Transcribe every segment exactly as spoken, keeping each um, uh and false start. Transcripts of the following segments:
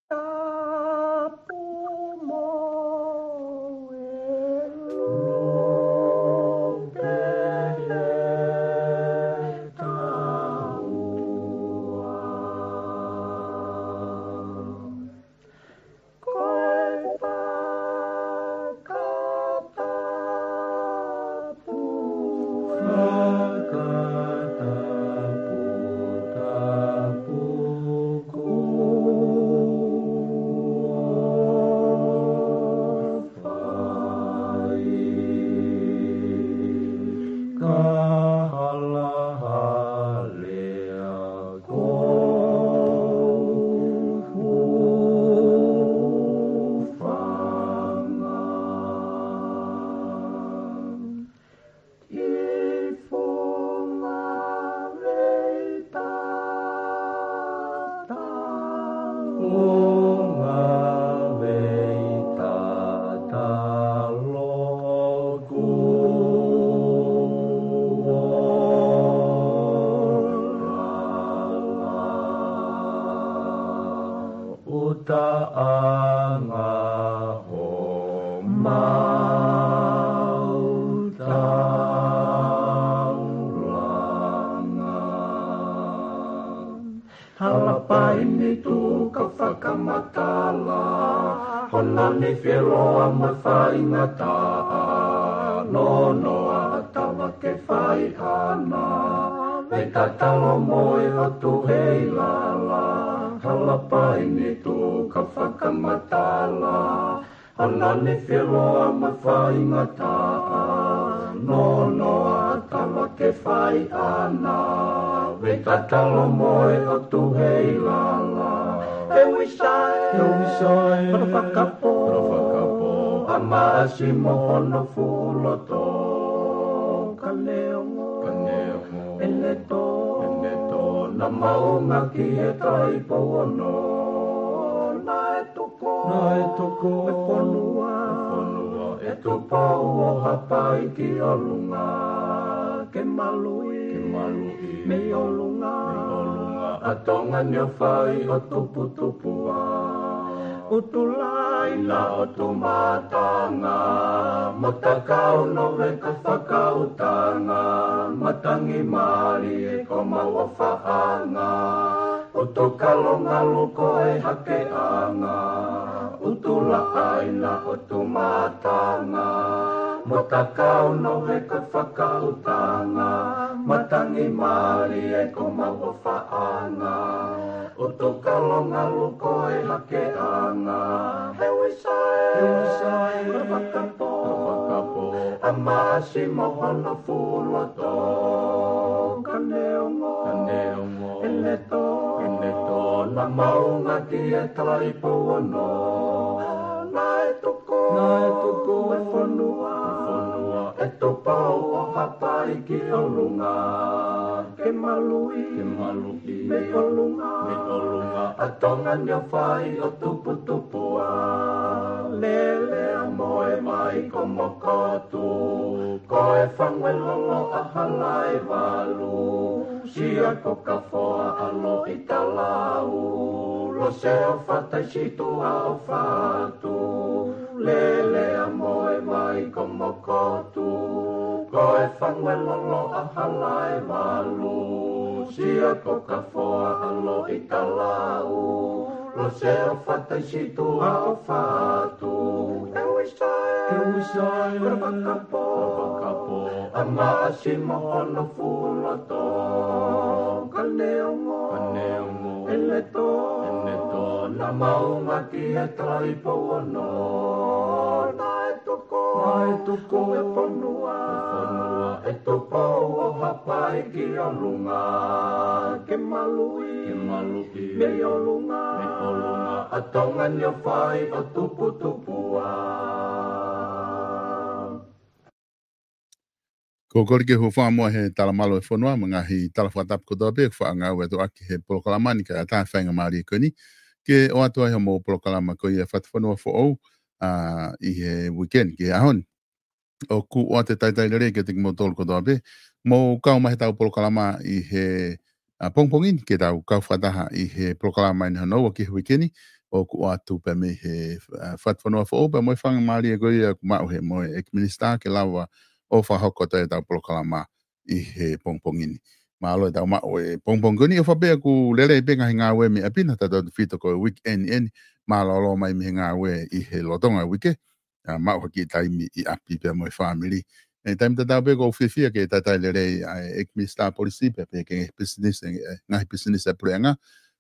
Tapu mo e lope he taua. Ko e fakatapu, fakatapu, tapu kuo fai. Ka halahalea ko e hūfanga. ʻI funga vei tatalo. Funga vei tatalo kuo lala. ʻUtaʻanga homau taulanga. Hala paini tuʻu ka fakamatala, hono nifi ʻe loa mo e faingataʻa, nonoa ʻa Tava ke fai ʻana, vei tatalo mo e ʻOtu hei lala. Hala paini tuʻu ka fakamatala, hono nifi ʻe loa mo e faingataʻa, nonoa ʻa Tava ke fai ʻana, vei tatalo mo e ʻOtu hei lala. E Uisae, e Uisae, hono fakapō, hono fakapō, ʻa Maʻasi mo hono fuʻu loto. Ka neongo, ka neongo, ʻene tō, ʻene tō, naʻa maunga ki he Taipou Ono. Naʻe tuku, naʻe tuku e fonua, e fonua ʻe Tupou ʻo Haʻapai ki ʻolunga. Ke maluʻi, ke maluʻi mei ʻolunga, mei ʻolunga ʻa Tonga ni ʻo fai ʻo tuputupuʻa. ʻUtulai na ʻo Tumatanga, mo Takau Nove ka fakautanga, matangi mālie ko mau ʻofaʻanga. ʻUtukalo ngalu ko e hakeʻanga, ʻUtulaʻai na ʻo Tumatanga, mo Takau Nove ka fakautanga, matangi mālie ko mau ʻofaʻanga. ʻUtukalo ngalu ko e hakeʻanga. E Uisae, e Uisae, hono fakapō, hono fakapō, ʻa Maʻasi mo hono fuʻu loto. Ka neongo, ka neongo, ʻene tō, ʻene tō, naʻa maunga ki he Taipou Ono. Naʻe tuku, naʻe tuku e fonua, e fonua ʻe Tupou ʻo Haʻapai ki ʻolunga. Ke maluʻi, ke maluʻi mei ʻolunga, mei ʻolunga ʻa Tonga ni ʻo fai ʻo tuputupuʻa. Lele ʻa Moevaikomokotu, ko e fangu ʻe lolo ʻa Halaevalu. Siakokafoa ʻa Loʻitalau, Loseofa Taisitua ʻo Fatu. Lele ʻa Moevaikomokotu, ko e fangu ʻe lolo ʻa Halaevalu. Siakokafoa ʻa Loʻitalau, Loseofa Taisitua ʻo Fatu. E Uisae, e Uisae, hono fakapō, hono fakapō, ʻa Maʻasi mo hono fuʻu loto. Ka neongo, ka neongo, ʻene tō, ʻene tō, naʻa maunga ki he Taipou Ono. Naʻe tuku, naʻe tuku e fonua, e fonua ʻe Tupou ʻo Haʻapai ki ʻolunga. Ke maluʻi, ke maluʻi mei ʻolunga, mei ʻolunga ʻa Tonga ni ʻo fai ʻo tuputupuʻa. Ko e kole ke u hūfanga muʻa he talamalu e fonua, mo e ngaahi tala fakatapu kotoa pē, ʻoku faʻa ngāueʻaki he polokalama ni, kae ʻatā e faingamālie ko eni ke ʻoatu ai hoʻomou polokalama ko ia Fatufonua Foʻou, ʻa, ʻi he weekend, ki he ʻaho ni. ʻOku ʻoatu e talitali lelei kiate kimoutolu kotoa pē, mou kau mai heʻetau polokalama ʻi he, ʻa, pongipongi ni, ke tau kau fakataha ʻi he polokalama ʻi he hono ua ki he uike ni, ʻoku ʻoatu pē mei he, ā, fatufonua foʻou pea mo e faingamālie ko ia ʻoku maʻu he mo e ʻEiki Minisitā ke lava ʻo fakahoko atu ʻetau polokalama ʻi he pongipongi ni. Mālō ʻetau maʻu e pongipongi ko eni ʻofa pē ʻoku lelei pē ngaahi ngāue mei ʻapi na tautautefito ko e weekend eni. Mālōlō mai mei he ngāue ʻi he lolotonga uike. Ā, maʻu ha kiʻi taimi ʻi ʻapi pea mo e fāmili. ʻI he taimi tatau pē ʻoku ou fiefia ke talitali lelei ʻa e ʻEiki Minisitā Polisi pea pehē ki he ngaahi pisinisi, ē, ngaahi pisinisi ʻa e puleʻanga.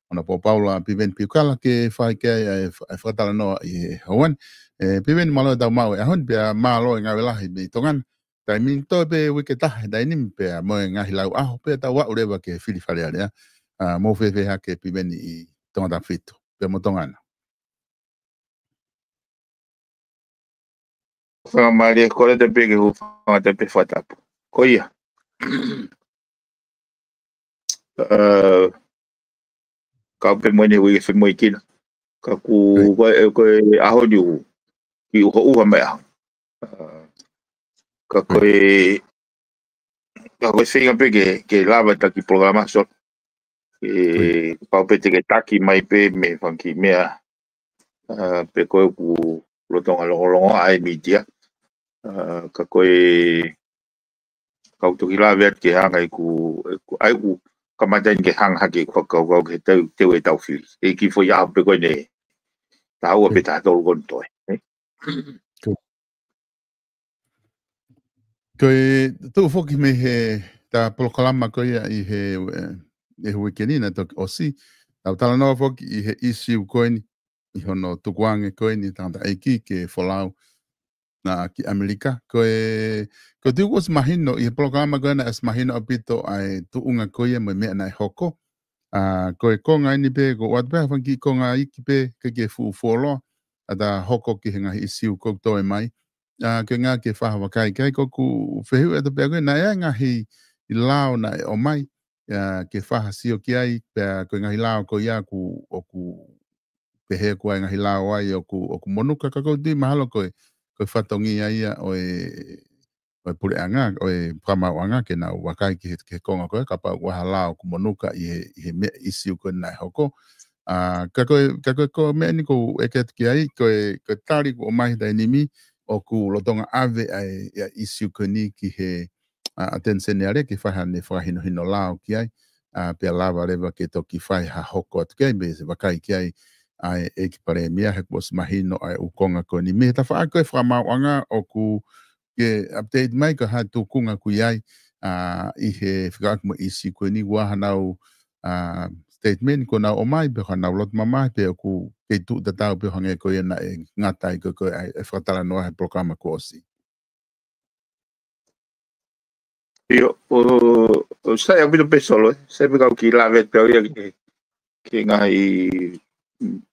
Honourable Paula Piveni Piukala ke fai ki ai ʻa e fa-, ʻa e fakatalanoa ʻi he ʻaho ni. Ē, Piveni mālō ʻetau maʻu e ʻaho ni pea mālō e ngāue lahi mei Tonga ni. Taimi ni toe pē uike ʻe taha he taimi ni pea mo e ngaahi lau ʻaho pea tau aʻu leva ki he fili Fale Alea. Ā, mou fēfē hake Piveni ʻi Tongatapu fitu pea mo Tonga na? Fakamālie, kole atu pē ke u hūfanga atu pē he fakatapu. Ko ia. Ā, kau pē mo eni ui e femoʻuekina. Ka ʻoku, ko e, ko e ʻaho ni ʻoku kiʻi ʻuha ʻuha mai ʻaho. Ā, ka ko e, ka ko e feinga pē ke, ke lava taki polokalama Solo. Ē, kapau pē te ke taki mai pē mei he fanga kiʻi meʻa, ā, pe ko e ʻoku lolotonga longolongo ʻa e mītia. Ā, ka ko e, kau toki lave atu ke hanga ʻeku, ʻeku, ʻa ʻeku kamata eni ke hanga hake ʻeku fakakaukau ki he teu, teu ʻetau fili. ʻI he kiʻi foʻi ʻaho pē ko eni, taha ua pē taha tolu ko eni toe, ē? Ko e tuʻu foki mei he, ʻetau polokalama ko ia ʻi he, ē, ʻi he uike ni naʻe toki ʻosi. Tau talanoa foki ʻi he ʻīsiu ko eni, ʻi hono tukuange ko eni tangataʻeiki ke folau na ki ʻAmelika. Ko e, ko e tuʻu kuo ʻosi mahino, ʻi he polokalama ko ena ʻosi mahino ʻaupito ʻa e tuʻunga ko ia mo e meʻa naʻe hoko. Ā, ko e konga eni pē, ʻoku ʻoatu pē ha fanga kiʻi konga iiki pē, ʻikai ke fuʻu fuoloa, ʻa ʻetau hoko ki he ngaahi ʻīsiu ʻoku toe mai. Ā, ke ngā ke fai ha vakai ki ai, ko ʻeku fehuʻi atu pē ko ē, naʻe ʻi ai e ngaahi lao naʻe ʻomai, ā, ke fai ha sio ki ai, pea ko e ngaahi lao ko ia ʻoku, ʻoku pehē ʻoku ʻi ai e ngaahi lao ai ʻoku, ʻoku monuka, ka ʻoku ou tui mahalo ko e, ko e fatongia ia ʻo e, ʻo e puleʻanga, ʻo e fakamaauʻanga ke nau vakai ki he, ki he konga ko ē, kapau ʻoku ʻi ai ha lao ʻoku monuka ʻi he, ʻi he meʻa ʻīsiu ko ē naʻe hoko. Ā, ka ko e, ka ko e, ko e meʻa eni ʻoku ou ʻeke atu ki ai, ko e, ko e tali kuo ʻomai he taimi ni, ʻoku lolotonga ʻave ʻa e, ʻa e ʻīsiu ko eni ki he, ā, ʻAteni Seniale ke fai haʻane fakahinohino lao ki ai, ā, pea lava leva ke toki fai ha hoko atu ki ai, mo e vakai ki ai ʻa e ʻEiki Palēmia, he kuo ʻosi mahino ʻa e ʻū konga ko eni. Mei he tafaʻaki ko ē fakamaauʻanga ʻoku ke update mai ko e hā e tuʻunga ʻoku ʻi ai, ā, ʻi he fekauʻaki mo e ʻīsiu ko eni, ʻoku ʻi ai haʻanau, ā, statement kuo nau ʻomai, pe ko haʻanau loto mamahi, pe ʻoku kei tuʻu tatau pē ʻo hangē ko ia naʻe ngata ai ko ē, ko e, ʻa e fakatalanoa he polokalama kuo ʻosi. ʻIo, ʻo, ʻo sai ʻaupito pē Solo, ē. Sai pē kau kiʻi lave pē au ia ki he, ki he ngaahi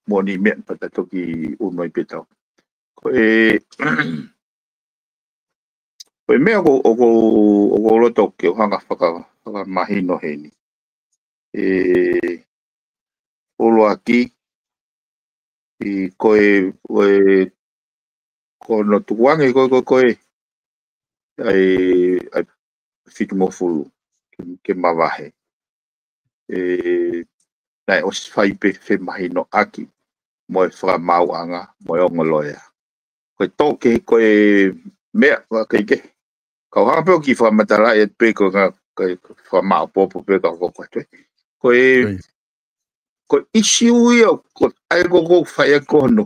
moʻoni meʻa pea ta toki ʻunu ai pē ʻetau. Ko e, ko e meʻa ʻoku, ʻoku, ʻoku ou loto ke u hanga faka-, fakamahino heni. Ē, ʻuluaki, ʻi ko e, ko e, ko hono tukuange ko e, ko e, ko e, ʻa e, ʻa e fitungofulu ke, ke mavahe. Ē, naʻe ʻosi fai pē femahinoʻaki mo e fakamaauʻanga, mo e ongo loea. Ko e tō ke, ko e meʻa, ʻa, ke, ke, kau hanga pē ʻo kiʻi fakamatalaʻi atu pē ko e ngaahi, ko e fakamāʻopoʻopo pē ka hoko atu ē. Ko e, Ko ia. Ko e ʻīsiu ia, ko e ʻai ko ē ʻoku fai ʻaki hono,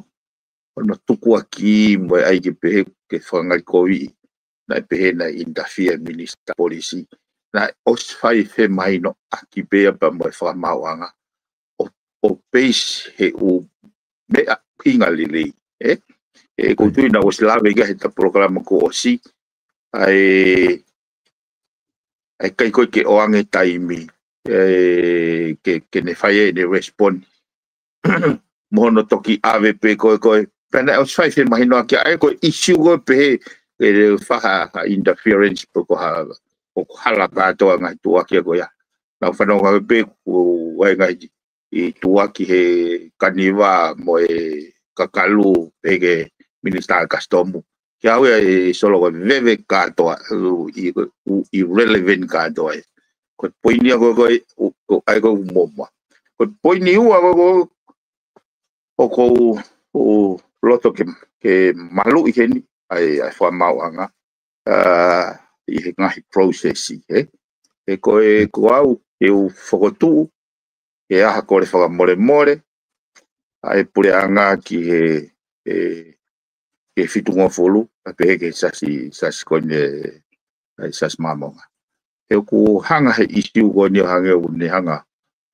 hono tukuakiʻi mo e ʻai ke pehē ke fakangalikoviʻi. Naʻe pehē naʻe interfere Minisitā Polisi. Naʻe ʻosi fai femahinoʻaki pē ia pea mo e fakamaauʻanga. ʻO, ʻo peisi he ʻū meʻa ʻuhinga lelei, ē? Ē, ʻoku ou tui naʻa ku ʻosi lave ki ai heʻeta polokalama kuo ʻosi, ʻa e, ʻa e ʻikai ko ē ke ʻoange taimi, ē, ke, ke ne fai ʻene respond. Mo hono toki ʻave pē ko e, ko e, pea naʻe ʻosi fai femahinoʻaki ʻa e ko e ʻīsiu ko ē pehē, ʻe fai ha, ha interference pe ko ha, ʻoku hala kātoa ngaahi tuʻuaki ko ia. Naʻa ku fanongo pē ko e ngaahi ʻi tuʻuaki he kaniva mo e kakalu pē ki he Minisitā Kasitomu. Ke au ia ʻe Solo ko e veve kātoa, ʻi, ʻi, irrelevant kātoa ē. Ko e poini ia ko e, ko e, ʻo, ʻo, ʻai ko e muʻomuʻa. Ko e poini ua ko e, ko e, ʻoku ou, ou loto ke, ke maluʻi heni ʻa e, ʻa e fakamaauʻanga, ʻa, ʻi he ngaahi process, ē? He ko e, ko au, ke u fokotuʻu, ke ʻai ha kole fakamolemole ʻa e puleʻanga ki he, he, he fitungofulu, ʻa pehē ki he siasi, siasi ko eni, ʻa e Siasi Māmonga. He ʻoku hanga he ʻīsiu ko eni ʻo hangē ʻoku ne hanga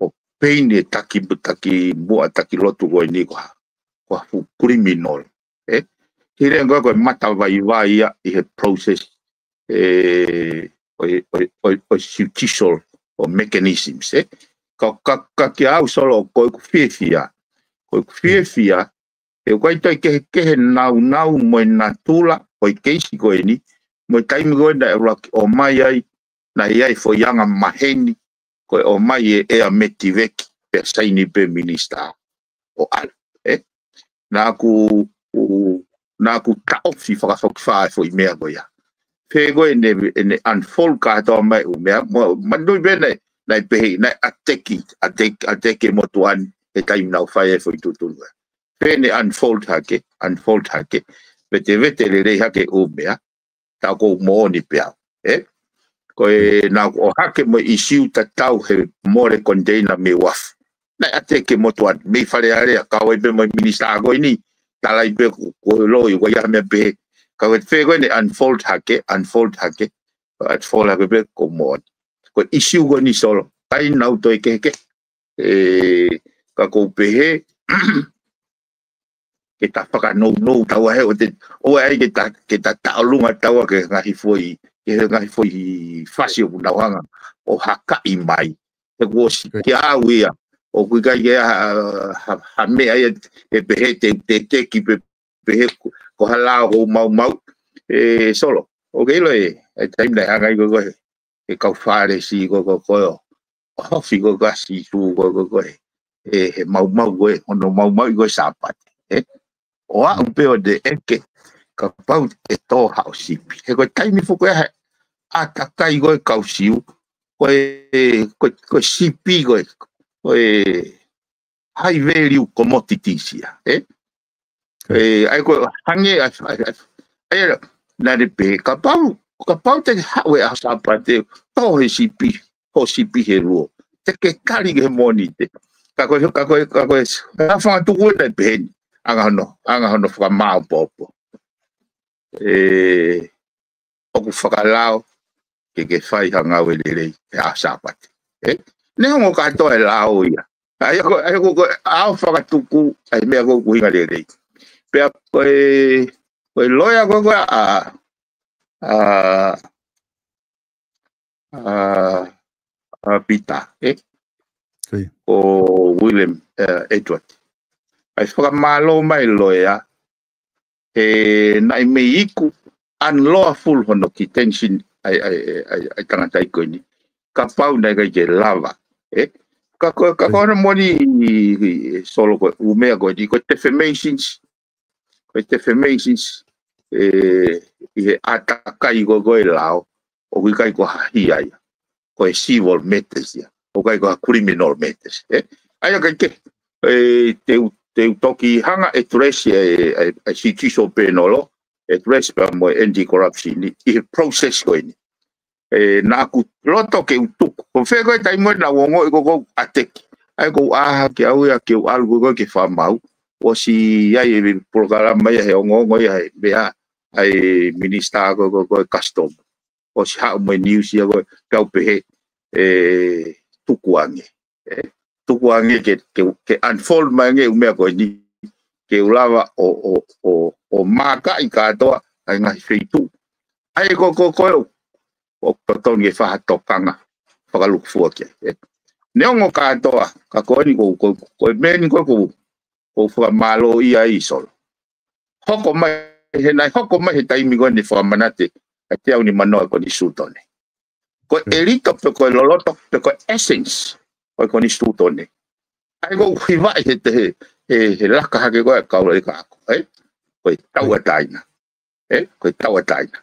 ʻo peini e taki, taki muʻa, taki lotu ko eni ko ha, ko ha fuʻu criminal, ē? He lea ko e, ko e matavaivai ia ʻi he process, ē, ʻo e, ʻo e, ʻo e, ʻo e judicial ʻo e mechanisms, ē? Ka, ka, ka kia au Solo, ko ʻeku fiefia, ko ʻeku fiefia, he ʻoku ʻikai toe kehekehe nāunau mo e natula ʻo e keisi ko eni, mo e taimi ko ē naʻe ʻuluaki ʻomai ai, naʻe ʻi ai e foʻi anga maheni, ko e ʻomai e ʻea metiveki, pea saini pē minisitā ʻo ʻalu, ē? Naʻa ku, u, naʻa ku taʻofi fakafokifā e foʻi meʻa ko ia. Pea ko ʻene, ʻene unfold kātoa mai ʻū meʻa, mo, manui pē naʻe, naʻe pehē, naʻe ʻateki, ʻateki, ʻateki e motuʻa ni, he taimi naʻa ku fai e foʻi tuʻutuʻuni ko ia. Pea ne unfold hake, unfold hake. Vetevete lelei hake ʻū meʻa, tā ʻoku ou moʻoni pē au, ē? Ko e naʻa ku ʻohake mo e ʻīsiu tatau he mole koniteina mei uafu. Naʻe ʻateki e motuʻa ni, mei Fale Alea, kau ai pē mo e minisitā ko eni, tala ai pē ko, ko e loi, ko ia mea pehē. Ka ko e pehē ko ʻene unfold hake, unfold hake, unfold hake pē ʻoku ou moʻoni. Ko e ʻīsiu ko eni Solo, ʻikai nau toe kehekehe. Ē, ka ʻoku ou pehē, ke ta fakanounou taua he ʻoua te, ʻoua ʻe ʻai ke ta, ke ta taʻolunga taua ki he ngaahi foʻi, ki he ngaahi foʻi fasi ʻoku nau hanga ʻo hakaʻi mai. He kuo ʻosi kia au ia, ʻoku ʻikai ke ha, ha, ha meʻa ia ʻe pehē te, te, te ki pe, pehē ko, ko ha lao ʻoku ou maumau. Ē, Solo, ʻoku ke ʻilo ē, ʻa e taimi naʻe hanga ai ko e, ko e, e kau Fālesi ko e, ko e, ko e, ʻo, ʻo hofi ko e, ko e ʻa Sīsū ko e, ko e, ko e, ē, he maumau ko e, hono maumauʻi ko e Sāpate, ē? ʻO aʻu pē ʻo ne ʻeke, kapau ʻe tō haʻo sipi. He ko e taimi foki ē he ʻātakai ko e kau Siu, ko e, ko e, ko e sipi ko e, ko e high value commodities ia, ē? Ē, ʻa ia ko e hangē, ʻa ia, ʻa ia, ʻa ia, naʻa ne pehē, kapau, kapau te ke haʻu he ʻaho Sāpate, tō he sipi, hoʻo sipi he luo. Te ke tali ki he Mōnite. Ka ko e, ka ko e, ka ko e, ka fanga tuku ena pehē ni. Anga hono, anga hono fakamāopoopo. Ē, ʻoku fakalao ke ke fai ha ngāue lelei he ʻaho Sāpate. Ē? Neongo kātoa e lao ia. ʻA ia ko, ʻa ia ko, ko e ʻaho fakatuku, ʻa e meʻa ko ē ʻoku ʻuhinga lelei. Pea ko e, ko e loea ko ē ko ē ʻa, ʻa, ʻa, ʻa Pita, ē? Ko William, ē, Edward. ʻA e fakamālō mai loea, he naʻe mei iku unlawful hono detention ʻa e, ʻa e, ʻa e, ʻa e tangataʻeiki ko eni. Kapau naʻe ʻikai ke lava, ē? Ka ko, ka ko hono moʻoni Solo ko e ʻū meʻa ko eni, ko e defamations, ko e defamations, ē, ʻi he ʻātakai ko ē ko e lao, ʻoku ʻikai ko ha hia ia. Ko e civil matters ia. ʻOku ʻikai ko ha criminal matters, ē? ʻA ia ʻikai ke, ē, te u, te u toki hanga ʻe address e, e, e Sīsū Pēnolo, address pea mo e anti-corruption ʻi he process ko eni. Ē, naʻa ku loto ke u tuku. Ko fē ko e taimi naʻa ku ongoʻi ko ē ʻoku ʻateki. ʻA ia ʻoku ou ʻā hake au ia ke u ʻalu ko ē ke fakamaau. ʻOsi ʻi ai e polokalama ia he ongoongo ia he meʻa ʻa e minisitā ko ē, ko ē, ko ē customs. ʻOsi haʻu mo e news ia ko ē, kau pehē, ē, tukuange. Ē, tukuange ke, ke, ke unfold mai ange ʻū meʻa ko eni, ke u lava ʻo, ʻo, ʻo, ʻo mākaʻi kātoa ʻa e ngaahi feituʻu. ʻA ia ko, ko, ko e, ʻoku totonu ke fai ha tokanga fakalūkufua ki ai, ē. Neongo kātoa, ka ko eni ko, ko, ko e meʻa ni ko, ko, ʻoku ou fakamālō ai Solo. Hoko mai, he naʻe hoko mai he taimi ko eni fakamanatu ʻa e teau nima noa e Konisitūtone. Ko e ʻelito pe ko e loloto, pe ko e essence ʻo e Konisitūtone. ʻA ia ʻoku hivaʻi he te he, he, he laka hake ko ē ʻa e kau leka ako, ē? Ko e tauʻatāina. Ē? Ko e tauʻatāina.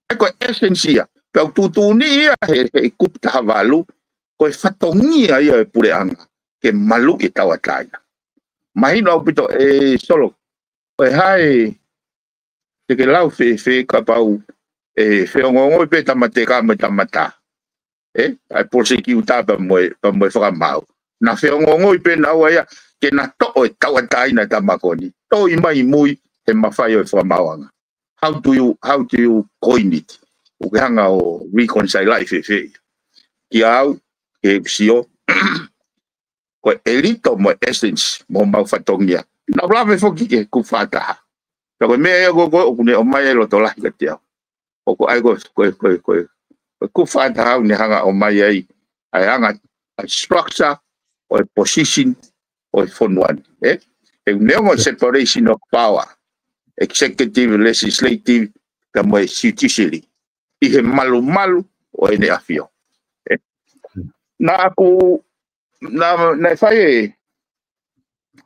ʻA ia ko e essence ia. Pea ʻoku tuʻutuʻuni ia he, he kupu taha valu, ko e fatongia ia e puleʻanga ke maluʻi e tauʻatāina. Mahino ʻaupito ʻe Solo, ʻe hai te ke lau fēfē kapau ʻe feongoongoi pē tama teka mo e tama tā. ʻE, ʻa e prosecutor pea mo e, pea mo e fakamaau. Na feongoongoi pē naua ia ke na toʻo e tauʻatāina ʻa e tama ko eni. Toʻo mai mui he mafai ʻo e fakamaauʻanga. How do you, how do you coin it? ʻOku ke hanga ʻo reconcile ai fēfē ia? Kiate au, ke sio, ko e ʻelito mo e essence mo homau fatongia. Naʻa ku lave foki ki he kupu fakataha. Pea ko e meʻa ia ko ē ʻoku ne ʻomai ai e loto lahi kiate au. ʻOku ʻai ko e, ko e, ko e, ko e, ko e kupu fakataha ʻoku ne hanga ʻo ʻomai ai ʻa e anga, ʻa e structure ʻo e position ʻo e fonua ni, ē? He neongo e separation of power, executive, legislative, pea mo e judiciary, ʻi he malumalu ʻo ʻEne ʻAfio, ē? Naʻa ku, naʻa, naʻe fai e,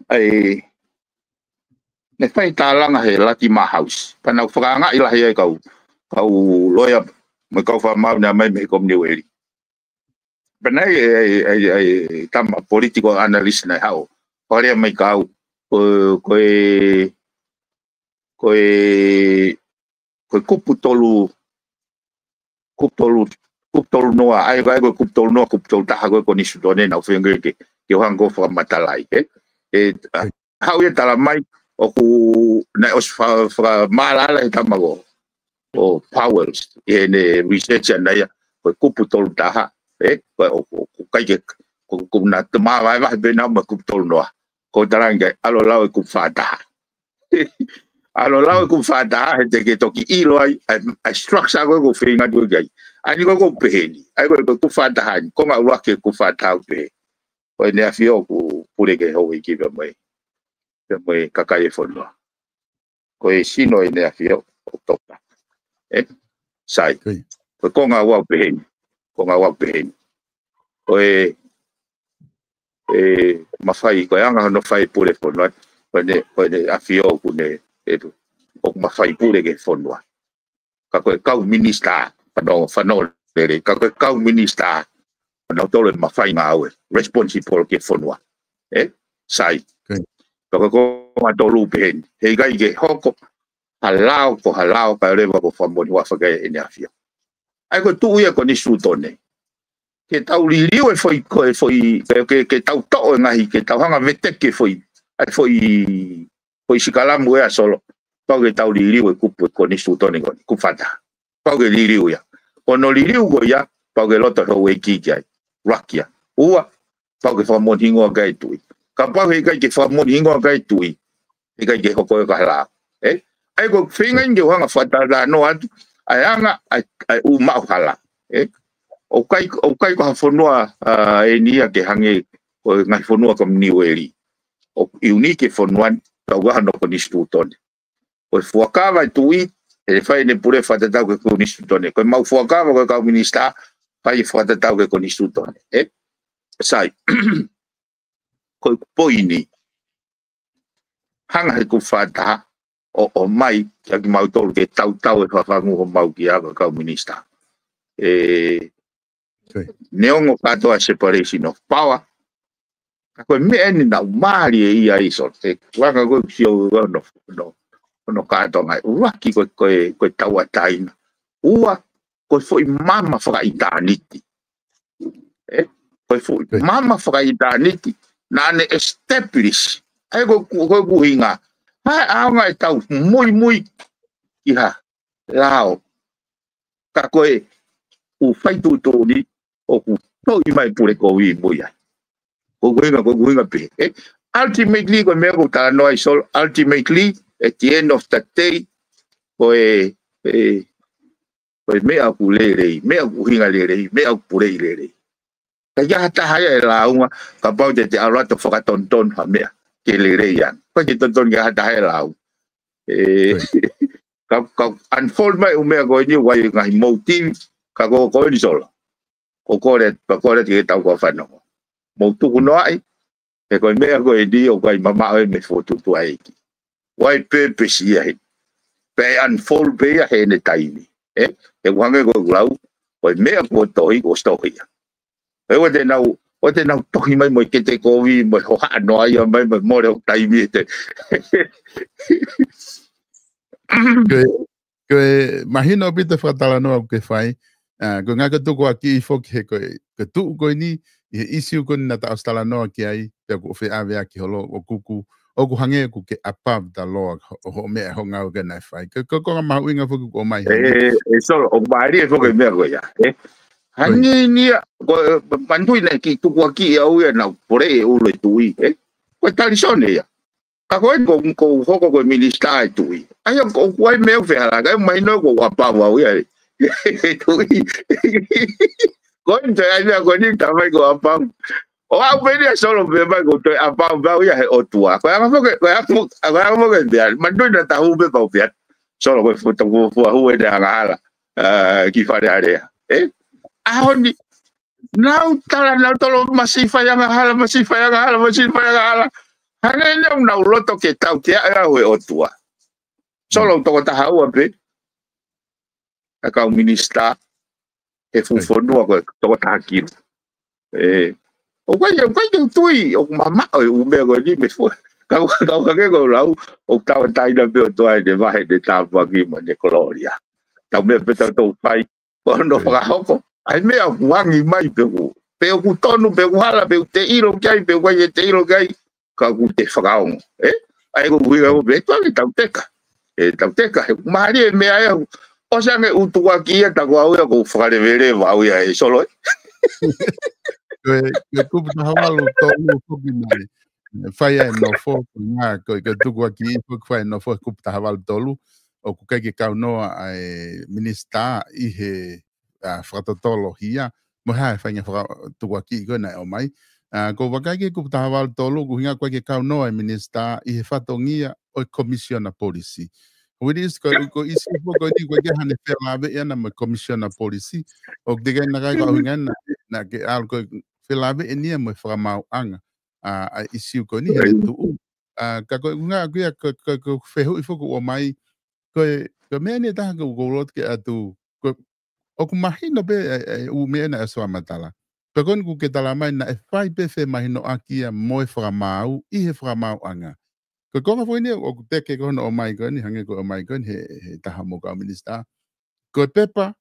ʻa e, naʻe fai e tālanga he Latimā House. Pea naʻa ku fakaangaʻi lahi ai e kau, kau loea mo e kau fakamaau naʻe ʻomai mei he Kominiueli. Pea naʻe ʻi ai e, e, e, e tama political analyst naʻe haʻu ʻo lea mai kia au, ko, ko e, ko e, ko e kupu tolu, kupu tolu, kupu tolu noa, ʻa ia ko e, ko e kupu tolu noa, kupu tolu taha ko ē ʻo e konisitūtone naʻa ku feinga ke, ke u hanga ʻo fakamatalaʻi, ē? ʻE, ʻa, haʻu ia ʻo tala mai, ʻoku, naʻe ʻosi fa-, fakamālala ʻe he tama ko, ko Powell, ʻi heʻene research ʻana ia, ko e kupu tolu taha, ē? Ko e, ʻoku, ʻoku ʻikai ke, ko, ko na te māvaevae pē naua mo e kupu tolu noa. Ko e talaange, ʻalu ʻo lau e kupu fakataha. ʻAlu ʻo lau e kupu fakataha, he te ke toki ʻilo ai, ʻa e, ʻa e structure ko ē ʻoku ou feinga atu ki ai. ʻA eni ko ē ʻoku pehē ni. ʻA ia ko e, ko e kupu fakataha ni, konga ua ki he kupu fakataha ʻoku pehē. Ko ʻEne ʻAfio ʻoku pule ki he houʻeiki pea mo e, pea mo e kakai e fonua. Ko e sino ʻEne ʻAfio ʻoku toka. Ē? Sai. Ko ia. Ko e konga ua ʻoku pehē ni. Konga ua ʻoku pehē ni. Ko e, e, mafai, ko e anga hono fai pule fonua, ko ʻEne, ko ʻEne ʻAfio ʻoku ne, ē, ʻoku mafai pule ki he fonua. Ka ko e kau minisitā, fanongo, fanongo lelei, ka ko e kau minisitā, ʻa nautolu e mafai ngāue, responsible ki he fonua. Ē? Sai. Ko ia. Ka ko e konga tolu pehē ni. Heʻikai ke hoko ha lao ko ha lao kae ʻoua leva kuo fakamoʻoni huafa ki ai ʻEne ʻAfio. ʻA ia ko e tuʻu ia ʻo e konisitūtone. Ke tau liliu e foʻi, ko e foʻi, ke, ke, ke tau toʻo e ngaahi, ke tau hanga ʻo veteki e foʻi, ʻa e foʻi, foʻi sikalamu ʻe Solo. Pau ke tau liliu e kupu ʻo e konisitūtone ko eni, kupu fakataha. Pau ke liliu ia. Ko hono liliu ko ia, pau ke loto e houʻeiki ki ai. ʻUluaki ia. Ua, pau ke fakamoʻoni hingoa ki ai e tuʻi. Kapau heʻikai ke fakamoʻoni hingoa ki ai e tuʻi, heʻikai ke hoko ia ko ha lao. Ē? ʻA ia ko e feinga eni ke u hanga ʻo fakatalanoa atu ʻa e anga ʻa e, ʻa e ʻū maʻuhala. Ē? ʻOku ʻikai, ʻoku ʻikai ko ha fonua, ʻa, eni ia ke hangē ko e ngaahi fonua Kominiueli. ʻOku ʻiuniki e fonua ni, tau ʻi ai hono konisitūtone. Ko e fuakava e tuʻi, ʻe fai ʻene pule fakatatau ki he konisitūtone. Ko ʻemau fuakava ko e kau minisitā, fai fakatatau ki he konisitūtone. Ē? Sai. Ko e poini. Hanga he kupu fakataha ʻo, ʻomai kiate kimautolu ke tautau e fafangu homau kia ko e kau minisitā. Ē, Ko ia. Neongo kātoa e separation of power, ka ko e meʻa eni naʻa ku mālieʻia ai, Solo. ʻE, ʻuhinga ko e sio ko hono, hono, hono kātoanga. ʻUluaki ko e, ko e, ko e tauʻatāina. Ua, ko e foʻi maama fakaʻitāniti. Ē? Ko e foʻi Ko ia. maama fakaʻitāniti naʻa ne establish. ʻA ia ko e, ko e ʻuhinga. Hā e ʻaonga ʻetau muimui ki ha lao. Ka ko e ʻū faituʻutuʻuni ʻoku toʻo mai e pule kovi mui ai. Ko e ʻuhinga, ko e ʻuhinga pē. Ē, ultimately, ko e meʻa ʻoku ou talanoa ai, Solo, ultimately, at the end of the day, ko e, e, ko e meʻa ʻoku lelei, meʻa ʻoku ʻuhinga lelei, meʻa ʻoku puleʻi lelei. ʻIkai ha taha ia ʻe lāunga, kapau te te ʻalu atu ʻo fakatonutonu ha meʻa ke lelei ange. ʻIkai ke tonutonu ʻe ha taha ia ʻe lāunga. Ē, Ko ia. ka, ka unfold mai e ʻū meʻa ko eni, ʻoku ʻi ai e ngaahi motive, ka ko, ko eni, Solo. Ko e kole, pea kole atu ki he kau fanongo. Mou tuku noaʻi, he ko e meʻa ko eni ʻoku ʻikai mamaʻo ia mei he fokotuʻutuʻu ʻa e ʻEiki. ʻOku ʻi ai e purpose ia heni. Pea ʻe unfold pē ia heʻene taimi. Ē? He ʻoku hangē ko ʻeku lau, ko e meʻa kuo tohi, kuo tohi ia. He ʻoua te nau ʻoua te nau tohi mai mo e kete kovi, mo e hohaʻa noa ia mai, mo e mole ʻo taimi ʻe te. Ko e, ko e mahino ʻaupito e fakatalanoa ʻoku ke fai, ʻa, ko e ngaahi ko e tukuakiʻi foki he ko e, ko e tuʻu ko eni, ʻi he ʻisiū ko eni naʻa ta ʻosi talanoa ki ai, pea ʻoku feʻaveʻaki holo ʻoku, ʻoku hangē ʻoku ke above the law, ho, ho meʻa ho ngāue ke nau fai. Ko, ko, ko e mahuʻinga foki ʻoku ʻomai. ʻE, ʻe, Solo, ʻoku mālie foki e meʻa ko ia, ʻe? Hangē ni ia, ko, ʻe, manatuʻi naʻe kiʻi tukuakiʻi au ia naʻa ku poleʻi e ʻulu e tuʻi, ʻe? Ko e talisone ia. Ka ko e ko, ko hoko ko e minisitā e tuʻi. ʻAi ʻoku, ʻoku ʻi ai meʻa ʻoku fehālaaki, ʻai mahino ʻoku above au ia, ʻe? E tuʻi. Ko e toe ʻai meʻa ko eni tā mai ko above. ʻO aʻu pē eni ʻa Solo pē mai ko toe above au ia he ʻOtua. Ko e anga foki, ko e anga foki, ko e anga foki e meʻa. Manatuʻi naʻa ta hū pē pau pē. Solo ko e futa ko fua hū ʻene angahala. ʻA, ki Fale Alea. ʻE? ʻAho ni, nau tala, nau tolo masiʻi fai angahala, masiʻi fai angahala, masiʻi fai angahala. Hangē nau, nau loto ke tautea ʻa e ʻOtua. Solo tokotaha ua pē. ʻA e kau minisitā, he fuʻu fonua ko e tokotaha kilo. ʻE, ʻoku ʻikai, ʻoku ʻikai ke u tui, ʻoku mamaʻo e ʻū meʻa ko eni mei fua. Kau, kau hangē ko e lau, ʻoku tauʻatāina pē ʻOtua ʻene vahe ʻene tāpuaki mo ʻene kolōlia. Tau meʻa pē tau tau fai, ko hono fakahoko. ʻAi meʻa ʻoku angi mai pe ʻoku, pe ʻoku tonu, pe ʻoku hala, pe ʻoku te ʻilo ki ai, pe ʻoku ʻikai te ʻilo ki ai, ka ʻoku te fakaongo, ʻe? ʻAi ko e ʻuhinga ʻoku pehē tuangi tau teka. ʻE, tau teka, he mālie e meʻa ia. ʻOsi ange ʻū tukuakiʻi ia ta ko au ia ʻoku fakaleveleva au ia ʻe Solo, ʻe? Ko e, ko e kupu taha valu tolu foki mai. ʻE, fai ai e nofo, ko e ngaahi, ko e, ko e tukuakiʻi foki fai e nofo he kupu taha valu tolu. ʻOku ʻikai ke kaunoa ʻa e minisitā ʻi he, ʻa, fakatotolo hia. Mo e hā e faʻahinga fakatukuakiʻi ko ē naʻe ʻomai. ʻA, ko e vakai ki he kupu taha valu tolu, ko e ʻuhinga ʻoku ʻikai ke kaunoa e minisitā ʻi he fatongia ʻo e komisiona polisi. Which is ko, ko e ʻisiū foki ko eni ʻoku ʻikai ke hane felāveʻi ʻana mo e komisiona polisi. ʻOku teʻeki ai naʻe ʻikai ko e ʻuhinga naʻa, naʻa ke ʻalu ko e felāveʻi eni ia mo e fakamaauʻanga. ʻA, ʻa e ʻisiū ko eni he tuʻu. ʻA, ka ko e ʻuhinga ʻoku ia, ko, ko, ko e fehuʻi foki ʻoku ʻomai, ko e, ko e meʻa eni ʻe taha ʻoku, ʻoku ou loto ke ʻatu, ko e, ʻoku mahino pē ʻa e, ʻa e ʻū meʻa naʻe ʻosi fakamatala. Pea ko eni ʻoku ke tala mai naʻe fai pē femahinoʻaki ia mo e fakamaau, ʻi he fakamaauʻanga. Ko e konga foʻi eni ʻoku teke ko hono ʻomai ko eni, hangē ko e ʻomai ko eni he, he taha mo e kau minisitā. Ko e pepa,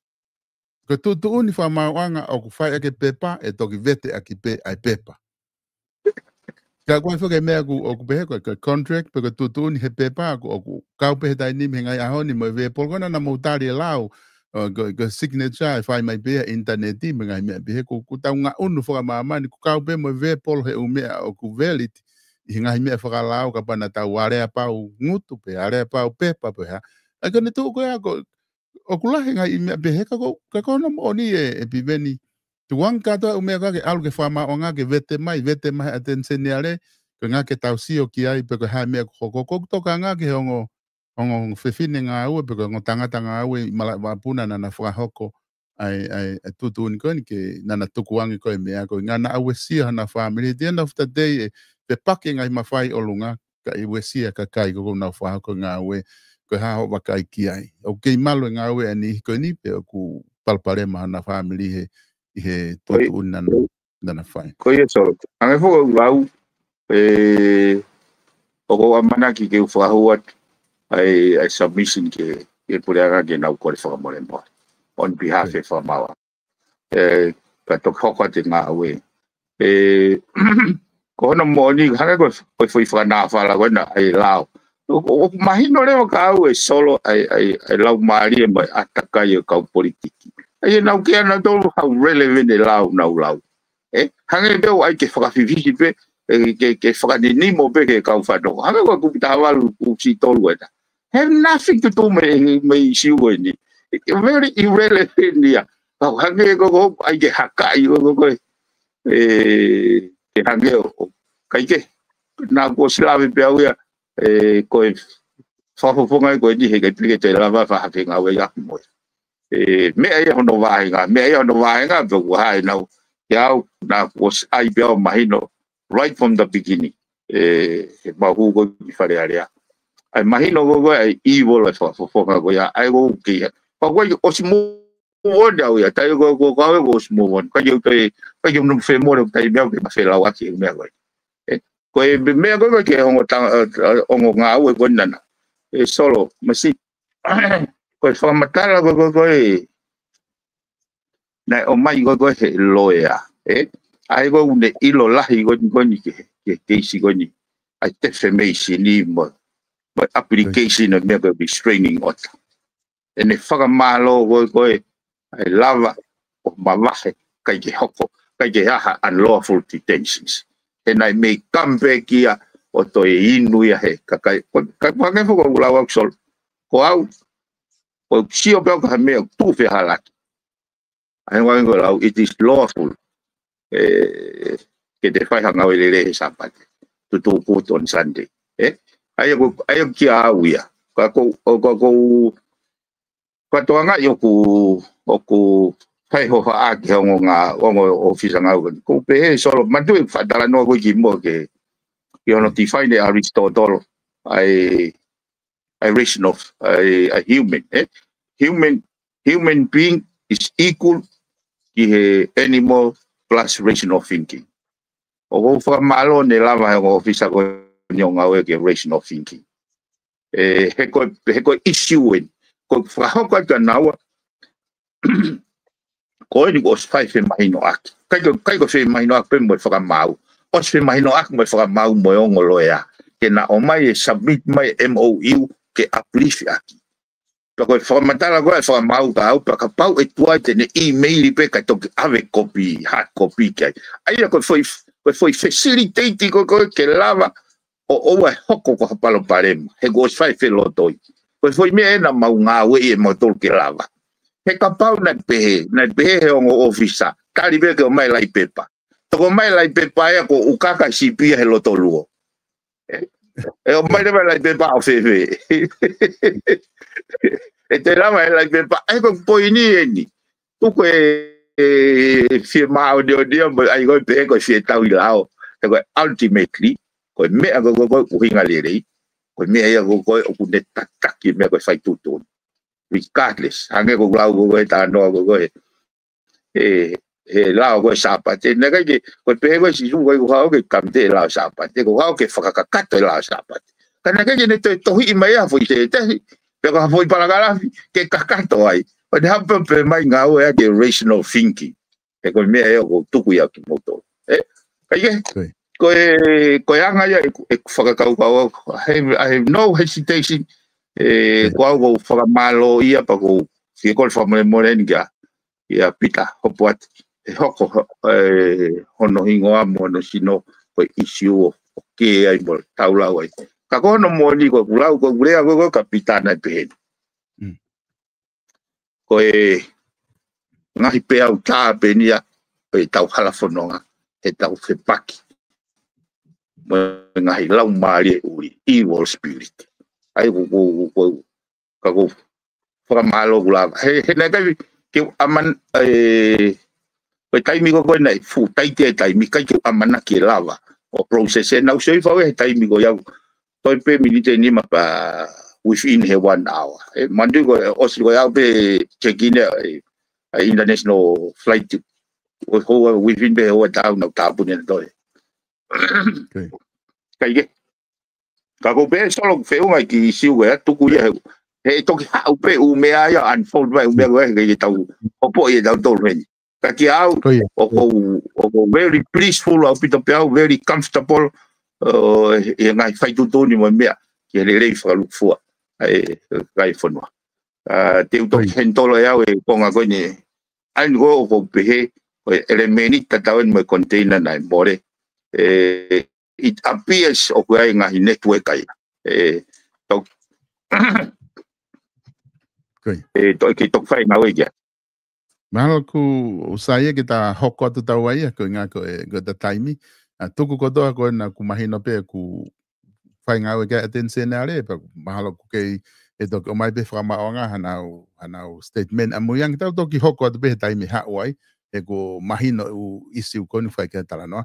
ko e tuʻutuʻuni fakamaauʻanga ʻoku fai ʻaki e pepa, ʻe toki vete ʻaki pē ʻa e pepa. Ka ko e foki e meʻa ʻoku, ʻoku pehē ko e, ko e contract, pe ko e tuʻutuʻuni he pepa, ʻoku, ʻoku kau pē he taimi ni mo e ngaahi ʻaho ni mo e vepolo ko ena naʻa mou tali e lau, ʻo, ko, ko e signature ʻe fai mai pē ia he ʻinitaneti mo e ngaahi meʻa pehē, ʻoku, ʻoku tau ngaʻunu fakamāmani, ʻoku kau pē mo e vepolo he ʻū meʻa ʻoku valid, ʻi he ngaahi meʻa fakalao kapau naʻa tau aleapau ngutu pe aleapau pepa pe hā. ʻAi ko eni tuʻu ko ia ko, ʻoku lahi e ngaahi meʻa pehē ka ko, ka ko hono moʻoni ʻe, ʻe Piveni. Tukuange kātoa e ʻū meʻa ko ē ke ʻalu ke fakamaauʻanga ke vete mai, vete mai ʻAteni Seniale, ko e ʻuhinga ke tau sio ki ai, pe ko e hā e meʻa ʻoku hoko, ʻoku tokanga ki he ongo, ongo fefine ngāue, pe ko e ongo tangata ngāue ʻi malaʻe vakapuna naʻa na fakahoko ʻa e, ʻa e, ʻa e tuʻutuʻuni ko eni ke naʻa na tukuange ko e meʻa ko e ʻuhinga naʻa uesia hona fāmili, at the end of the day, ʻe, pe pake ngaahi mafai ʻolunga, ka ʻi uesia kakai ko ē ʻoku nau fakahoko e ngāue, ko e hā hoʻo vakai ki ai. ʻOku kei malu e ngāue ʻa e niʻihi ko eni pe ʻoku palopalema hona fāmili he, ʻi he tuʻutuʻuni naʻa na, naʻa na fai. Ko ia Solo. Hangē foki ʻoku lau, ʻe, ʻoku ou ʻamanaki ke u fakahū atu ʻa e, ʻa e submission ki he, ki he puleʻanga ke nau kole fakamolemole. On behalf ʻe fakamaua. ʻE, ka toki hoko atu e ngāue. ʻE, ko hono moʻoni, hangē ko e, ko e foʻi fakanāfala ko ena ʻa e lao. ʻOku, ʻoku mahino leva kiate au ʻe Solo ʻa e, ʻa e, ʻa e laumālie mo e ʻātakai ʻo e kau politiki. ʻA ia naʻa ku ʻeke ʻanautolu how relevant e lao naʻa nau lau. ʻE, hangē pē ʻoku ʻai ke fakafifisi pē, ʻe, ke, ke fakaninimo pē ki he kau fanongo. Hangē ko e kupu taha valu kupu tolu ena. Have nothing to do mo e, mo e ʻisiū ko eni. Very irrelevant ia. Kau hangē ko, ko, ʻai ke hakaʻi ko, ko, ko, ʻe, ke hangē ʻo, ʻikai ke. Naʻa ku ʻosi lave pē au ia, ʻe, ko e fakafofonga ko eni he ʻikai pē ke te lava fakahake ngāue ia mo ia. ʻE, meʻa ia hono vāhenga, meʻa ia hono vāhenga, pe ʻoku hā ʻenau, ʻe au, naʻa ku ʻosi ʻai pē au mahino, right from the beginning. ʻE, he mau hū ko ē ki Fale Alea. ʻAi mahino ko ē, ʻa e evil ʻa e fakafofonga ko ia, ʻai ko ē ki ia. Pea ko ē ʻosi mo on au ia, tai ko, ko, ko au ko ʻosi move on. Ka ia u toe, ka ia u nofo femoʻuekina, tai meʻa ke ma felauʻaki e meʻa ko ē. Ē, ko e meʻa ko ē ke ongo ta-, ongo ngāue ko ena. Ē, Solo, masi, ko e fakamatala ko, ko, ko e, naʻe ʻomai ko, ko e he loea, ē? ʻA ia ko ʻene ʻilo lahi ko eni, ko eni ke, ke keisi ko eni. ʻA e defamation ni mo, mo application ʻo e meʻa ko e restraining order. ʻEne fakamālō ko, ko e, ʻa e lava ʻo mavahe, ʻikai ke hoko, ʻikai ke ʻi ai ha unlawful detentions. He naʻe mei come back ia ʻo toe inu ia he kakai, ko, ka, ka nge fo ko lau au Solo. Ko au, ko sio pē au ka ha meʻa ʻoku tuʻu fehalaki. ʻA ia ko ʻeku lau, it is lawful. Ē, ke te fai ha ngāue lelei he Sāpate. To do good on Sunday. Ē? ʻA ia ko, ʻa ia kia au ia. Ka ko, ʻo, ka ko, ka toanga ʻoku, ʻoku fai hohaʻa ki he ongo ngā, ongo ʻōfisa ngāue. Ko pehē Solo, manatuʻi e fakatalanoa ko ē kimuʻa ke, ki hono define ʻe Aristotle. ʻA e, ʻa e rational, ʻa e, ʻa e human, ē? Human, human being is equal ki he animal plus rational thinking. ʻOku ou fakamālō ne lava he ongo ʻōfisa ko eni ʻo ngāue ki he rational thinking. Ē, he ko e, he ko e issue eni. Ko e fakahoko atu ʻa naua, ko eni kuo ʻosi fai femahinoʻaki. ʻIkai ko, ʻikai ko e femahinoʻaki pē mo e fakamaau. ʻOsi femahinoʻaki mo e fakamaau mo e ongo loea. Ke na ʻomai e submit mai M O U ke uplift ʻaki. Pea ko e fakamatala ko ē ʻa e fakamaau ka au, pea kapau ʻe tuai te ne email pē ka toki ʻave kopi, hard copy ki ai. ʻA ia ko e foʻi, ko e foʻi facilitate ko, ko ē ke lava ʻo ʻoua ʻe hoko ko ha palopalema. He kuo ʻosi fai felotoi. Ko e foʻi meʻa ena mau ngāueʻi ʻe mautolu ke lava. He kapau naʻe pehē, naʻe pehē he ongo ʻōfisa. Tali pē ke ʻomai e lai pepa. Toko mai e lai pepa ia ko ʻUkaka sipi ia he loto luo. Ē, ʻe ʻomai leva e lai pepa ʻo fēfē. ʻE te lava e lai pepa, ʻa ia ko e poini eni. Tuku e, e fie māʻoniʻoni ia, mo, ʻa ia ko e pehē ko e fie tau ʻi lao. He ko e ultimately, ko e meʻa ko, ko, ko e ʻuhinga lelei. Ko e meʻa ia ko, ko e ʻoku ne tataki e meʻa ko e fai tuʻutuʻuni. Regardless, hangē ko e lau ko, ko e talanoa ko, ko e, e, he lao ko e Sāpate. Naʻe ʻikai ke, ko e pehē ko ē ʻe Sīsū ʻoku ʻikai ko haʻu ke kamite e lao Sāpate. Ko haʻu ke fakakakato e lao Sāpate. Ka naʻe ʻikai ke ne toe tohiʻi mai ha foʻi sētesi, pe ko ha foʻi palakalafi, ke kakato ai. ʻO ne haʻu pē ʻo pehē mai ngāue ʻaki e rational thinking. He ko e meʻa ia ʻoku ou tuku ia kimoutolu. Ē? Kae kehe, ko e, ko e anga ia ʻeku, ʻeku fakakaukau au. I have, I have no hesitation. Ē, ko au ʻoku ou fakamālō ia pea ʻoku ou fie kole fakamolemole eni kia, kia Pita Hopoate. ʻE hoko, ē, hono hingoa mo hono sino, ko e issue ʻoku, ʻoku kē ai mo tau lau ai. Ka ko hono moʻoni ko ʻeku lau, ko ʻeku lea ko, ko kia Pita naʻe pehē ni. Mm. Ko e ngaahi peau tā pē eni ia ʻo e tau hala fononga, he tau fepaki mo e ngaahi laumālie ʻuli, evil spirit. ʻA ia ko, ko, ko, ko, ka ʻoku ou fakamālō ʻoku lava. He, he naʻe ʻikai ke u ʻaman-, ē, ko e taimi ko, ko ē naʻe fuʻu taite e taimi, ʻikai ke u ʻamanaki ʻe lava ʻo process ʻe naʻa ku sio ʻi fau he taimi ko ia, toe pē miniti ʻe nima pea within he one hour. Ē, manatuʻi ko e ʻosi ko e ʻaho pē check in e, e, e international flight. Ko e houa within pē he houa ʻe taha naʻa ku tāpuni ʻena toe. Okay. Kae kehe. Ka ʻoku ou pehē Solo ʻoku feʻunga ki he issue ko ē, tuku ia he, he toki haʻu pē ʻū meʻa ia, unfold mai ʻū meʻa ko ē, ke, ke tau hopo ia tau tolu heni. Ka kia au, ʻoku ou, ʻoku ou very blissful ʻaupito pē au, very comfortable, ē, ʻi he ngaahi fai tuʻutuʻuni mo e meʻa, ki he lelei fakalūkufua ʻa e kakai e fonua. ʻA, te u toki handle ʻe au e konga ko eni, ʻa eni ko ē ʻoku ou pehē, ko e ʻelemēniti tatau eni mo e container naʻe mole. Ē, it appears ʻoku ʻi ai e ngaahi network ai. Ē, tau, ē, tau, ke tau fai ngāue ki ai. Mahalo ʻoku sai ia ke ta hoko atu tau ai ia, ko e ʻuhinga ko e, ko e ta taimi. ʻA, tuku kotoa ko ena ʻoku mahino pē ʻoku fai ngāue ki ai ʻa e Attorney General, pea mahalo ʻoku kei, ʻe toki ʻomai pē fakamaauʻanga hanau, hanau statement. ʻAmuiangi tau toki hoko atu pē he taimi haʻu ai, he kuo mahino ʻū issue ko eni ʻoku fai ki ai e talanoa.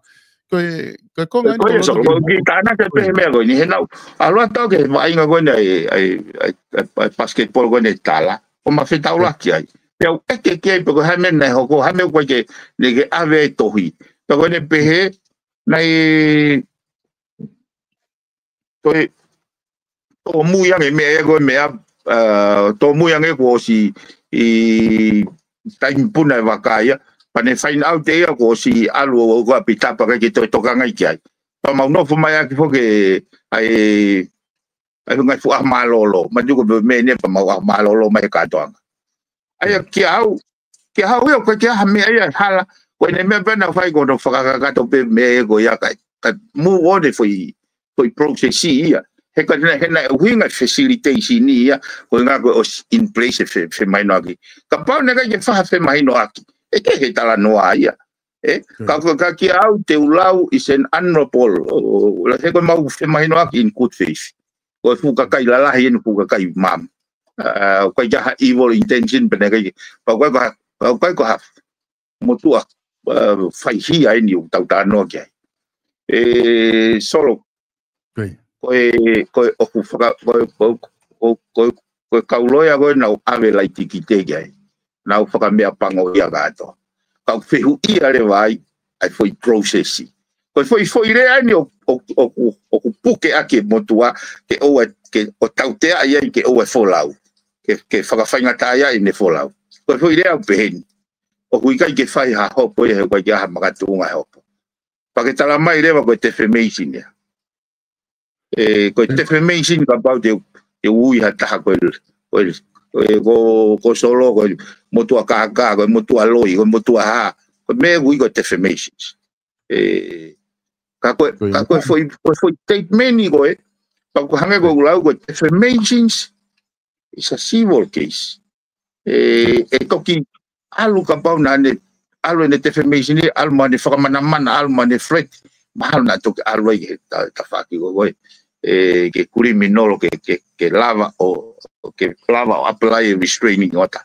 Ko e, ko e konga eni ko e Solo, ko e kiʻi tānaki pē he meʻa ko eni, he naʻa ku ʻalu atu au ki he vaʻinga ko eni ʻa e, ʻa e, ʻa e, ʻa e, ʻa e basketball ko eni ʻa e Tala, ʻo ma fetaulaki ai. Pea u ʻeke ki ai pe ko e hā e meʻa naʻe hoko, hā e meʻa ʻoku ʻikai ke, naʻe ʻikai ke ʻave ai e tohi. Pea ko ʻene pehē, naʻe toe tōmui ange meʻa ia ko e meʻa, ā, tōmui ange kuo ʻosi ʻi taimi puna e vaka ia, pea ne find out ʻe ia kuo ʻosi ʻalu ʻo ʻoku ʻapi tapa ʻikai ke toe tokanga ki ai. Pea mau nofo mai ʻaki foki ʻa e, ʻa e ngaahi fuʻu ʻaho mālōlō, ma tuku pe meʻa ne pea mau ʻaho mālōlō mai he kātoanga. ʻA ia kia au, kia au ia, ʻoku ʻikai ke ʻi ai ha meʻa ia hala, ko ʻene meʻa pē naʻa ku fai ko hono fakakakato pē meʻa ia ko ia kae, kae move on e foʻi, foʻi process ia. He ka naʻe, he naʻe ʻuhinga e facilitation ia, ko e ʻuhinga ko e ʻosi in place e fe-, femahinoʻaki. Kapau naʻe ʻikai ke fai ha femahinoʻaki, ʻe kehe e talanoa ia. Ē, ka, ka, ka kia au te u lau is an honorable, ʻo, ʻo, la he ko e mau femahinoʻaki in good faith. Ko e fuʻu kakai lalahi eni, fuʻu kakai maama. Ā, ʻoku ʻikai ke ʻi ai ha evil intention pe naʻe ʻikai ke, pea ʻoku ʻikai ko ha, pea ʻoku ʻikai ko ha motuʻa, ā, faihia eni ʻoku tau talanoa ki ai. Ē, Solo, Ko ia. ko e, ko e ʻoku faka-, ko e, ko e, ko e, ko e, ko e kau loea ko ē naʻa ku ʻave laiti ki te ki ai. Naʻa ku fakameʻapangoʻia kātoa. Ka ʻoku fehuʻia leva ai, ʻa e foʻi process. Ko e foʻi, foʻi lea eni ʻo, ʻo, ʻo, ʻo, ʻoku puke ʻaki e motuʻa, ke ʻoua, ke ʻo tautea ai ai ke ʻoua e folau. Ke, ke fakafaingataʻaʻia ʻene folau. Ko e foʻi lea ʻoku pehē ni. ʻOku ʻikai ke fai ha hopo ia he ʻoku ʻikai ke ʻi ai ha makatuʻunga e hopo. Pea ke tala mai leva ko e defamation ia. Ē, ko e defamation kapau te, te ui ha taha ko e, ko e, ko e, ko, ko Solo, ko e motuʻa kākā, ko e motuʻa loi, ko e motuʻa hā. Ko e meʻa ʻoku ui ko e defamation. Ē, ka ko e, Ko e ka ko e foʻi, ko e foʻi statement ʻi ko ē, ka ko e hangē ko e lau ko e defamation is a civil case. Ē, ʻe toki ʻalu kapau naʻa ne, ʻalu ʻene defamation ē, ʻalu mo ʻene fakamanamana, ʻalu mo ʻene threat, mahalo naʻa toki ʻalu ai ki he ta-, tafaʻaki ko ē. Ē, ki he criminal ke, ke, ke lava ʻo, ke lava ʻo apply e restraining order.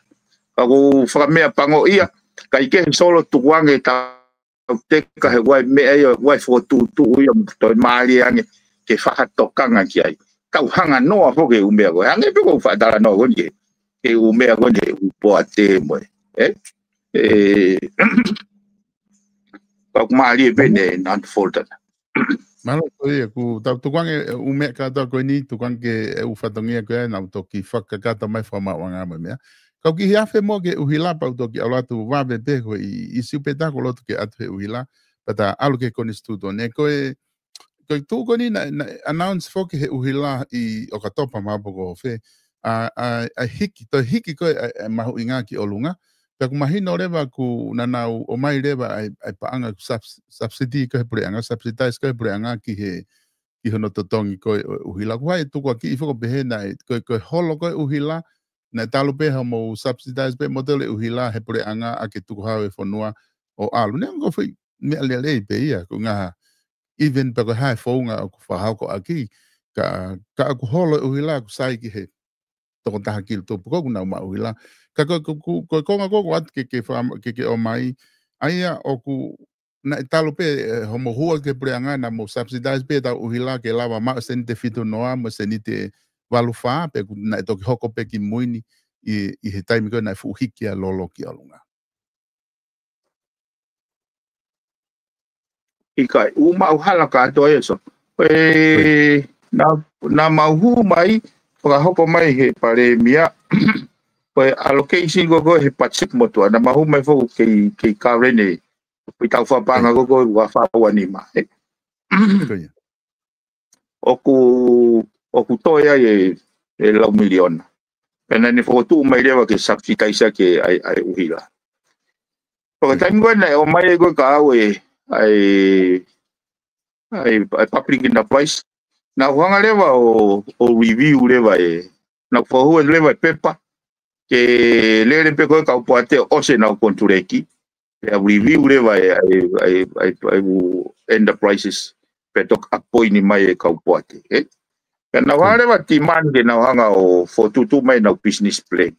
Ka ʻoku ou fakameʻapangoʻia, kae kehe Solo tukuange ta tau teka he ʻoku ʻi ai meʻa ia, ʻoku ʻi ai e fokotuʻutuʻu ia, mo toe mālie ange ke fakatokanga ki ai. Tau hanga noa foki he ʻū meʻa ko ē. Hangē pē ko e faʻa talanoa ko eni ki he, ki he ʻū meʻa ko eni he ʻū poate mo e. Ē? Ē, ka ʻoku mālie pē ʻene unfold ʻana. Mālō, ko ia, ʻoku tau tukuange e ʻū meʻa kātoa ko eni, tukuange ki he ʻū fatongia ko ia, naʻa ku toki fakakakato mai fakamaauʻanga mo e meʻa. Ka u kiʻi afe muʻa ki he ʻuhila pea u toki ʻalu atu vave pē ko e ʻi, ʻi siu pē ta ko loto ke ʻatu he ʻuhila, pea ta ʻalu ki he konisitūtone. Ko e, ko e tuʻu ko eni naʻe, naʻe announce foki he ʻuhila ʻi ʻOkatopa maʻapo ko Hofe. ʻA, ʻa, ʻa hiki, toe hiki ko ē, ʻa, ʻa mahuʻinga ki ʻolunga. Pea ʻoku mahino leva ʻoku nau ō mai leva ʻa e, ʻa e paʻanga ʻoku subs-, subsidy ko ē he puleʻanga, subsidize ko ē he puleʻanga ki he, ki hono totongi ko ē ʻo e ʻuhila. ʻOku ʻi ai e tukuakiʻi foki ʻoku pehē naʻe, ko e, ko e holo ko ē ʻuhila, naʻe talu pē hoʻomou subsidize pē moutolu e ʻuhila he puleʻanga ʻaki e tukuhau e fonua ʻo ʻalu. Neongo ko e foʻi meʻa lelei pē ia, ko e ngaahi, even pē ko e hā e founga ʻoku fakahoko ʻaki, ka, ka ʻoku holo e ʻuhila ʻoku sai ki he toko taha kilu tupu ko ē ʻoku nau maʻu ʻuhila. Ka ko, ko, ko, ko e konga ko ē ʻoku ʻoatu ke, ke faka-, ke, ke ō mai, ʻa ia ʻoku naʻe talu pē, ē, hoʻomou hū ki he puleʻanga naʻa mou subsidize pē ʻetau ʻuhila ke lava maʻu seniti fitu noa mo seniti valu fā, pe ʻoku naʻe toki hoko pē ki mui ni ʻi, ʻi he taimi ko ē naʻe fuʻu hiki ʻa e lolo ki ʻolunga. ʻIkai, ʻoku maʻu hala kātoa ia, Solo. Ē, naʻa, naʻa mau hū mai, fakahoko mai he palēmia, ko e allocation ko ē he patiseti motuʻa, naʻa mau hū mai foki kei, kei kavene, ko e tau fakapaʻanga ko ē ʻo e ua fā ua nima, ē. Ko ia. ʻOku, ʻoku toe ai e, e lau miliona. Pea naʻa ne fokotuʻu mai leva ke subsidize ʻaki ʻa e, ʻa e ʻuhila. Ko e taimi ko ē naʻe ō mai ai ko ē kia au e, ʻa e, ʻa e, ʻa e public enterprise. Naʻa ku hanga leva ʻo, ʻo review leva e, naʻa ku fakahū leva e pepa ke lele pē ko ē kau poate ʻo ʻosi ʻenau konituleki. Pea review leva e, ʻa e, ʻa e, ʻa e, ʻa e ʻū enterprises. Pea toki appoint mai e kau poate, ē? Pea naʻa ku hanga leva demand ke nau hanga ʻo fokotuʻutuʻu mai ʻenau business plan.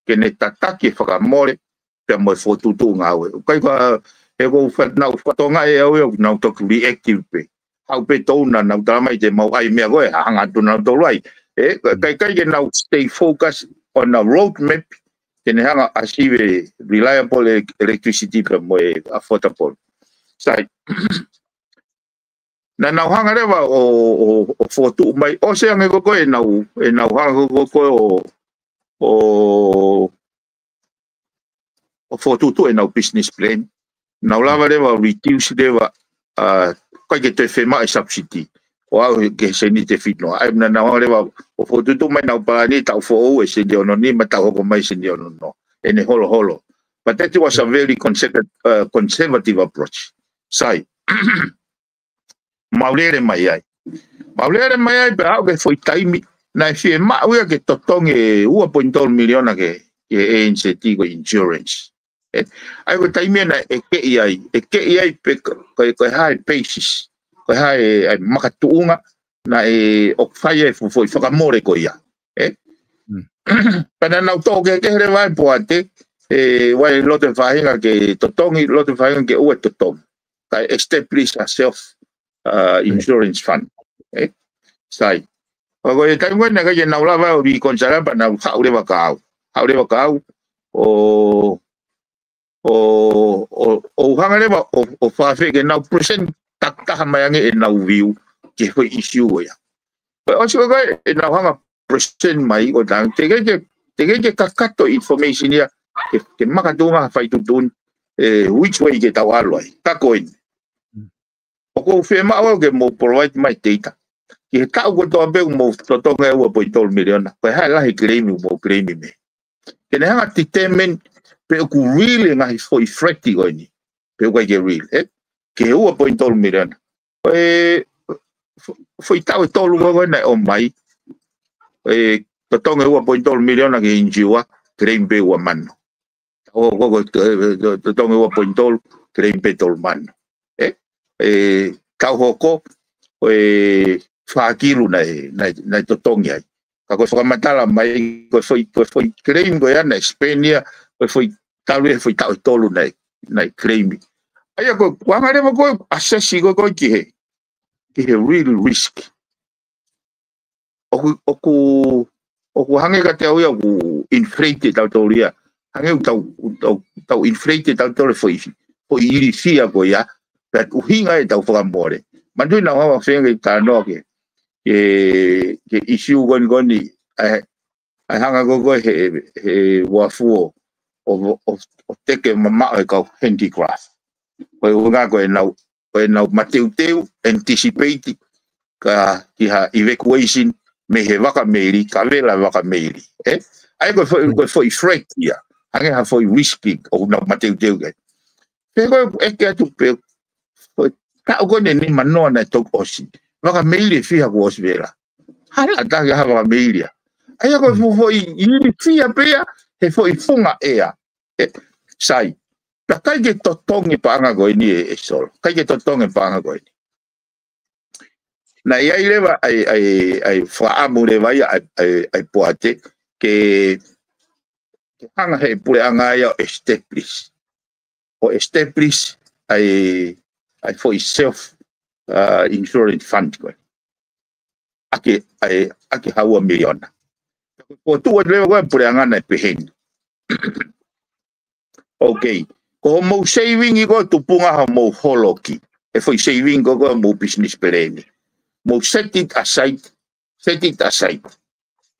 Ke ne tataki e fakamole, pea mo e fokotuʻutuʻu ngāue. ʻIkai ko e, he ʻoku ou fa-, naʻa ku fakatokangaʻi ʻe au ia ʻoku nau toki reactive pē. Haʻu pē tōna, nau tala mai te mau ʻai meʻa ko ē, hanga atu nautolu ai. Ē, ka, ka ʻikai ke nau stay focus on a roadmap, ke ne hanga ʻo achieve e reliable e-, electricity pea mo e affordable. Sai. Naʻa nau hanga leva ʻo, ʻo, ʻo fokotuʻu mai, ʻosi ange ko ē ʻenau, ʻenau hanga ko ē ʻo, ʻo, ʻo fokotuʻutuʻu ʻenau business plan. Nau lava leva ʻo reduce leva, ʻa, ʻikai ke toe fiemaʻu e subsidy ʻo aʻu ki he sēniti ʻe fitu noa. ʻA ia naʻa nau hanga leva ʻo fokotuʻutuʻu mai ʻenau palani, taʻu foʻou ʻe sēniti ʻe ono nima, taʻu hoko mai sēniti ʻe ono noa. ʻEne holoholo. But that was a very conserva-, uh, conservative approach. Sai. Mau lele mai ai. Mau lele mai ai pea aʻu ki he foʻi taimi naʻe fiemaʻu ia ke totongi e ua poini tolu miliona ki he, ki he A N Z ko e insurance. ʻE, ʻa ia ko e taimi ia naʻe ʻekeʻi ai, ʻekeʻi ai pe ko, ko, ko e hā e basis, ko e hā e, e makatuʻunga naʻe ʻoku fai ai e fuʻu foʻi fakamole ko ia. ʻE? Mm. Pea naʻa nau toʻo kehekehe leva e poate, ʻe, ʻoku ʻi ai e loto faʻahinga ke totongi, loto faʻahinga ke ʻoua ʻe totongi. Kae establish a self, uh, insurance fund. ʻE? Sai. Pea ko e taimi ko ē naʻe ʻikai ke nau lava ʻo reconcile pea nau haʻu leva kia au. Haʻu leva kia au ʻo, ʻo, ʻo, ʻo hanga leva ʻo, ʻo fakaafeʻi ke nau present takitaha mai ange ʻenau view ki he foʻi issue ko ia. Pea ʻosi ko ē ʻenau hanga present mai ʻo tang, teʻeki ke, teʻeki ke kakato information ia ke, ke makatuʻunga ha fai tuʻutuʻuni, ʻe, which way ke tau ʻalu ai. Ka ko eni. ʻOku ou fiemaʻu au ke mou provide mai data. Ki he taʻu kotoa pē ʻoku mou totongi e ua poini tolu miliona, ko e hā e lahi e claim ʻoku mou claim mei ai. Ke ne hanga determine pe ʻoku real e ngaahi foʻi threat ko eni. Pe ʻoku ʻikai ke real, ʻe? Ki he ua poini tolu miliona. Ko e fo-, foʻi taʻu ʻe tolu ko ē naʻe ʻomai. ʻE, totongi e ua poini tolu miliona ki he insurer, claim pē ua mano. Taʻu hoko ko e, e, e, totongi ua poini tolu, claim pē tolu mano. ʻE, ʻe, taʻu hoko, ko e fā kilu naʻe, naʻe, naʻe totongi ai. Ka ko e fakamatala mai, ko e foʻi, ko e foʻi claim ko ia naʻe spend ia, ko e foʻi talu e foʻi taʻu ʻe tolu naʻe, naʻe claim. ʻA ia ko e, ko e hanga leva ko ē ʻo assess ko ē ko ē ki he, ki he real risk. ʻOku, ʻoku, ʻoku hangē kiate au ia ʻoku inflate tautolu ia. Hangē ʻoku tau, tau, tau inflate tautolu e foʻi, foʻi ilifia ko ia. Pea ʻuhinga ia ʻetau fakamole. Manatuʻi naʻa ku hanga ʻo feinga ke talanoa ki he, ki he, ki he issue ko eni ko eni, ʻa e, ʻa e hanga ko ē ko ē he, he uafu ʻo, ʻo, ʻo, ʻo teke mamaʻo e kau handicraft. Ko e ʻuhinga ko ʻenau, ko ʻenau mateuteu, anticipate, ka ki ha evacuation mei he vaka meili, ka vela vaka meili. ʻE? ʻA ia ko e foʻi, ko e foʻi threat ia. Hangē ha foʻi risk ʻoku nau mateuteu ki ai. Pea ko e ʻeke atu pē, ko e taʻu ko eni ʻe nima noa naʻe toki ʻosi. Vaka meili ʻe fiha kuo ʻosi vela. Hala ʻatā ki ha vaka meili ia. ʻA ia ko e fuʻu foʻi ilifia pē ia, he foʻi funga ʻea. ʻE, sai. Pea ʻikai ke totongi paʻanga ko eni ʻe, ʻe Solo. ʻIkai ke totongi paʻanga ko eni. Naʻe ʻi ai leva ʻa e, ʻa e, ʻa e fakaʻamu leva ia ʻa e, ʻa e, ʻa e poate ke, ke hanga he puleʻanga ia ʻo establish. ʻO establish ʻa e, ʻa e foʻi self, uh, insurance fund ko ē. ʻAki, ʻa e, ʻaki ha ua miliona. Ko e tuʻu atu leva ko ē puleʻanga naʻe pehē ni. Ok. Ko hoʻomou saving ʻi ko ē tupunga hoʻomou holoki. E foʻi saving ko ē ko ē hoʻomou business plan ni. Mou set it aside. Set it aside.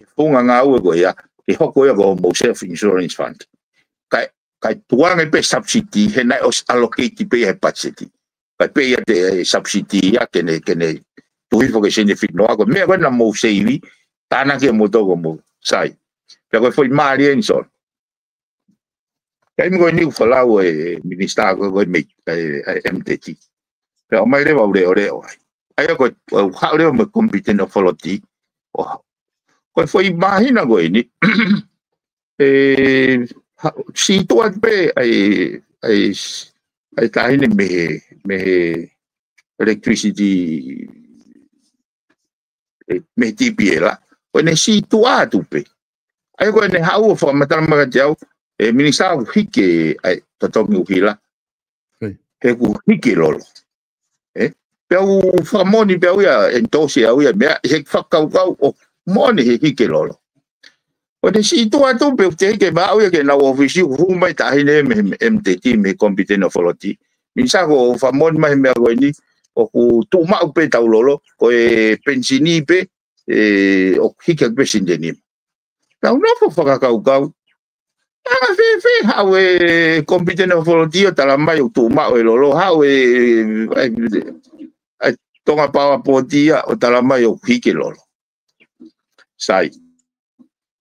He funga ngāue ko ia, ke hoko ia ko hoʻomou self insurance fund. Kae, kae tukuange pē subsidy, he naʻe ʻosi allocate pē ia he budget. Kae pē ia te, e subsidy ia, ke ne, ke ne tuhi foki e sēniti ʻe fitu noa ko e meʻa ko ē naʻa mou save, tānaki ʻe moutolu ko hoʻomou, sai. Pea ko e foʻi mālie eni Solo. Taimi ko eni ʻoku folau e minisitā ko ē ko ē mei, e, e M T T. Pea ʻomai leva ʻo leʻoleʻo ai. ʻA ia ko e, ʻo haʻu leva mo e competent authority. ʻO, ko e foʻi māhina ko eni. ʻE, ha, sītuʻa pē ʻa e, ʻa e, ʻa e taʻahine mei he, mei he electricity, ʻe, mei he T P L. Ko ʻene sītuʻa atu pē. ʻA ia ko ʻene haʻu ʻo fakamatala mai kiate au, ʻe minisitā ʻoku hiki ʻa e totongi ʻuhila. Right. He ʻoku hiki lolo. ʻE? Pea u fakamoʻoni pē au ia, endorse au ia, meʻa, he fakakaukau ʻoku moʻoni he hiki lolo. ʻOku te siʻi tuʻu atu pē ʻoku teʻeki ke maʻu ia ke nau ʻōfisi ʻoku hū mai taʻahine mei he M T T mei he Competent Authority. Minisitā, ko e fakamoʻoni mai he meʻa ko eni, ʻoku tuʻu maʻu pē ʻetau lolo, ko e penisini pē, ē, ʻoku hiki ʻaki pē sēniti ʻe nima. Tau nofo fakakaukau. Anga fēfē haʻu e Competent Authority ʻo tala mai ʻoku tuʻu maʻu e lolo, haʻu e, e, e Tonga Power Board ia ʻo tala mai ʻoku hiki e lolo. Sai.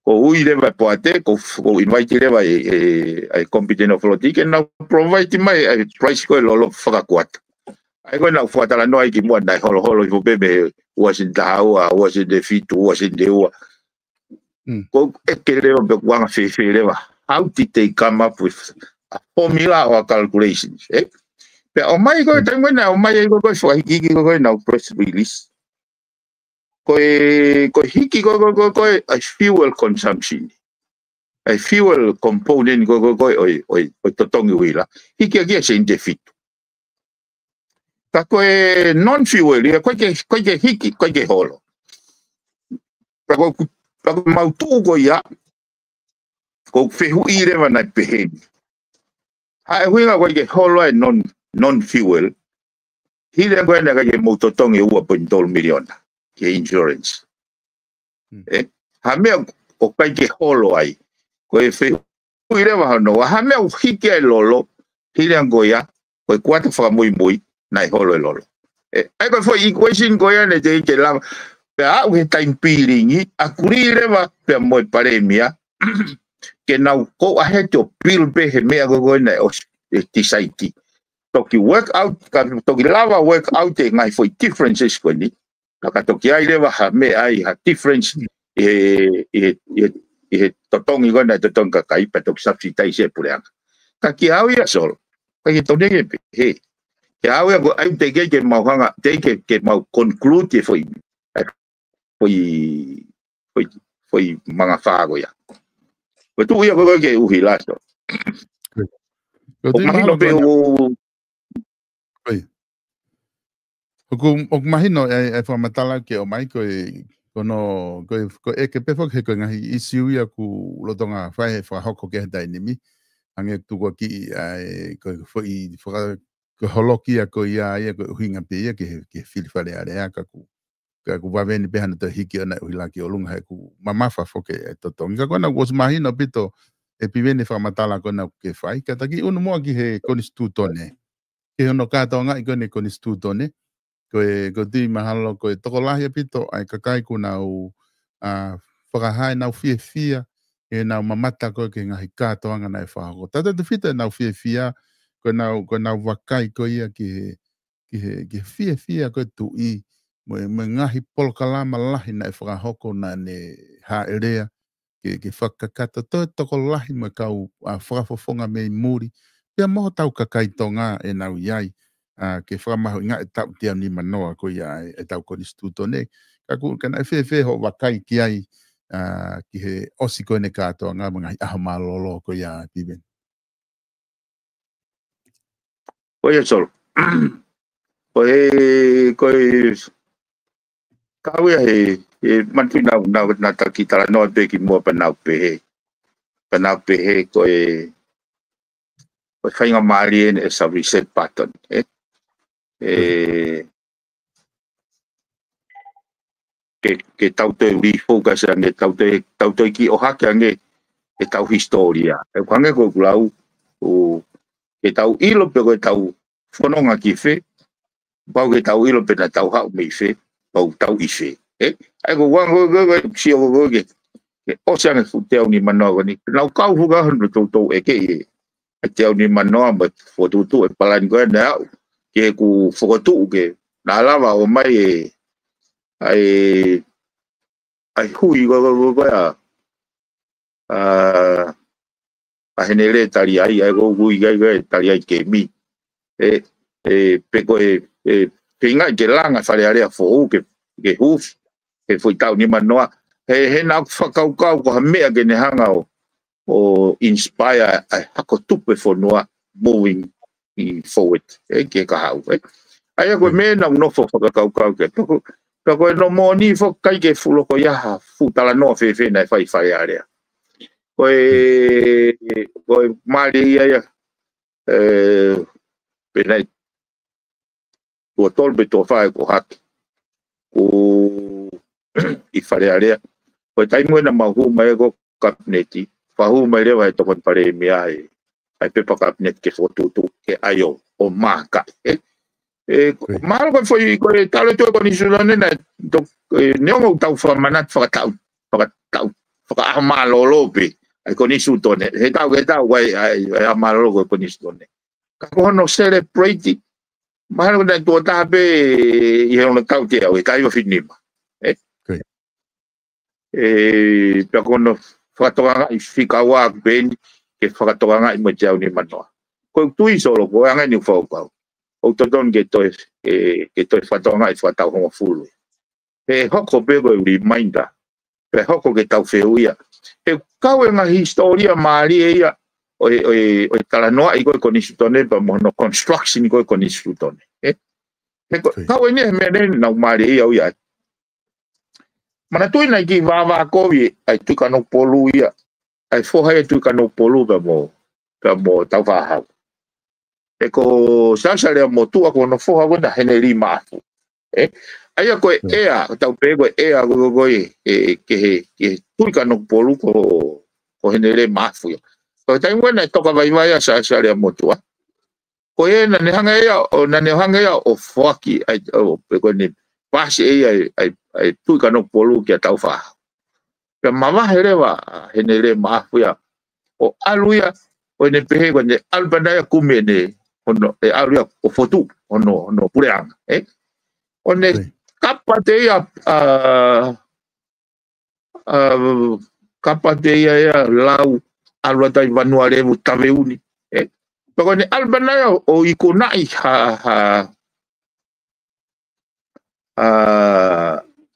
Ko e ui leva e poate, ko, ko e invite leva e, e, e Competent Authority ke nau provide mai e price ko e lolo fakakuata. ʻA ia ko ʻenau fakatalanoa ai kimuʻa naʻe holoholo hifo pē mei he ua sēniti taha ua, ua sēniti fitu, ua sēniti ua. Mm. Ko e ʻeke leva pe ʻoku anga fēfē leva. How did they come up with a formula or calculations, eh? Pea ʻomai ko e, mm, taimi naʻe ʻomai ai ko e, ko e fakahikihiki ko e, ko ʻenau press release. Ko e, ko e hiki ko e, ko e, ko e, ko e, ʻa e fuel consumption. ʻA e fuel component ko e, ko e, ko e, ʻo e, ʻo e, ʻo e totongi uila. Hiki ʻaki ia sēniti ʻe fitu. Ka ko e non-fuel, ia ko e ke, ko e ke hiki, ko e ke holo. Ka ko, ka ko e mau tuʻu ko ia, ko e fehuʻi leva naʻe pehē ni. Ko e ʻuhinga ko e ke holo e non, non-fuel. Hili ange ko ē naʻe ʻikai ke mou totongi ua poini tolu miliona ki he insurance. Mm. Eh, ha meʻa ʻoku ʻikai ke holo ai. Ko e fehuʻi leva hono ua, ha meʻa ʻoku hiki ai e lolo, hili ange ko ia, ko e kuata fakamuimui, naʻe holo e lolo. Eh, ʻa ia ko e foʻi equation ko ia naʻe teʻeki ke lava, pea aʻu he taimi pilingi, ʻakulī leva, pea mo e palēmia, ke nau go ahead ʻo build pē he meʻa ko ē naʻe ʻosi, eh, decide. Toki work out, ka toki lava work out e ngaahi foʻi differences ko eni. Ka, ka toki ʻi ai leva ha meʻa ai, ha difference ʻi he, ʻi he, ʻi he, ʻi he totongi ko ē naʻe totongi kakai, pea toki subsidize e puleʻanga. Ka kiate au ia Solo, ʻikai ke tonu ke pehē. Kiate au ia ko e ʻai teʻeki ke mau hanga, teʻeki ke mau conclude e foʻi, e foʻi, foʻi, foʻi mangafā ko ia. Ko e tuʻu ia ko ē ke ʻuhila Solo. Ko e ʻoku mahino pē ko ē ʻoku ʻOku, ʻoku mahino e, e fakamatala ke ʻomai ko e, ko hono, ko e, ko e ʻeke pē foki he ko e ngaahi ʻisiū ia ʻoku lolotonga fai he fakahoko ki he taimi ni. Hangē tuku ʻaki ʻa e, ko e foʻi faka-, ko e holoki ia ko ia, ia ko e ʻuhinga pē ia ke, ke fili Fale Alea ka ʻoku, ka ʻoku vave ni pē hano toe hiki ʻo nau ʻuhila ki ʻolunga he ʻoku mamafa foki e totongi. Ka ko ena ʻoku ʻosi mahino ʻaupito ʻe Piveni e fakamatala ko ena ʻoku ke fai. Ka ta kiʻi ʻunu muʻa ki he konisitūtone. Ki hono kātoangaʻi ko eni e konisitūtone. Ko e, ʻoku ou tui mahalo ko e tokolahi ʻaupito ʻa e kakai ʻoku nau, ʻa, fakahā ʻenau fiefia, ʻenau mamata ko ē ki he ngaahi kātoanga naʻe fakahoko. Tautautefito ʻenau fiefia, ko ʻenau, ko ʻenau vakai ko ia ki he, ki he, ki he fiefia ko ē Tuʻi, mo e, mo e ngaahi polokalama lahi naʻe fakahoko naʻa ne hāʻelea, ke, ke fakakakato toe tokolahi mo e kau, ʻa, fakafofonga mei muli. Pea mo hotau kakai Tonga ʻenau ʻi ai, ʻa, ke fakamahuʻingaʻi e taʻu teau nimanoa ko ia e, ʻetau konisitūtone. Ka ʻoku, ka naʻe fēfē hoʻo vakai ki ai, ʻa, ki he ʻosi ko eni e kātoanga mo e ngaahi ʻaho mālōlō ko ia Piveni. Ko ia Solo. Ko e, ko e, kau ia he, he manatu naʻa, naʻa, naʻa ta kiʻi talanoa pē kimuʻa pea naʻa ku pehē. Pea naʻa ku pehē ko e, ko e faingamālie eni ʻa e reset button, ē? ʻE, ke, ke tau toe refocus ange, tau toe, tau toe kiʻi ʻohake ange ʻetau hisitōlia. ʻE, ʻoku hangē ko ʻeku lau, ʻo, ke tau ʻilo pe ko ʻetau fononga ki fē, pau ke tau ʻilo pe naʻa tau haʻu mei fē, pau tau ʻi fē. Ē? ʻA ia ko e anga ko ē, ko e, ko e, sio ko ē, ko e, ke, ke ʻosi ange e fuʻu teau nimanoa ko eni. Naʻa ku kau fuka hano toutou ʻeke ʻi he, e teau nimanoa mo e fokotuʻutuʻu e palani ko ē naʻe aʻu ki heʻeku fokotuʻu ke na lava ʻo ʻomai e, ʻa e, ʻa e hui ko ē, ko ē, ko ē, ko ē, ʻa, ʻa, ʻa Henele tali ai, ʻa ia ko ʻeku ui ai ko ē tali ai kemi. ʻE, ʻe, pe ko e, ʻe, feingaʻi ke langa Fale Alea foʻou ke, ke huufi he foʻi taʻu nimanoa. He, he naʻa ku fakakaukau ko ha meʻa ke ne hanga ʻo, ʻo inspire ʻa e hako tupu e fonua moving forward, ē, ki he kahaʻu, ē. ʻA ia ko e meʻa naʻa ku nofo fakakaukau ki ai. Pea ko, pea ko e no moʻoni foki ʻikai ke fuʻu loko ia ha fuʻu talanoa fēfē naʻe fai Fale Alea. Ko e, ko e mālie ia ia, ē, pē nai, tuʻo tolu pe tuʻo fā ʻeku ʻohake. Ko ē ʻi Fale Alea. Ko e taimi ʻena mau hū mai ko ē kapineti, fakahū mai leva ʻe he tokoni palēmia ʻa e, ʻa e pepa kapineti ke fokotuʻutuʻu ke ʻai ʻo, ʻo maaka. Ē, ē, mahalo ko e foʻi, ko e talu atu e konisitūtone naʻe, to, ē, neongo ʻoku tau fakamanatu fakataʻu, fakataʻu, fakaʻaho mālōlō pē ʻa e konisitūtone. He taʻu ki he taʻu ʻoku ʻi ai, ʻi ai, ʻi ai ʻaho mālōlō ko e konisitūtone. Ka ko hono celebrate, mahalo naʻe tuʻo taha pē ʻi he ono tau te au, ʻe taʻu hiva fitu nima. Ē? Ē, pea ko hono fakatokangaʻi fika ua pē eni, ke fakatokangaʻi mo e teau nimanoa. Ko e tui Solo, ko e anga eni ʻeku fakakaukau. ʻOku totonu ke toe, ē, ke toe fakatokangaʻi fakataʻu hongofulu. He hoko pē ko e reminder. Pea hoko ke tau fehuʻia. He kau e ngaahi hisitōlia mālie ia ʻo e, ʻo e, ʻo e talanoaʻi ko e konisitūtone pea mo hono construction ko e konisitūtone. Ē? He ko, kau eni he meʻa naʻa nau mālie ia ʻo ia. Manatuʻi naʻe kiʻi vāvākovi ʻa e Tuʻi Kanokupolu ia, ʻa e foha ia ʻo e Tuʻi Kanokupolu pea mo, pea mo Tāufaʻāhau. Ē ko Siaosi Aleamotuʻa ko hono foha ko ena Heneli Maʻafu. Ē? ʻA ia ko e ʻea, tau pehē ko e ʻea ko, ko, ko e, ē, ki he, ki he Tuʻi Kanokupolu ko, ko Heneli Maʻafu ia. Ko e taimi ko ē naʻe toka vaivai ai ʻa Siaosi Aleamotuʻa. Ko ia naʻa ne hanga ia, ʻo naʻa ne hanga ia ʻo foaki, ʻa e, ʻo, pe ko ʻene paasi ʻe ia ʻa e, ʻa e, ʻa e Tuʻi Kanokupolu kia Tāufaʻāhau. Pea mavahe leva ʻa Heneli Maʻafu ia, ʻo ʻalu ia, ʻo ʻene pehē ko ʻene ʻalu pē ʻana ia ʻo kumi ʻene, hono, ʻe ʻalu ia ʻo fokotuʻu hono, hono puleʻanga, ē? ʻO ne kapa atu ia, ʻa, ʻa, kapa atu ia ia lau, ʻalu atu ʻi Vanualevu Taveuni, ē? Pea ko ʻene ʻalu pē ʻana ia ʻo ikunaʻi ha, ha, ʻa,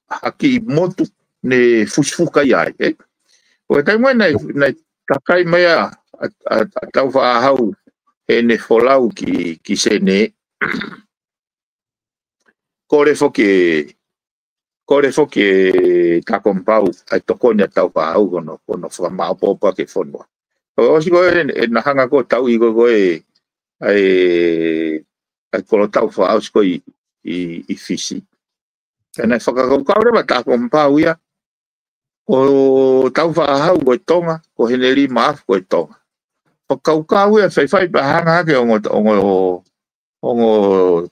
ha kiʻi motu ne fusifuka ia ai, ē? Ko e taimi naʻe, naʻe takai mai ʻa, ʻa, ʻa, ʻa Tāufaʻāhau heʻene folau ki, ki Senē. Kole foki ʻe, kole foki ʻe Takompau ʻa e tokoni ʻa Tāufaʻāhau ko hono, ko hono fakamāʻopoʻopo ʻaki e fonua. ʻOsi ko ē, ʻena hanga ko ē ʻo tauʻi ko ē, ko ē, ʻa e, ʻa e kolotau fakaʻosi ko ē ʻi, ʻi, ʻi Fisi. Pea naʻe fakakaukau leva ʻa Takompau ia, ko Tāufaʻāhau ko e Tonga, ko Heneli Maʻafu ko e Tonga. Fakakaukau ia faifai pea hanga hake ʻo ongo, ongo, ongo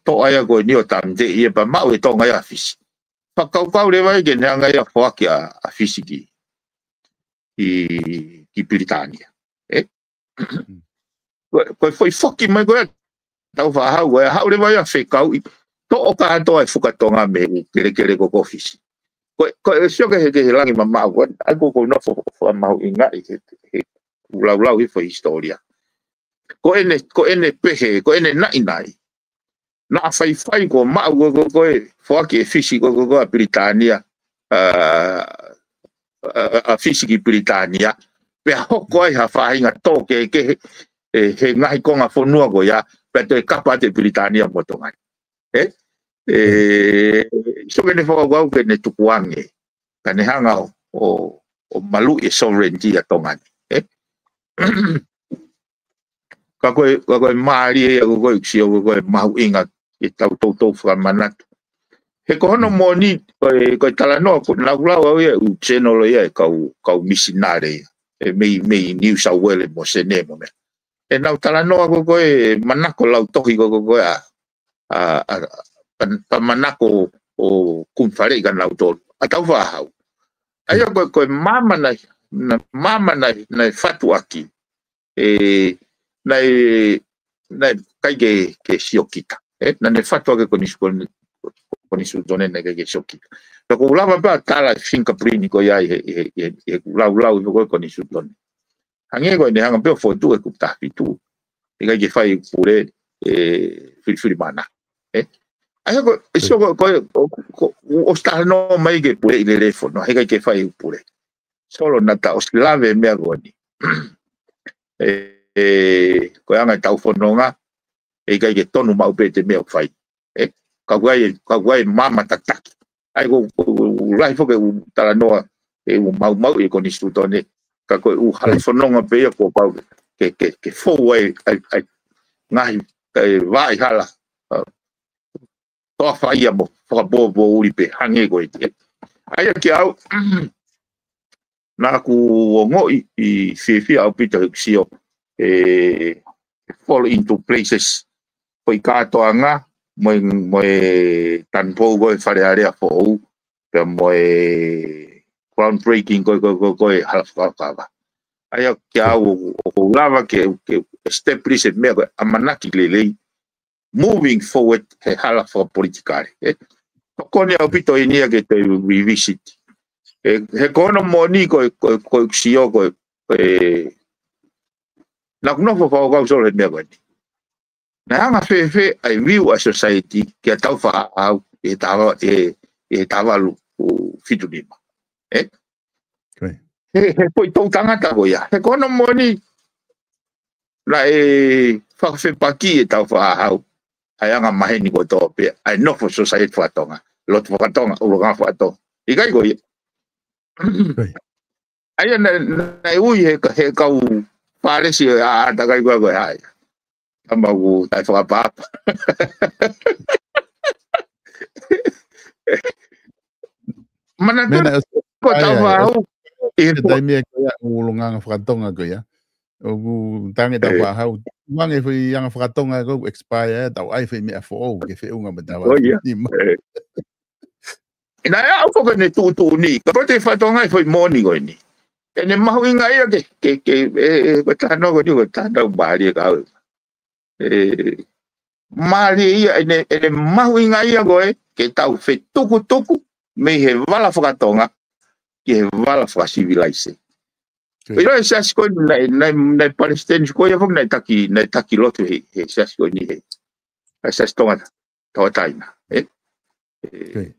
toʻa ia ko eni ʻo tāmateʻi ia pea maʻu ʻe Tonga ia ʻa Fisi. Fakakaukau leva ia ke ne hanga ia ʻo foaki ʻa, ʻa Fisi ki, ki, ki Pilitānia. Ē? Ko, ko e foʻi foki mai ko ē ʻa Tāufaʻāhau, ko e haʻu leva ia ʻo fekauʻi, toʻo kātoa e fuka Tonga mei he kelekele ko ē ko Fisi. Ko, ko e sio ki he, ki he langi mamaʻo, ko e, ʻa ia ko ʻeku nofo fakamahuʻingaʻi he, he, ʻeku laulau hifo e hisitōlia. Ko ʻene, ko ʻene pehē, ko ʻene naʻinaʻi. Naʻa faifai ko ē maʻu ko ē, ko ē, ko ē, foaki ʻe Fisi ko ē, ko ē, ko ē ʻa Pilitānia, ʻa, ʻa, ʻa Fisi ki Pilitānia. Pea hoko ai ha faʻahinga tō kehekehe, ē, he ngaahi konga fonua ko ia, pea toe kapa atu ʻe Pilitānia mo Tonga ni. Ē? Ē, sio ki heʻene fakakaukau ke ne tukuange. Ka ne hanga ʻo, ʻo, ʻo maluʻi e sovereignty ʻa Tonga ni. Ē? Ka ko e, ka ko e mālie ia ko ē, ko e sio ko ē, ko e mahuʻinga ke tau toutou fakamanatu. He ko hono moʻoni, ko e, ko e talanoa, ko ʻeku lau au ia, ʻū channel ia, ʻa e kau, kau misinale ia. ʻE mei, mei New South Wales mo Senē mo meʻa. ʻEnau talanoa ko ē, ko e manako lau tohi ko ē, ko ē, ʻa, ʻa, ʻa, pa, pa manako ʻo kumi faleʻi kia nautolu. ʻA Tāufaʻāhau. ʻA ia ko e, ko e maama naʻe, naʻe, maama naʻe, naʻe fatu ʻaki. Ē, naʻe, naʻe ʻikai ke, ke sio kita. Ē, naʻa ne fatu ʻaki e konisi-, koni-, konisitūtone naʻe ʻikai ke sio kita. Pea ʻoku ou lava pē ʻo tala e fingerprint ko ia ʻi he, ʻi he, ʻi he, ʻi he ʻeku laulau ko ē konisitūtone. Hangē ko ʻene hanga pē ʻo fokotuʻu e kupu taha fitu. ʻIkai ke fai pule, ē, fili-, fili mana. Ē? ʻA ia ko, ʻe sio ko, ko, ko, ko, ʻo ʻosi talanoa mai ke puleʻi lelei e fonua, heʻikai ke fai pule. Solo naʻa ta ʻosi lave e meʻa ko eni. Ē, ē, ko e anga ʻetau fononga, heʻikai ke tonu maʻu pē ʻete meʻa ʻoku fai. Ē, ka ʻoku ʻi ai, ka ʻoku ʻi ai e maama tataki. ʻA ia ko, ko, ko, lahi foki e ʻū talanoa, ʻe ʻū maumauʻi e konisitūtone. Ka ko e ʻū hala fononga pē ia kuo pau ke, ke, ke fou ai, ai, ai, ngaahi, ai, vaʻa hala, ʻa, toafa ia mo fakapoʻupoʻuli pē hangē ko e te. ʻA ia kiate au, naʻa ku ongoʻi ʻi fiefia ʻaupito he ʻeku sio, ʻe, fall into places. Ko e kātoanga, mo e, mo e tanupou ko e Fale Alea foʻou, pea mo e groundbreaking ko e, ko e, ko e, ko e hala fakakava. ʻA ia kiate au ʻoku, ʻoku lava ke, ke establish e meʻa ko e ʻamanaki lelei, moving forward he hala fakapolitikale. ʻE, tokoni ʻaupito eni ia ke te revisit. ʻE, he ko hono moʻoni ko e, ko e, ko e ʻeku sio ko e, ko e, naʻa ku nofo fakakaukau solo he meʻa ko eni. Naʻe anga fēfē ʻa e view ʻa e society kia Tāufaʻāhau ʻi he taha, ʻi he, ʻi he taha valu fitu nima. ʻE? Ko e. He, he ko e toʻutangata ko ia. He ko hono moʻoni naʻe fakafepaki ʻe Tāufaʻāhau ʻa e anga maheni kotoa pē ʻa e nofo society faka-Tonga. Lotu faka-Tonga, ʻulungaanga faka-Tonga. ʻIkai ko ia. Ko e. ʻA ia naʻe, naʻe ui he ka-, he kau Fālesi ʻo e ʻātakai ko ē ko e hā ia. Tama ʻoku taʻefakaʻapaʻapa. Manatu Mena ʻosi ko ʻai ai, Tāufaʻāhau ʻosi ʻi he he po- taimi ʻe ko ia ʻulungaanga faka-Tonga ko ia. ʻOku tangi ʻe Tāufaʻāhau. Mangi foʻi anga faka-Tonga ko e expire, tau ʻai foʻi meʻa foʻou ke feʻunga mo e taha valu fitu nima. ʻE. Naʻe ʻalu ko ē ke ne tuʻutuʻuni, kapau te ke fakatokangaʻi foʻi moʻoni ko eni. ʻEne mahuʻinga ia ke, ke, ke, ʻe, ʻe, ko e talanoa ko eni, ko e talanoa mālie ka au. ʻE, mālie ia, ʻene, ʻene mahuʻinga ia ko ē, ke tau fetukutuku, mei he vala faka-Tonga, ki he vala fakasivilaise. Ko ia. ʻIlo e siasi ko eni, naʻe, naʻe, naʻe palesiteni ko ia foki, naʻe taki, naʻe taki lotu he, he siasi ko eni he. ʻA e Siasi Tonga Tauʻatāina, ʻe? ʻE, Ko ia.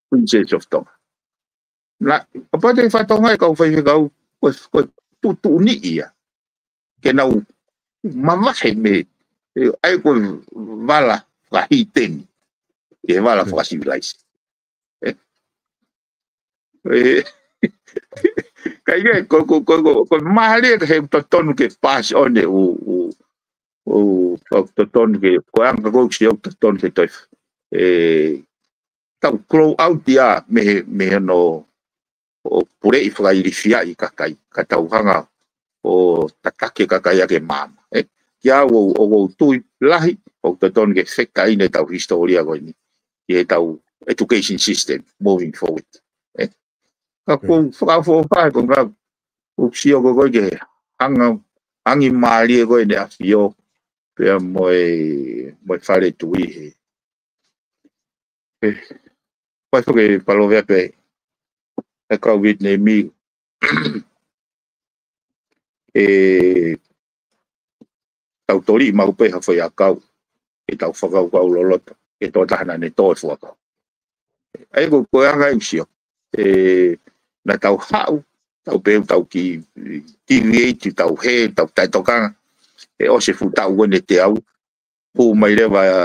Queen Church of Tonga. Naʻa, kapau te ke fakatokangaʻi kau faifekau, ko e, ko e tuʻutuʻuni ia. Ke nau mavahe mei, ʻe, ʻa e ko e vala fakahīteni, ʻi he vala Ko ia. fakasivilaise. ʻE? ʻE, ka ʻi he, ko, ko, ko, ko, ko mālie ka he totonu ke pass on ʻe ʻū, ʻū, ʻū, ʻū totonu ke, ko e anga ko ē ʻoku sio totonu ke toe. ʻE, tau grow out ia mei he, mei he no, ʻo puleʻi fakailifiaʻi kakai, ka tau hanga ʻo tataki e kakai ʻa e maama. ʻE, kiate au ʻoku, ʻoku ou tui lahi, ʻoku totonu ke fekaiʻi ʻetau hisitōlia ko eni, ʻi heʻetau education system, moving forward. ʻE, ka ʻoku ou fakaʻofoʻofa he ko e ngā, ʻoku sio ko ē ko ē ke hanga, angi mālie ko ē ʻEne ʻAfio, pea mo e, mo e fale tui he. ʻE, pai foki e palōveape, ʻe kau Vietnam, ʻe, tau toli maʻu pē ha foʻi ʻakau, ʻe tau fakakaukau loloto, ʻe tō taha naʻa ne tō e fuakava. ʻA ia ko, ko e anga ʻeku sio. ʻE, naʻa tau haʻu, tau pehē tau kiʻi deviate, tau hē, tau taʻetokanga, ʻe ʻosi e fuʻu taʻu ko eni ʻe teau, hū mai leva ʻa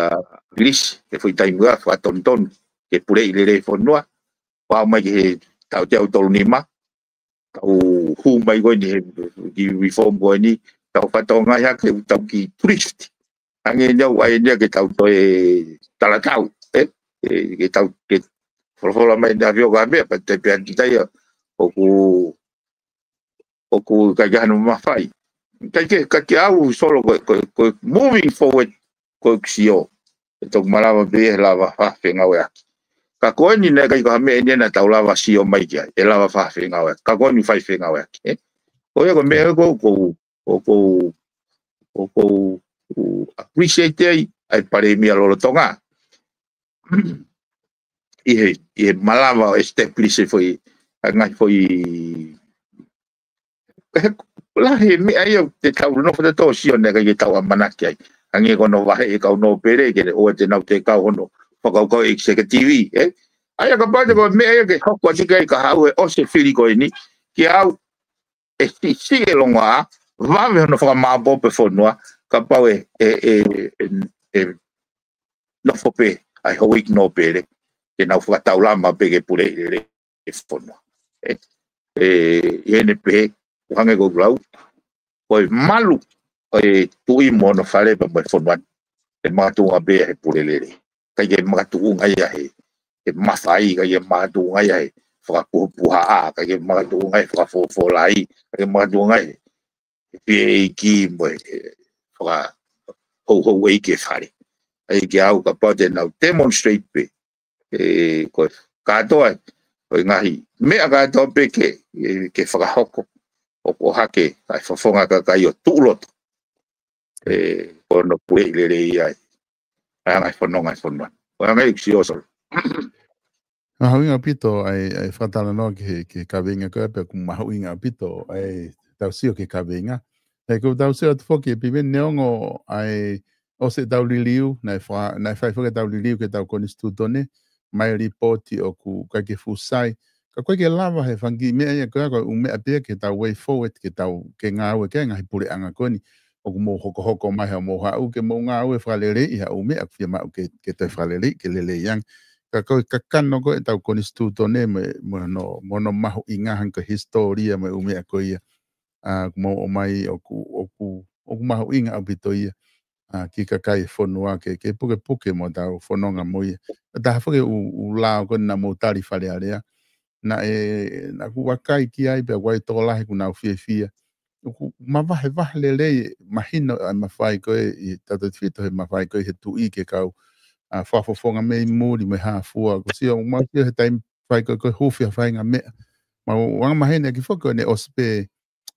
ʻIlisi, he foʻi taimi ʻa fakatonutonu, ke puleʻi lelei e fonua, pau mai ki he taʻu teau tolu nima, tau hū mai ko eni he kiʻi reform ko eni, tau fakatokangaʻi hake, tau kiʻi drift. Hangē ni au ʻai ni ke tau toe talatau, ʻe? ʻE, ke tau, ke folofola mai ʻEne ʻAfio ka meʻa, pea te pea kita ia, ʻoku, ʻoku ʻikai ke hano mafai. Kai ke, ka kiate au solo ko, ko, ko moving forward, ko e sio. ʻE toki malava pē ʻe lava fai fengāueʻaki. Ka ko eni naʻe ʻikai ko ha meʻa eni naʻa tau lava sio mai ki ai, ʻe lava fai fengāueʻaki. Ka ko eni fai fengāueʻaki, ʻe? Ko ia ko e meʻa ko, ko, ko, ko, ko, ko, appreciate ai, ʻa e palēmia lolotonga. ʻI he, ʻi he malava ʻo establish e foʻi, ʻa e ngaahi foʻi, he, lahi e meʻa ia te tau nofo te tau sio naʻe ʻikai ke tau ʻamanaki ai. Hangē ko hono vaheʻi e kau nōpele, ke ne ʻoua te nau toe kau hono fakakaukau executive, ʻe? ʻA ia kapau te ko e meʻa ia ke hoko atu ki ai ka haʻu ʻe ʻosi e fili ko eni, kiate au, ʻe siʻisiʻi e longoaʻa, vave hono fakamāʻopoʻopo e fonua, kapau ʻe, ʻe, ʻe, ʻe, ʻe nofo pē ʻa e houʻeiki nōpele, ke nau fakataulama pē ke puleʻi lelei e fonua. ʻE, ʻe, ʻi heʻene pehē, ʻoku hangē ko ʻeku lau, ko e malu ʻo e tuʻi mo hono fale pea mo e fonua ni, ʻe makatuʻunga pē ia he pule lelei. ʻIkai ke makatuʻunga ia he, he mafai, ʻikai ke makatuʻunga ia he fakapuhapuhaʻa, ʻikai ke makatuʻunga ia he fakafofolai, ʻikai ke makatuʻunga ia he, he pehē ʻeiki mo e, he fakahouhou ʻeiki e fale. ʻA ia ke ʻau kapau te nau demonstrate pē, ʻe, ko e kātoa, ko e ngaahi meʻa kātoa pē ke, ʻe, ke fakahoko, ʻo, ʻo ʻohake ʻa e fofonga kakai ʻo tuʻu loto. ʻE, ko hono puleʻi lelei ai ʻa e ngaahi fononga ʻa e fonua. Ko e ngaahi ʻeku sio, Solo. Mahuʻinga ʻaupito ʻa e, ʻa e fakatalanoa ki he, ki he kaveinga ko ē, pea ʻoku mahuʻinga ʻaupito ʻa e tau sio ki he kaveinga. He ʻoku tau sio atu foki ʻe Piveni, neongo ʻa e ʻosi ʻetau liliu, naʻe fa-, naʻe fai foki ʻetau liliu ki heʻetau konisitūtone, mai lipooti ʻoku ʻikai ke fuʻu sai. Ka ʻoku ʻikai ke lava he fanga kiʻi meʻa ia ko ē, ko e ʻū meʻa pē ia ke tau way forward, ke tau, ke ngāue ki he ngaahi puleʻanga ko eni ʻoku mou hokohoko mai, haʻu mou haʻu ke mou ngāue fakaleleiʻi ha ʻū meʻa ʻoku fiemaʻu ke, ke toe fakalelei, ke lelei ange. Ka ko e kakano ko ē ʻetau konisitūtone mo, mo hono, mo hono mahuʻinga hangē ko e hisitōlia mo e ʻū meʻa ko ia, ʻa, ʻoku mou ʻomai ʻoku, ʻoku, ʻoku mahuʻinga ʻaupito ia, ʻa, ki he kakai e fonua ke, ke pukepuke mo tau fononga mo ia. ʻA, taha foki ʻū, ʻū lao ko ē naʻa mou tali Fale Alea. Naʻe, naʻa ku vakai ki ai pea ʻoku ʻi ai e tokolahi ʻoku nau fiefia. ʻOku mavahevahe lelei, mahino ʻa e mafai ko ē ʻi he tautefito he mafai ko ē he tuʻi ki he kau, ʻa, fakafofonga mei muli mo e hā fua. ʻOku sio, ʻoku mau sio he taimi fai ko ē, ko e huufi ha faʻahinga meʻa. Mau angamaheni ʻaki foki ko ʻene ʻosi pē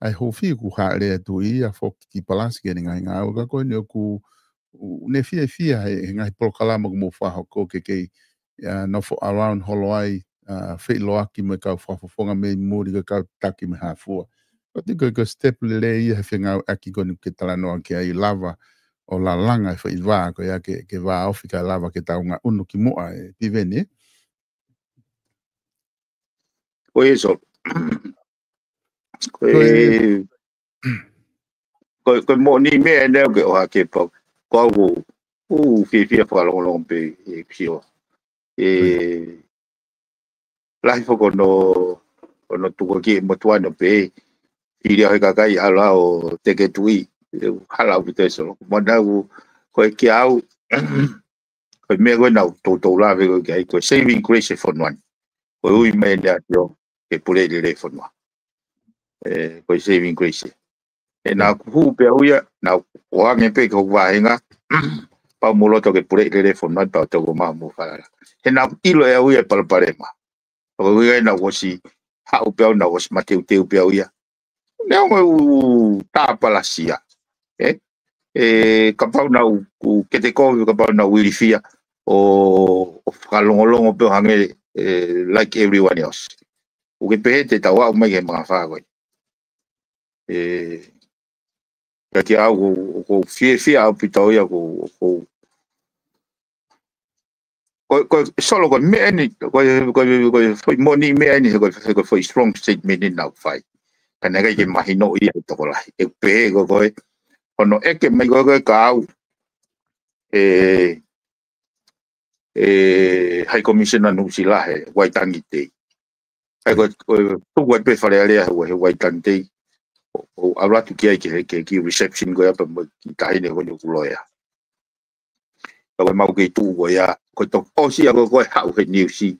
ʻa e huufi, ʻoku hāʻele atu ia foki ki Palasi ke ne ngaahi ngāue, ka ko eni ʻoku, ʻoku ne fiefia he, he ngaahi polokalama ʻoku mou fakahoko ke kei, ʻa, nofo around holo ai, ʻa, feʻiloaki mo e kau fakafofonga mei muli, ko e kau taki mo e hā fua. Ko e tiko ko e step lelei ia he fengāueʻaki ko eni ke talanoa ki ai, lava ʻo lalanga e foʻi vā ko ia ke, ke vāofi kae lava ke tau ngaʻunu ki muʻa, ʻe Piveni. Ko ia, Solo. Ko e, ko e, ko e moʻoni meʻa ʻeni ʻoku ke ʻohake, pau ko au ʻoku ou fiefia fakalongolongo pē ʻeku sio. ʻE, lahi foki hono, hono tuku ki he motuʻa ni ʻo pehē, fili au he kakai ʻalu ʻo teke tuʻi. ʻE, hala ʻaupito, Solo. Manatu ko ē kiate au, ko e meʻa ko ē naʻa ku toutou lave ko ē ki ai, ko e saving grace e fonua ni. Ko e ui mai ʻEne ʻAfio ke puleʻi lelei e fonua. ʻE, ko e saving grace. ʻE, naʻa ku hū pē au ia, naʻa ku ʻoange pē ki hoku vāhenga, pau mou loto ke puleʻi lelei e fonua ni, pea u toki ō mai ʻo mou falala. He naʻa ku ʻilo ʻe au ia e palopalema. Ko e ʻuhinga ia naʻa ku ʻosi haʻu pē au, naʻa ku ʻosi mateuteu pē au ia. Neongo ʻeku tāpalasia, ē? ʻE, kapau naʻa ku kete kovi, kapau naʻa ku ilifia ʻo, ʻo fakalongolongo pē ʻo hangē, ʻe, like everyone else. ʻOku ke pehē te tau aʻu mai ki he mangafā ko ē. ʻE, ka kiate au ʻoku, ʻoku ou fiefia ʻaupito ia, ʻoku, ʻoku, ko, ko, Solo, ko e meʻa ʻeni, ko, ko, ko e foʻi moʻoni meʻa ʻeni, ko, ko e foʻi strong statement ʻeni naʻa ku fai. Ka naʻe ʻikai ke mahino ia ʻe he tokolahi. ʻE pehē ko, ko e, hono ʻeke mai ko ē kiate au ʻe, ʻe High Commissioner Nuʻusila he Waitangi Day. ʻA ia ko, ko e tuku ai pē Fale Alea he, he Waitangi Day. ʻO, ʻo ʻalu atu ki ai ki he, ki he, ki he reception ko ia pea mo e kiʻi taʻahine ko eni ʻoku loea. Ka ko e mau kei tuʻu ko ia, ko e toki ʻosi ia ko ē ko e haʻu he niusi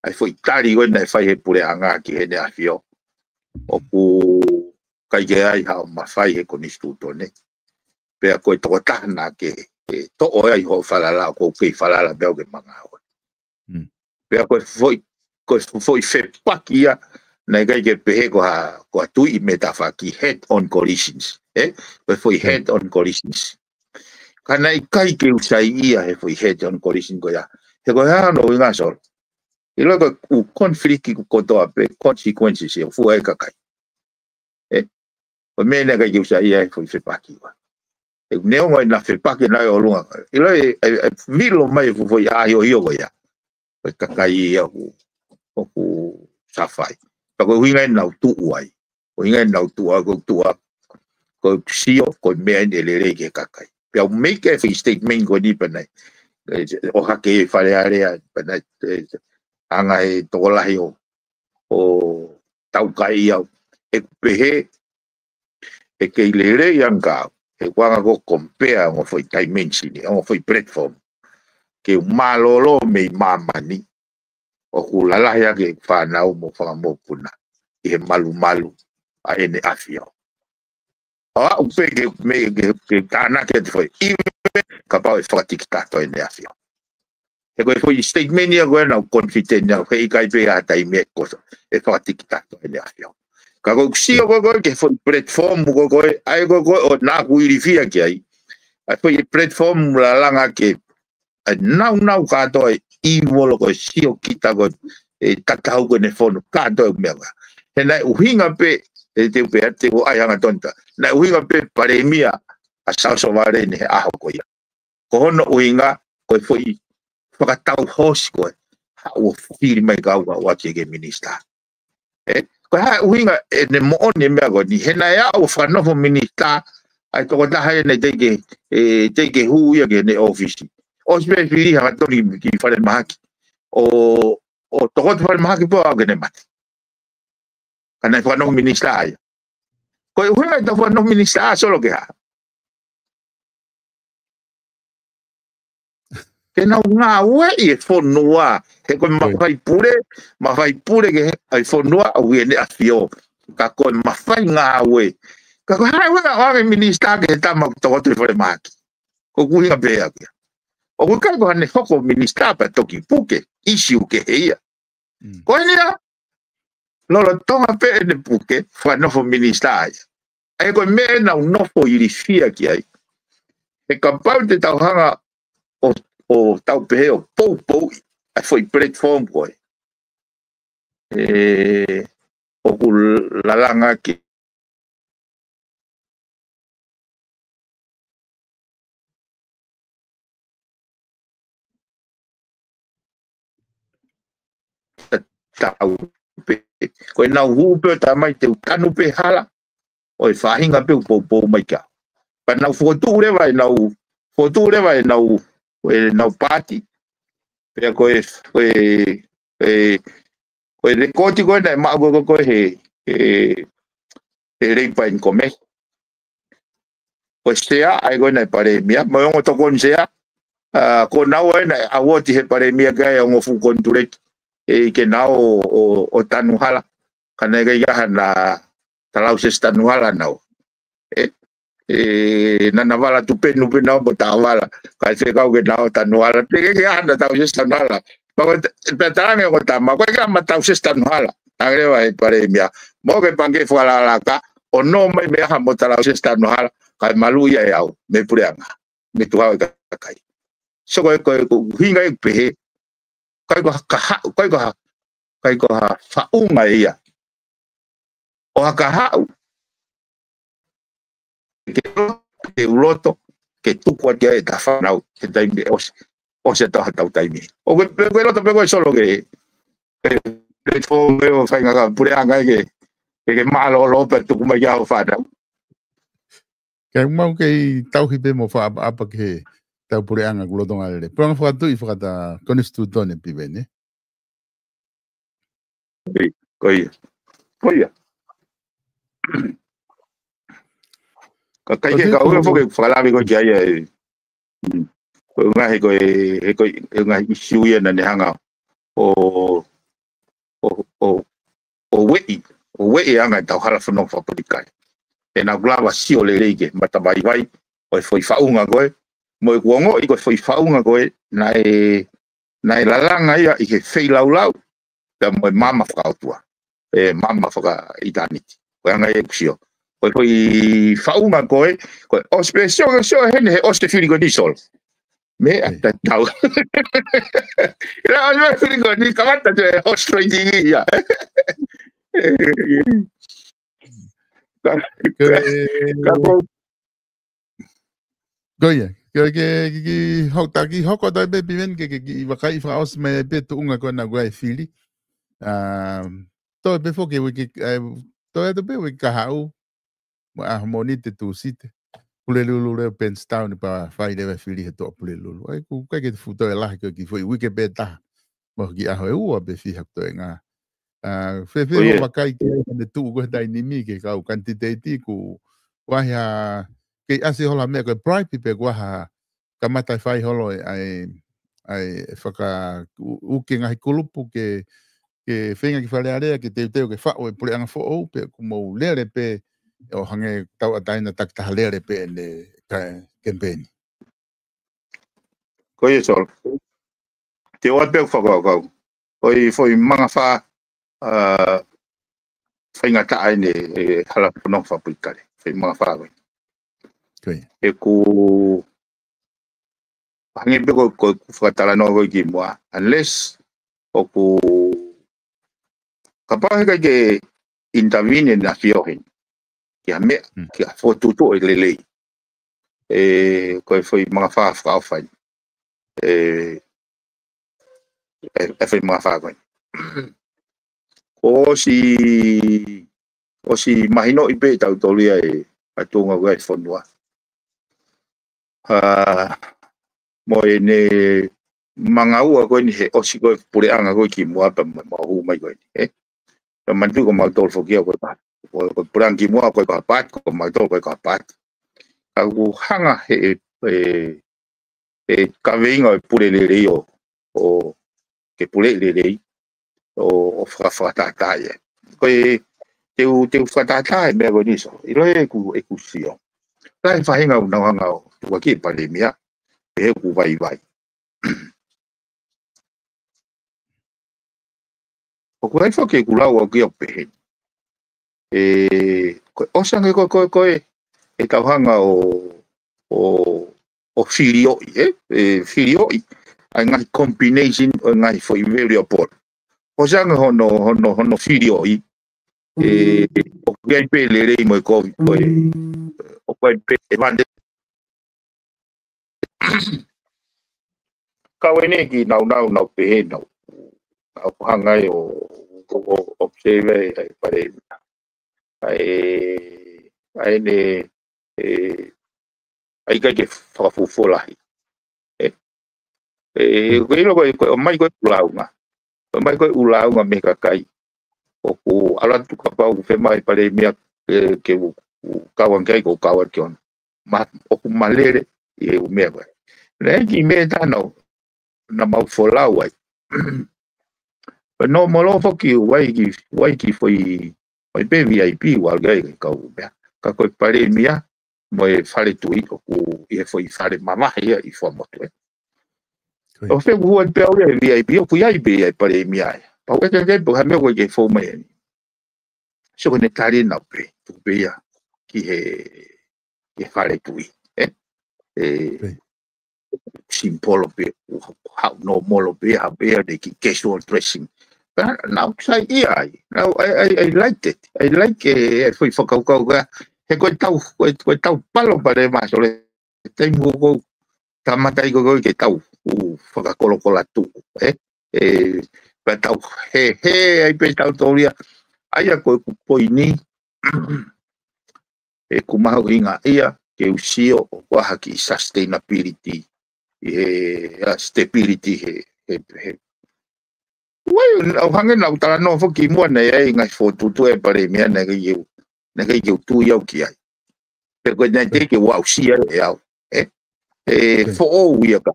ʻa e foʻi tali ko ē naʻe fai he puleʻanga ki heʻene ʻafio, ʻoku ʻikai ke ʻi ai haʻo mafai he konisitūtone. Pea ko e tokotaha naʻa ke, ke toʻo ai hoʻo falala, ʻoku ou kei falala pē au ke ma ngāue. Mm. Pea ko e foʻi, ko e foʻi fepaki ia, naʻe ʻikai ke pehē ko ha, ko ha tuʻi mei he tafaʻaki, head-on collisions, ē? Ko e foʻi, mm, head-on collisions. Ka naʻe ʻikai ke u saiʻia he foʻi head-on collision ko ia. He ko e hā hono ʻuhinga, Solo? ʻIlo ko e ʻū conflict ʻoku kotoa pē consequences ia ʻoku fua ʻe he kakai. Ē? Ko e meʻa naʻe ʻikai ke u saiʻia he foʻi fepaki ko ē. ʻE, neongo ʻena fepaki naʻe ʻi ʻolunga. ʻIlo ʻe, ʻe, ʻe vilo mai e foʻi ʻahiohio ko ia. Ko e kakai ia ʻoku, ʻoku suffer ai. Ka ko e ʻuhinga ia naʻa ku tuʻu ai. Ko e ʻuhinga ia naʻa ku tuʻu ai, ko e tuʻu ai. Ko e sio, ko e meʻa ʻeni ʻe lelei ki he kakai. Pea u make e foʻi statement ko eni pea naʻe, ē, ʻohake ʻe Fale Alea, pea naʻe, ē, hanga ʻe he tokolahi ʻo, ʻo taukaeʻi au. ʻE pehē, ʻe kei lelei ange au, he ʻoku anga ko e compare ongo foʻi dimension, ongo foʻi platform. Ke u mālōlō mei māmani, ʻoku lalahi ake fānau mo fakamokopuna ʻi he malumalu ʻa ʻEne ʻAfio. ʻO aʻu pē ke, mei ke, ke tānaki atu foʻi, ʻi he kapau ʻe fakatikitato ʻEne ʻAfio. He ko e foʻi statement ia ko ē naʻa ku confident au, he ʻikai pē ha taimi ʻe koso, ʻe fakatikitato ʻEne ʻAfio. Ka ko ʻeku sio ko ē ko ē ki he foʻi platform ko ē ko ē, ʻa ē ko ē ko ē ʻoku ou ilifia ki ai. ʻA e foʻi platform lalanga ke, ʻa e naunau kātoa ʻi he ʻiulo ko e sio kita ko ē, ʻe tatau ko ē ʻene fonu kātoa ʻeku meʻa ko ē. He naʻe ʻuhinga pē, ʻe te u pehē, te u ʻai hangatonu atu. Naʻe ʻuhinga pē palēmia ʻa South Sovereign he ʻaho ko ia. Ko hono ʻuhinga, ko e foʻi fakatau hoosi ko ē, haʻu ʻo fili mai kau ka ua ke ke minisitā. ʻE, ko e hā e ʻuhinga ʻene moʻoni e meʻa ko eni, he naʻe aʻu ʻo fakanofo minisitā, ʻa e tokotaha ʻe naʻe teʻeki, ʻe, teʻeki hū ia ki heʻene ʻōfisi. ʻOsi pē fili hangatonu ki falemahaki. ʻO, ʻo tokoto falemahaki pē ʻo aʻu ki heʻene mate. Ka naʻe fakanofo minisitā ia. Ko e ʻuhinga ʻetau fakanofo minisitā Solo ke hā? Ke nau ngāueʻi e fonua, he ko e mafai pule, mafai pule ke he, ʻa e fonua ʻoku ʻi heʻene ʻAfio. Ka ko e mafai ngāue. Ka ko e hā e ʻuhinga ʻo ʻoange minisitā ki he tama ʻoku tokoto ʻi falemahaki. Ko ʻeku ʻuhinga pē ia. ʻOku ʻikai ko haʻane hoko minisitā pea toki puke, issue kehe ia. Mm. Ko eni ia, lolotonga pē ʻene puke, fakanofo minisitā ia. ʻA ia ko e meʻa ʻe nau nofo ilifia ki ai. He kapau te tau hanga ʻo, ʻo tau pehē ʻo poupou ʻa e foʻi platform ko ē. ʻE, ʻoku lalanga ke tau pē. Ko ʻenau hū pē ʻo talamai te u tanu pē hala, ʻo e faʻahinga pē ʻoku poupou mai kia. Pea nau fokotuʻu leva ʻenau, fokotuʻu leva ʻenau, ʻenau paati. Pea ko e, ko e, e, ko e lēkooti ko ē naʻe maʻu ko ē ko ē he, he, he Labour and Commerce. Ko e sea, ʻa ia ko ē naʻe palēmia, mo e ongo tokoni sea, ʻa, ko naua ē naʻe award he palēmia ki ai e ongo fuʻu konituleki, ʻe, ke nau ō, ō, ō tanu hala, ka naʻe ʻikai ke ʻi ai hana talausesi tanu hala naua. ʻE, ʻe, naʻa na vala tupenu pē naua mo taʻovala, kae fekau ke nau ō tanu hala, teʻeki ke ʻi ai hana talausesi tanu hala. Pea ko e, pea talaange ongo tama, ko e ʻikai ke ʻi ai hama talausesi tanu hala. Talaange leva ʻe he palēmia, mou ō ki he pangikē fakalakalaka, ʻo nō mai mei ai hamo talausesi tanu hala, kae maluʻi ia ʻe au, mei he puleʻanga, mei he tuʻu ʻa e kakai. So ko e, ko e, ko e ʻuhinga ʻeku pehē, ʻikai ko ha kahaʻu, ʻikai ko ha, ʻikai ko ha faʻunga ia ʻo ha kahaʻu, ke, ke u loto, ke tuku atu ai ʻeta fānau, he taimi ʻosi, ʻosi ʻetau, ʻetau taimi. ʻOku ke, ke loto pē koe Solo ke, ke, ke fō, ke ō faingataʻa puleʻanga ke, ke, ke mālōlō pē tuku mai ki ai hoʻo fānau. Ke mau kei tauhi pē mo fakaʻapaʻapa ki heʻetau puleʻanga ʻoku lolotonga lele. Puleʻanga Fakatuʻi fakataha, Konisitūtone Piveni. Ko ia. Ko ia. Ka ʻikai ke kau ia foki fakalave ko ē ki ai ʻe. Mm. Ko e ngaahi ko e, he ko e, he ngaahi issue ia naʻa ne hanga ʻo, ʻo, ʻo, ʻo ueʻi, ʻo ueʻi anga ʻetau hala fononga fakapolitikale. ʻE nau lava sio lelei ki he matavaivai ʻo e foʻi faʻunga ko ē, mo ʻeku ongoʻi ko e foʻi faʻunga ko ē, naʻe, naʻe lalanga ia ʻi he feilaulau, pea mo e maama fakaʻotua, ʻe maama fakaʻitāniti. Ko e anga ia ʻeku sio. Ko e foʻi faʻunga ko ē, ko e ʻosi pē sio, sio heni he ʻosi e fili ko eni Solo. Meʻa tatau. ʻIlo ʻosi e fili ko eni, kamata atu e ʻosi trading ia. Ka, ka, ka ko Ko ia, ke, ke, ke, ke hau taki, hoko atu ai pē Piveni ke, ke, ke vakai fakaʻosi mai pē tuʻunga ko ena ʻoku ʻi ai e fili. ʻA, toe pē foki e uike, ʻa, toe atu pē uike kahaʻu, mo e ʻaho Mōnite Tūsite. Pulelulu leva Bankstown pea fai leva e fili he Tuʻapulelulu. ʻA ia ʻoku ʻikai ke fuʻu toe lahi ko e kiʻi foʻi uike pē taha. Mo e kiʻi ʻaho ʻe ua pe fiha ʻoku toe ngā. ʻA, fēfē hoʻo vakai ki ai ʻene tuʻu ko ē he taimi ni ki he kau kanititeiti ʻoku ʻOku ʻi ai ha, kei ʻasi holo ha meʻa ko e bribe pe ʻoku ʻi ai ha, kamata e fai holo e, ʻa e, ʻa e faka, u-, uke ngaahi kulupu ke, ke feinga ki Fale Alea, ke teuteu ke faʻu e puleʻanga foʻou, pe ʻoku mou lele pē, ʻo hangē tauʻatāina takitaha lele pē ʻene ka-, kemipeni. Ko ia, Solo. Te u ʻoatu pē ʻeku fakakaukau. Ko e foʻi mangafā, ʻa, faingataʻa ʻeni ʻe he hala fononga fakapolitikale. Foʻi mangafā ko ē. Ko ia. ʻOku hangē pē ko, ko ʻeku fakatalanoa ko ē kimuʻa. Unless ʻoku kapau heʻikai ke intervene ʻa e ʻAfio heni ki ha meʻa, Mm. ki ha fokotuʻutuʻu ʻe lelei. ʻE, ko e foʻi mangafā fakaʻofa ʻeni. ʻE, ʻe, ʻe foʻi mangafā ko ē. ʻOsi, ʻosi mahinoʻi pē ʻe tautolu ia e ʻa e tuʻunga ko ē ʻa e fonua. ʻA, mo ʻene mangaua ko eni he ʻosi ko ē puleʻanga ko ē kimuʻa pea mo, mo hū mai ko eni, ē? Pea manatuʻi ko mautolu foki ia ko e pa-, ko, ko e puleʻanga kimuʻa ko e ko ha paati, ko mautolu ko e ko ha paati. Ka ʻoku hanga he, ʻe, ʻe, ʻe kaveinga ʻo e pule lelei ʻo, ʻo ke pule lelei ʻo, ʻo faka-, fakatātā ia. Ko e, te u, te u fakatātā e meʻa ko eni, Solo. ʻIlo ʻeku, ʻeku sio. Lahi e faʻahinga ʻoku nau hanga ʻo tukuakiʻi e palēmia, pehē ʻoku vaivai. ʻOku ʻi ai foki ʻeku lau ʻaʻaku ia ʻoku pehē ni. ʻE, ko e ʻosi ange ko, ko, ko e, ʻetau hanga ʻo, ʻo, ʻo filioʻi, ē? ʻE, filioʻi ʻa e ngaahi combination ʻo e ngaahi foʻi variable. ʻOsi ange hono, hono, hono filioʻi, ʻe, ʻoku ʻi ai pē lelei mo e kovi, ko e, ʻoku ʻi ai pē e vane. Kau ʻeni ki nāunau, nau pehē nau, nau hanga ai ʻo, ʻo, ʻo observe ʻa e palēmia. ʻA e, ʻa ʻene, ʻe, ʻa e ʻikai ke fakafuofuolahi. ʻE, ʻe, ko e ʻilo ko e, ko e ʻomai ko ē ʻū lāunga. ʻOmai ko ē ʻū lāunga mei he kakai. ʻOku ʻalu atu kapau ʻoku fiemaʻu e palēmia ke, ke u, u kau ange ki ai, ko u kau ange ki ona. Ma, ʻoku malele ʻi he ʻū meʻa ko ē. Naʻe ʻi ai e kiʻi meʻa ʻe taha naʻa mau folau ai. Pea nōmolo foki ʻoku ʻi ai e kiʻi, ʻoku ʻi ai e kiʻi foʻi, ʻoku ʻi ai pē V I P ʻoku ʻalu ki ai kau meʻa. Ka ko e palēmia mo e fale tuʻi ʻoku ʻi he foʻi fale mavahe ia ʻi Fuaʻamotu, ē. Ko ia. ʻOku fekuhu atu pē au ia he V I P ʻoku ʻi ai pē ia e palēmia ia. Pau ʻeke ange pē ha meʻa ʻoku ʻikai ke fou mai ʻeni. Sio ko ʻene tali naʻa pē, tuku pē ia ki he, ki he fale tuʻi, ē? ʻE, Pē. Simple pē, ʻoku haʻu nōmolo pē, ha pē ia ʻene kiʻi casual dressing. Pea naʻaku saiʻia ai. Naʻaku, I, I, I liked it. I like e, e foʻi fakakaukau ko ia. He ko e tau, ko e, ko e tau palopalema, Solo, taimi ko ē ʻoku kamata ai ko ē ke tau, ʻū fakakolokola tuʻu, ē? ʻE, pea tau hē, hē ai pē tautolu ia. ʻA ia ko ʻeku poini, ʻeku mahuʻinga ia ke u sio ʻoku ʻi ai ha kiʻi sustainability, ʻi he, ʻa, stability he, he, he. Uai, ʻo hangē naʻa ku talanoa foki kimuʻa naʻe ʻi ai e ngaahi fokotuʻutuʻu ʻa e palēmia naʻe ʻikai ke u, naʻe ʻikai ke u tui au ki ai. Pea ko e naʻe teʻeki ke u aʻusia ʻe au. ʻE, ʻe, Pē. Foʻou ia ka.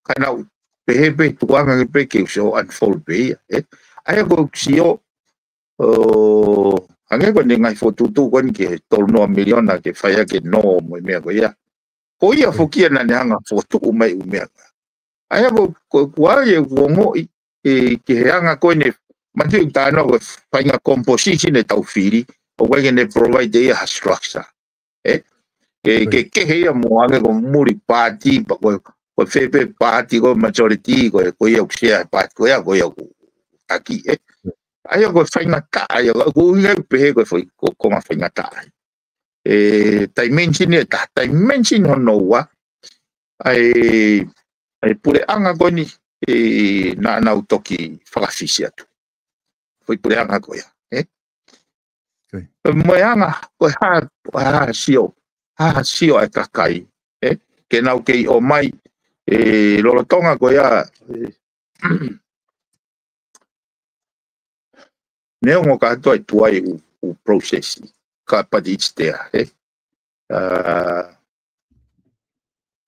Ka naʻa ku pehē pē tukuange pē ke u sio unfold pē ia, ē. ʻA ia ko ʻeku sio, ʻo, hangē ko ʻene ngaahi fokotuʻutuʻu ko eni ki he tolu noa miliona ke fai ʻaki e nō mo e meʻa ko ia. Ko ia Pē. Foki ia naʻa ne hanga fokotuʻu mai ʻū meʻa ko ia. ʻA ia ko, ko, ko au ia ʻoku ongoʻi, ʻe, ki he anga ko eni, manatuʻi ʻeku talanoa ko e faʻahinga composition ʻetau fili, ʻoku ʻikai ke ne provide ia ha structure. Ē? Ke, ke, Right. Kehe ia mo ange ko muli paati, pea ko, ko fē pē paati, ko majority, ko, ko ia ʻoku sea paati, ko ia, ko ia ʻoku taki, ē? ʻA ia ko e faingataʻa ia, ko, ko ia ʻoku pehē ko e fai, ko, ko e faingataʻa. ʻE, dimension ia ʻe taha, dimension hono ua, ʻa e, ʻa e puleʻanga ko eni, ʻe, naʻa nau toki fakafisi atu. Foʻi puleʻanga ko ia, ē? Okay. Mo e anga, ko e hā, ko e hā sio, hā sio ʻa e kakai, ē? Ke nau kei ʻomai, ʻe, lolotonga ko ia, ē, neongo ka toe tuai ʻū, ʻū process, ka but it's there, ē? ʻa,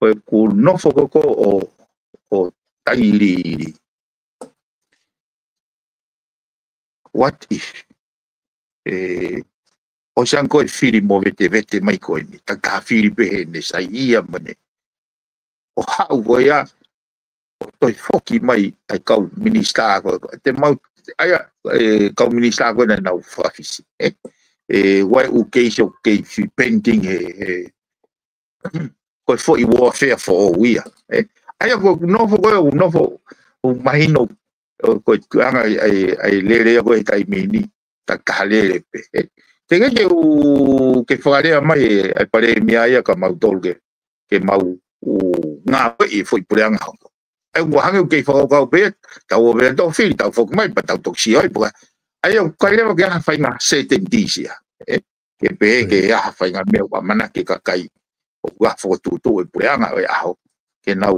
ko ʻeku nofo ko ē ʻo, ʻo tailiili. What if? ʻE, ʻosi ange ko e fili mo vetevete mai ko eni. Tau tā fili pē he ne sai ia mane. ʻO haʻu ko ia, ʻo toe foki mai ʻa e kau minisitā ko ē. Te mau, ʻa ia, ʻe, kau minisitā ko ē naʻa nau fakafisi. ʻE, ʻe, ʻoku ʻi ai ʻū keisi ʻoku kei pending he, he, ko e foʻi warfare foʻou ia. ʻE, ʻa ia ko ʻeku nofo ko ē, ʻeku nofo, ʻoku mahino, ʻo, ko e tuʻunga ʻa e, ʻa e, ʻa e lele ia ko ē he taimi ni, ta kaha lele pē. ʻE, te ke ke u, ke fakalea mai ʻe, ʻa e palēmia ia kia mautolu ke, ke mau, ʻū, ngāueʻi e foʻi puleʻanga hoko. ʻE, ʻoku hangē ʻoku kei fakakaukau pē, tau ō pē ʻo fili, tau foki mai, pea tau toki sio ai, pea, ʻa ia ʻoku ʻikai leva ke ʻi ai ha faʻahinga certainties ia. ʻE, ke pehē ke ʻi ai ha faʻahinga meʻa ʻoku ʻamanaki e kakai ʻoku fokotuʻutuʻu e puleʻanga ʻo e ʻaho ke nau,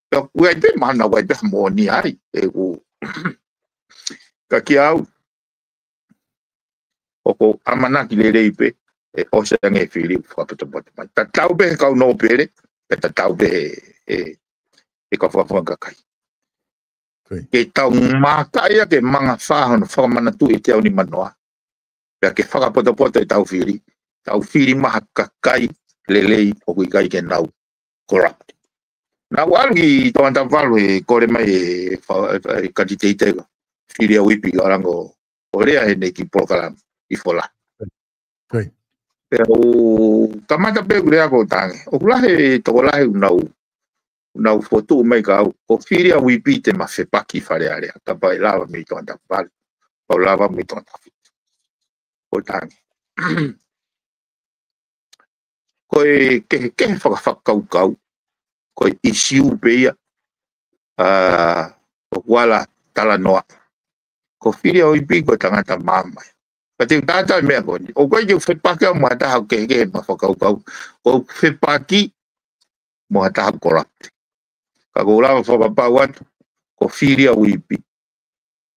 pea ʻoku ʻi ai pē mahalo ʻoku ʻi ai pē ha moʻoni ai, ʻeku, ka kiate au, ʻoku ou ʻamanaki lelei pē, ʻe ʻosi ange e fili ʻoku fakapotopoto mai. Tatau pē he kau nōpele, pea tatau pē he, he, he kau fakafofonga kakai. Ke tau maka ia ke mangafā hono fakamanatuʻi e teau nimanoa. Pea ke fakapotopoto ʻetau fili. Tau fili mai ha kakai lelei ʻoku ʻikai ke nau corrupt. Naʻa ku ʻalu ki Tongatapu valu he kole mai e fa-, e, e kanititeiti ko Filiʻauipi ka lango ʻo lea he ne ki polokalama ʻi Fola. Pea u kamata pē ʻeku lea ko tangi. ʻOku lahi e tokolahi ʻoku nau, ʻoku nau fokotuʻu mai kia au. Ko Filiʻauipi te ma fepaki Fale Alea. Kapau ʻe lava mei Tongatapu valu. Pau lava mei Tongatapu fitu. Ko tangi. Ko e kehekehe fakafakakaukau. Ko e ʻisiū pē ia. ʻA, ʻoku ala talanoa. Ko Filiʻauipi ko e tangata maama ia. Ka te u tala atu e meʻa ko eni. ʻOku ʻikai ke u fepaki au mo ha taha ʻoku kehekehe ʻema fakakaukau. ʻOku ou fepaki mo ha taha corrupt. Ka ʻoku ou lava fakapapau atu, ko Filiʻauipi,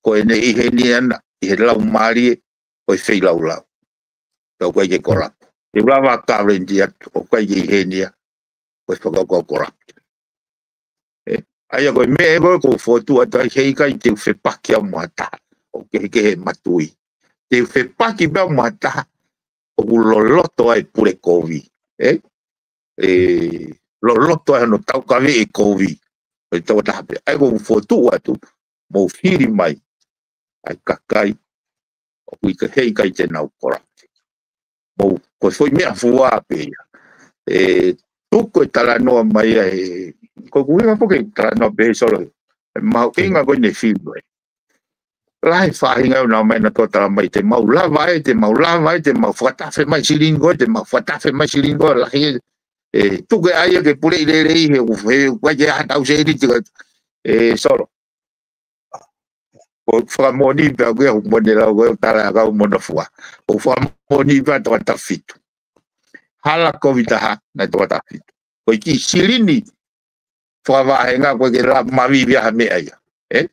ko ʻene ʻi heni ʻana, ʻi he laumālie ʻo e feilaulau. Pea ʻoku ʻikai ke corrupt. Te u lava guarantee atu, ʻoku ʻikai ke ʻi heni ia, ko e fakakaukau corrupt. ʻE, ʻa ia ko e meʻa ʻe ko ē ʻoku ou fokotuʻu atu ai, heʻikai te u fepaki au mo ha taha ʻoku kehekehe ʻema tui. Te u fepaki pē au mo ha taha ʻoku loloto ai e pule kovi. ʻE? ʻE, loloto ai hono taukaveʻi e kovi. ʻE tau taha pē. ʻA ia ʻoku ou fokotuʻu atu, mou fili mai ʻa e kakai ʻoku ʻikai, heʻikai te nau corrupt. Mou, ko e foʻi meʻa fua pē ia. ʻE, tuku e talanoa mai ia ʻe, ko ʻeku ʻuhinga foki e talanoa pē Solo. ʻE mahuʻinga ko eni e fili mai. Lahi e faʻahinga ʻoku nau ō mai ʻo tala mai te mau lava ē, te mau lava ē, te mau fakatafe mai e silini ko ē, te mau fakatafe mai e silini ko ē, lahi ē. ʻE, tuku ā ia ke puleʻi lelei he, he, ʻoku ʻikai ke ʻi ai haʻatau sēniti ka, ʻe, Solo. ʻOku fakamoʻoni pē au ke u mone lau ko e tala ʻa kau mo nofua. ʻOku fakamoʻoni pē ʻa Tongatapu fitu. Hala kovi taha naʻe Tongatapu fitu. Ko e kiʻi silini fakavāhenga ko e ke la mavivi ʻa ha meʻa ia. ʻE?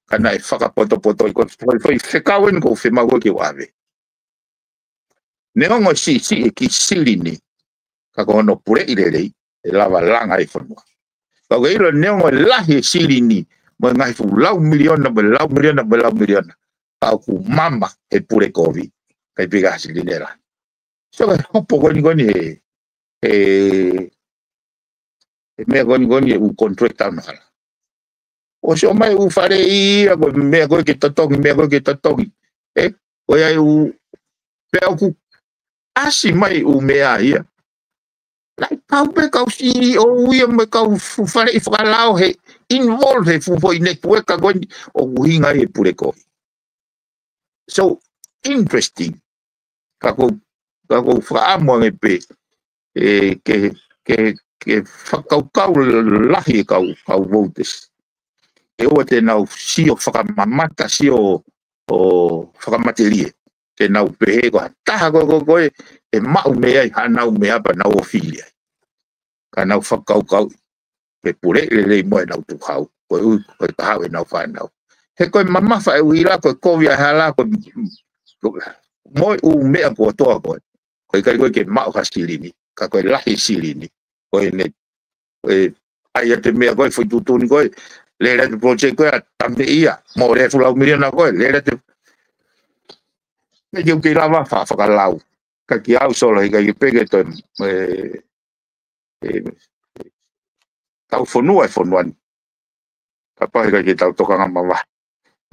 Ka naʻe fakapotopoto ʻi ko e foʻi, foʻi fekau eni ʻoku ou fiemaʻu ko ē ke u ʻave. Neongo e siʻisiʻi e kiʻi silini, ka ko hono puleʻi lelei, ʻe lava langa e fonua. Ka ʻoku ke ʻilo neongo e lahi e silini, mo e ngaahi fuʻu lau miliona, mo e lau miliona, mo e lau miliona. Ka ʻoku maama he pule kovi, ʻikai pē ke ʻi ai ha silini ʻe lahi. So, ko e hopo ko eni ko eni he, he, he meʻa ko eni ko eni he ʻū contract ʻa e hala. ʻOsi ʻomai e ʻū fale ia, ko e meʻa ko ē ke totongi, meʻa ko ē ke totongi. ʻE, ko ia e ʻū, pea ʻoku ʻasi mai e ʻū meʻa ia. Lahi pau pē kau C E O ia mo e kau fu-, faleʻi fakalao he involve he fuʻu foʻi network ko eni ʻoku ʻuhinga ai e pule kovi. So, interesting. Ka ʻoku, ka ʻoku ou fakaʻamu ange pē, ʻe, ke, ke, ke fakakaukau lahi e kau, kau voters. ʻE ʻoua te nau sio fakamamata, sio ʻo fakamatelie. Ke nau pehē ko ha taha ko ē, ko ē, ko ē, ʻe maʻu mei ai haʻanau meʻa pea nau ō fili ai. Ka nau fakakaukauʻi. Ke puleʻi lelei mo ʻenau tukuhau. Ko e ui, ko e kahaʻu ʻenau fānau. He ko e mamafa e ʻuhila, ko e kovi ʻa e hala, ko e, mo e ʻū meʻa kotoa ko ē. ʻOku ʻikai ko ē ke maʻu ha silini. ka ko e lahi silini. Ko ʻene, ʻe, ʻai ʻa e meʻa ko ē, foʻi tuʻutuʻuni ko ē, lele atu project ko ē, ʻa Tame ia, mo le fulau miliona ko ē, lele atu. Naʻe ʻikai ke u kei lava fa-, fakalau. Ka kiate au Solo, heʻikai ke peke toe, ʻe, ʻe, tau fonua ʻi he fonua ni. Kapau heʻikai ke tau tokanga mavahe.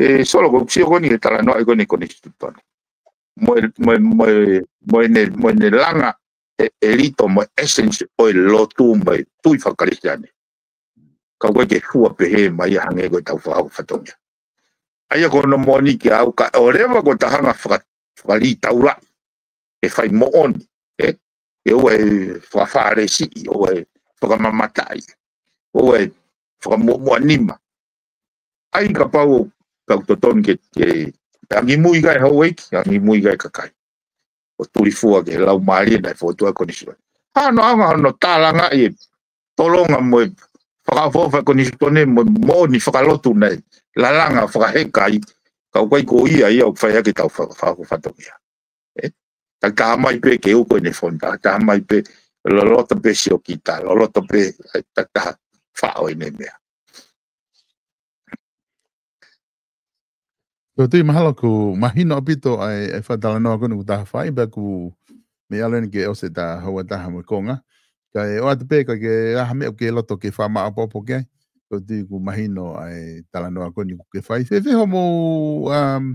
ʻE, Solo, ko e sio ko eni ki he talanoa ko eni konisitūtone. Mo e, mo e, mo e, mo ʻene, mo ʻene langa ʻe, ʻelito mo e essence ʻo e lotu mo e tui fakakalisitiane. Ka ʻoku ʻikai ke fua pehē mai ia hangē ko ʻetau fakahoko fatongia. ʻA ia ko hono moʻoni kiate au ka ʻo leva ko ʻeta hanga faka-, fakalitaulaʻi. ʻE fai moʻoni, ʻe, ʻe ʻoua ʻe fakafalesiʻi, ʻoua ʻe fakamamataʻi, ʻoua ʻe fakamuʻomuʻa nima. ʻAi kapau ʻoku totonu ke, ke, ke angimui kae houʻeiki, angimui kae kakai. ʻO tulifua ki he laumālie naʻe fokotuʻu ʻe he konisitūtone. Hano anga hono tālangaʻi e tolonga mo e fakaʻofoʻofa e konisitūtone mo e moʻoni fakalotu naʻe lalanga fakaheka ai, ka ʻoku ʻikai ko ia ia ʻoku fai ʻaki ʻetau fa-, fa-, fatongia. ʻE, takitaha mai pē ke uko ʻene fonda, takitaha mai pē loloto pē siokita, loloto pē, ʻe, takitaha faʻo ʻene meʻa. Ko e tui mahalo ʻoku mahino ʻaupito ʻa e, ʻa e fakatalanoa ko eni kuo ta fai, pea ʻoku meʻa leni ke ʻosi ʻeta houa ʻe taha mo e konga. Kae ʻoatu pē ka ke ʻi ai ha meʻa ʻoku ke loto ke fakamaʻopoʻopo ki ai. Ko e tui ʻoku mahino ʻa e talanoa ko eni kuo ke fai. Fēfē hoʻomou, um,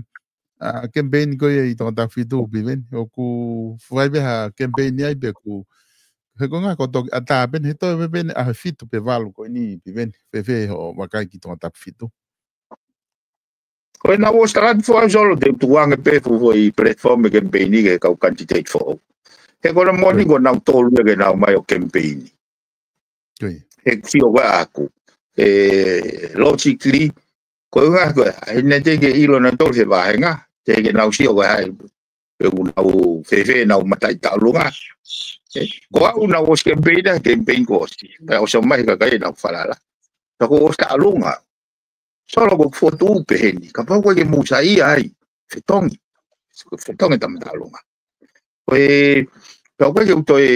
ʻa e kemipeini ko ia ʻi Tongatapu fitu, Piveni? ʻOku fai pē ha kemipeini ai pe ʻoku, he ko e ngaahi ko e toki ʻatā pē eni, he toe pē eni ʻaho ʻe fitu pe valu ko eni, Piveni? Fēfē hoʻo vakai ki Tongatapu fitu? Ko ʻenau ʻosi talatu foʻou Solo, te u tuku ange pē fuʻu foʻi platform e kemipeini ki he kau kanititeiti foʻou. He ko hono moʻoni ko nautolu ia ke nau ō mai ʻo kemipeini. He sio ko ē ʻaku, ʻe, logically, ko e ʻuhinga ko ē, he naʻe teʻeki ke ʻilo nautolu he vāhenga, teʻeki ke nau sio ko ē ʻa e, pe ʻoku nau fēfē ʻenau mataʻi tauʻolunga. ʻE, ko au naʻá ku ʻosi kemipeini, kemipeini kuo ʻosi. Pea ʻosi mai he kakai ʻenau falala. Pea kuo ʻosi tauʻolunga. Solo, ko e fokotuʻu pē eni. Kapau ʻoku ʻikai ke mou saiʻia ai, fetongi. Fetongi ʻeta tauʻolunga. Ko e, pea ʻoku ʻikai ke u toe,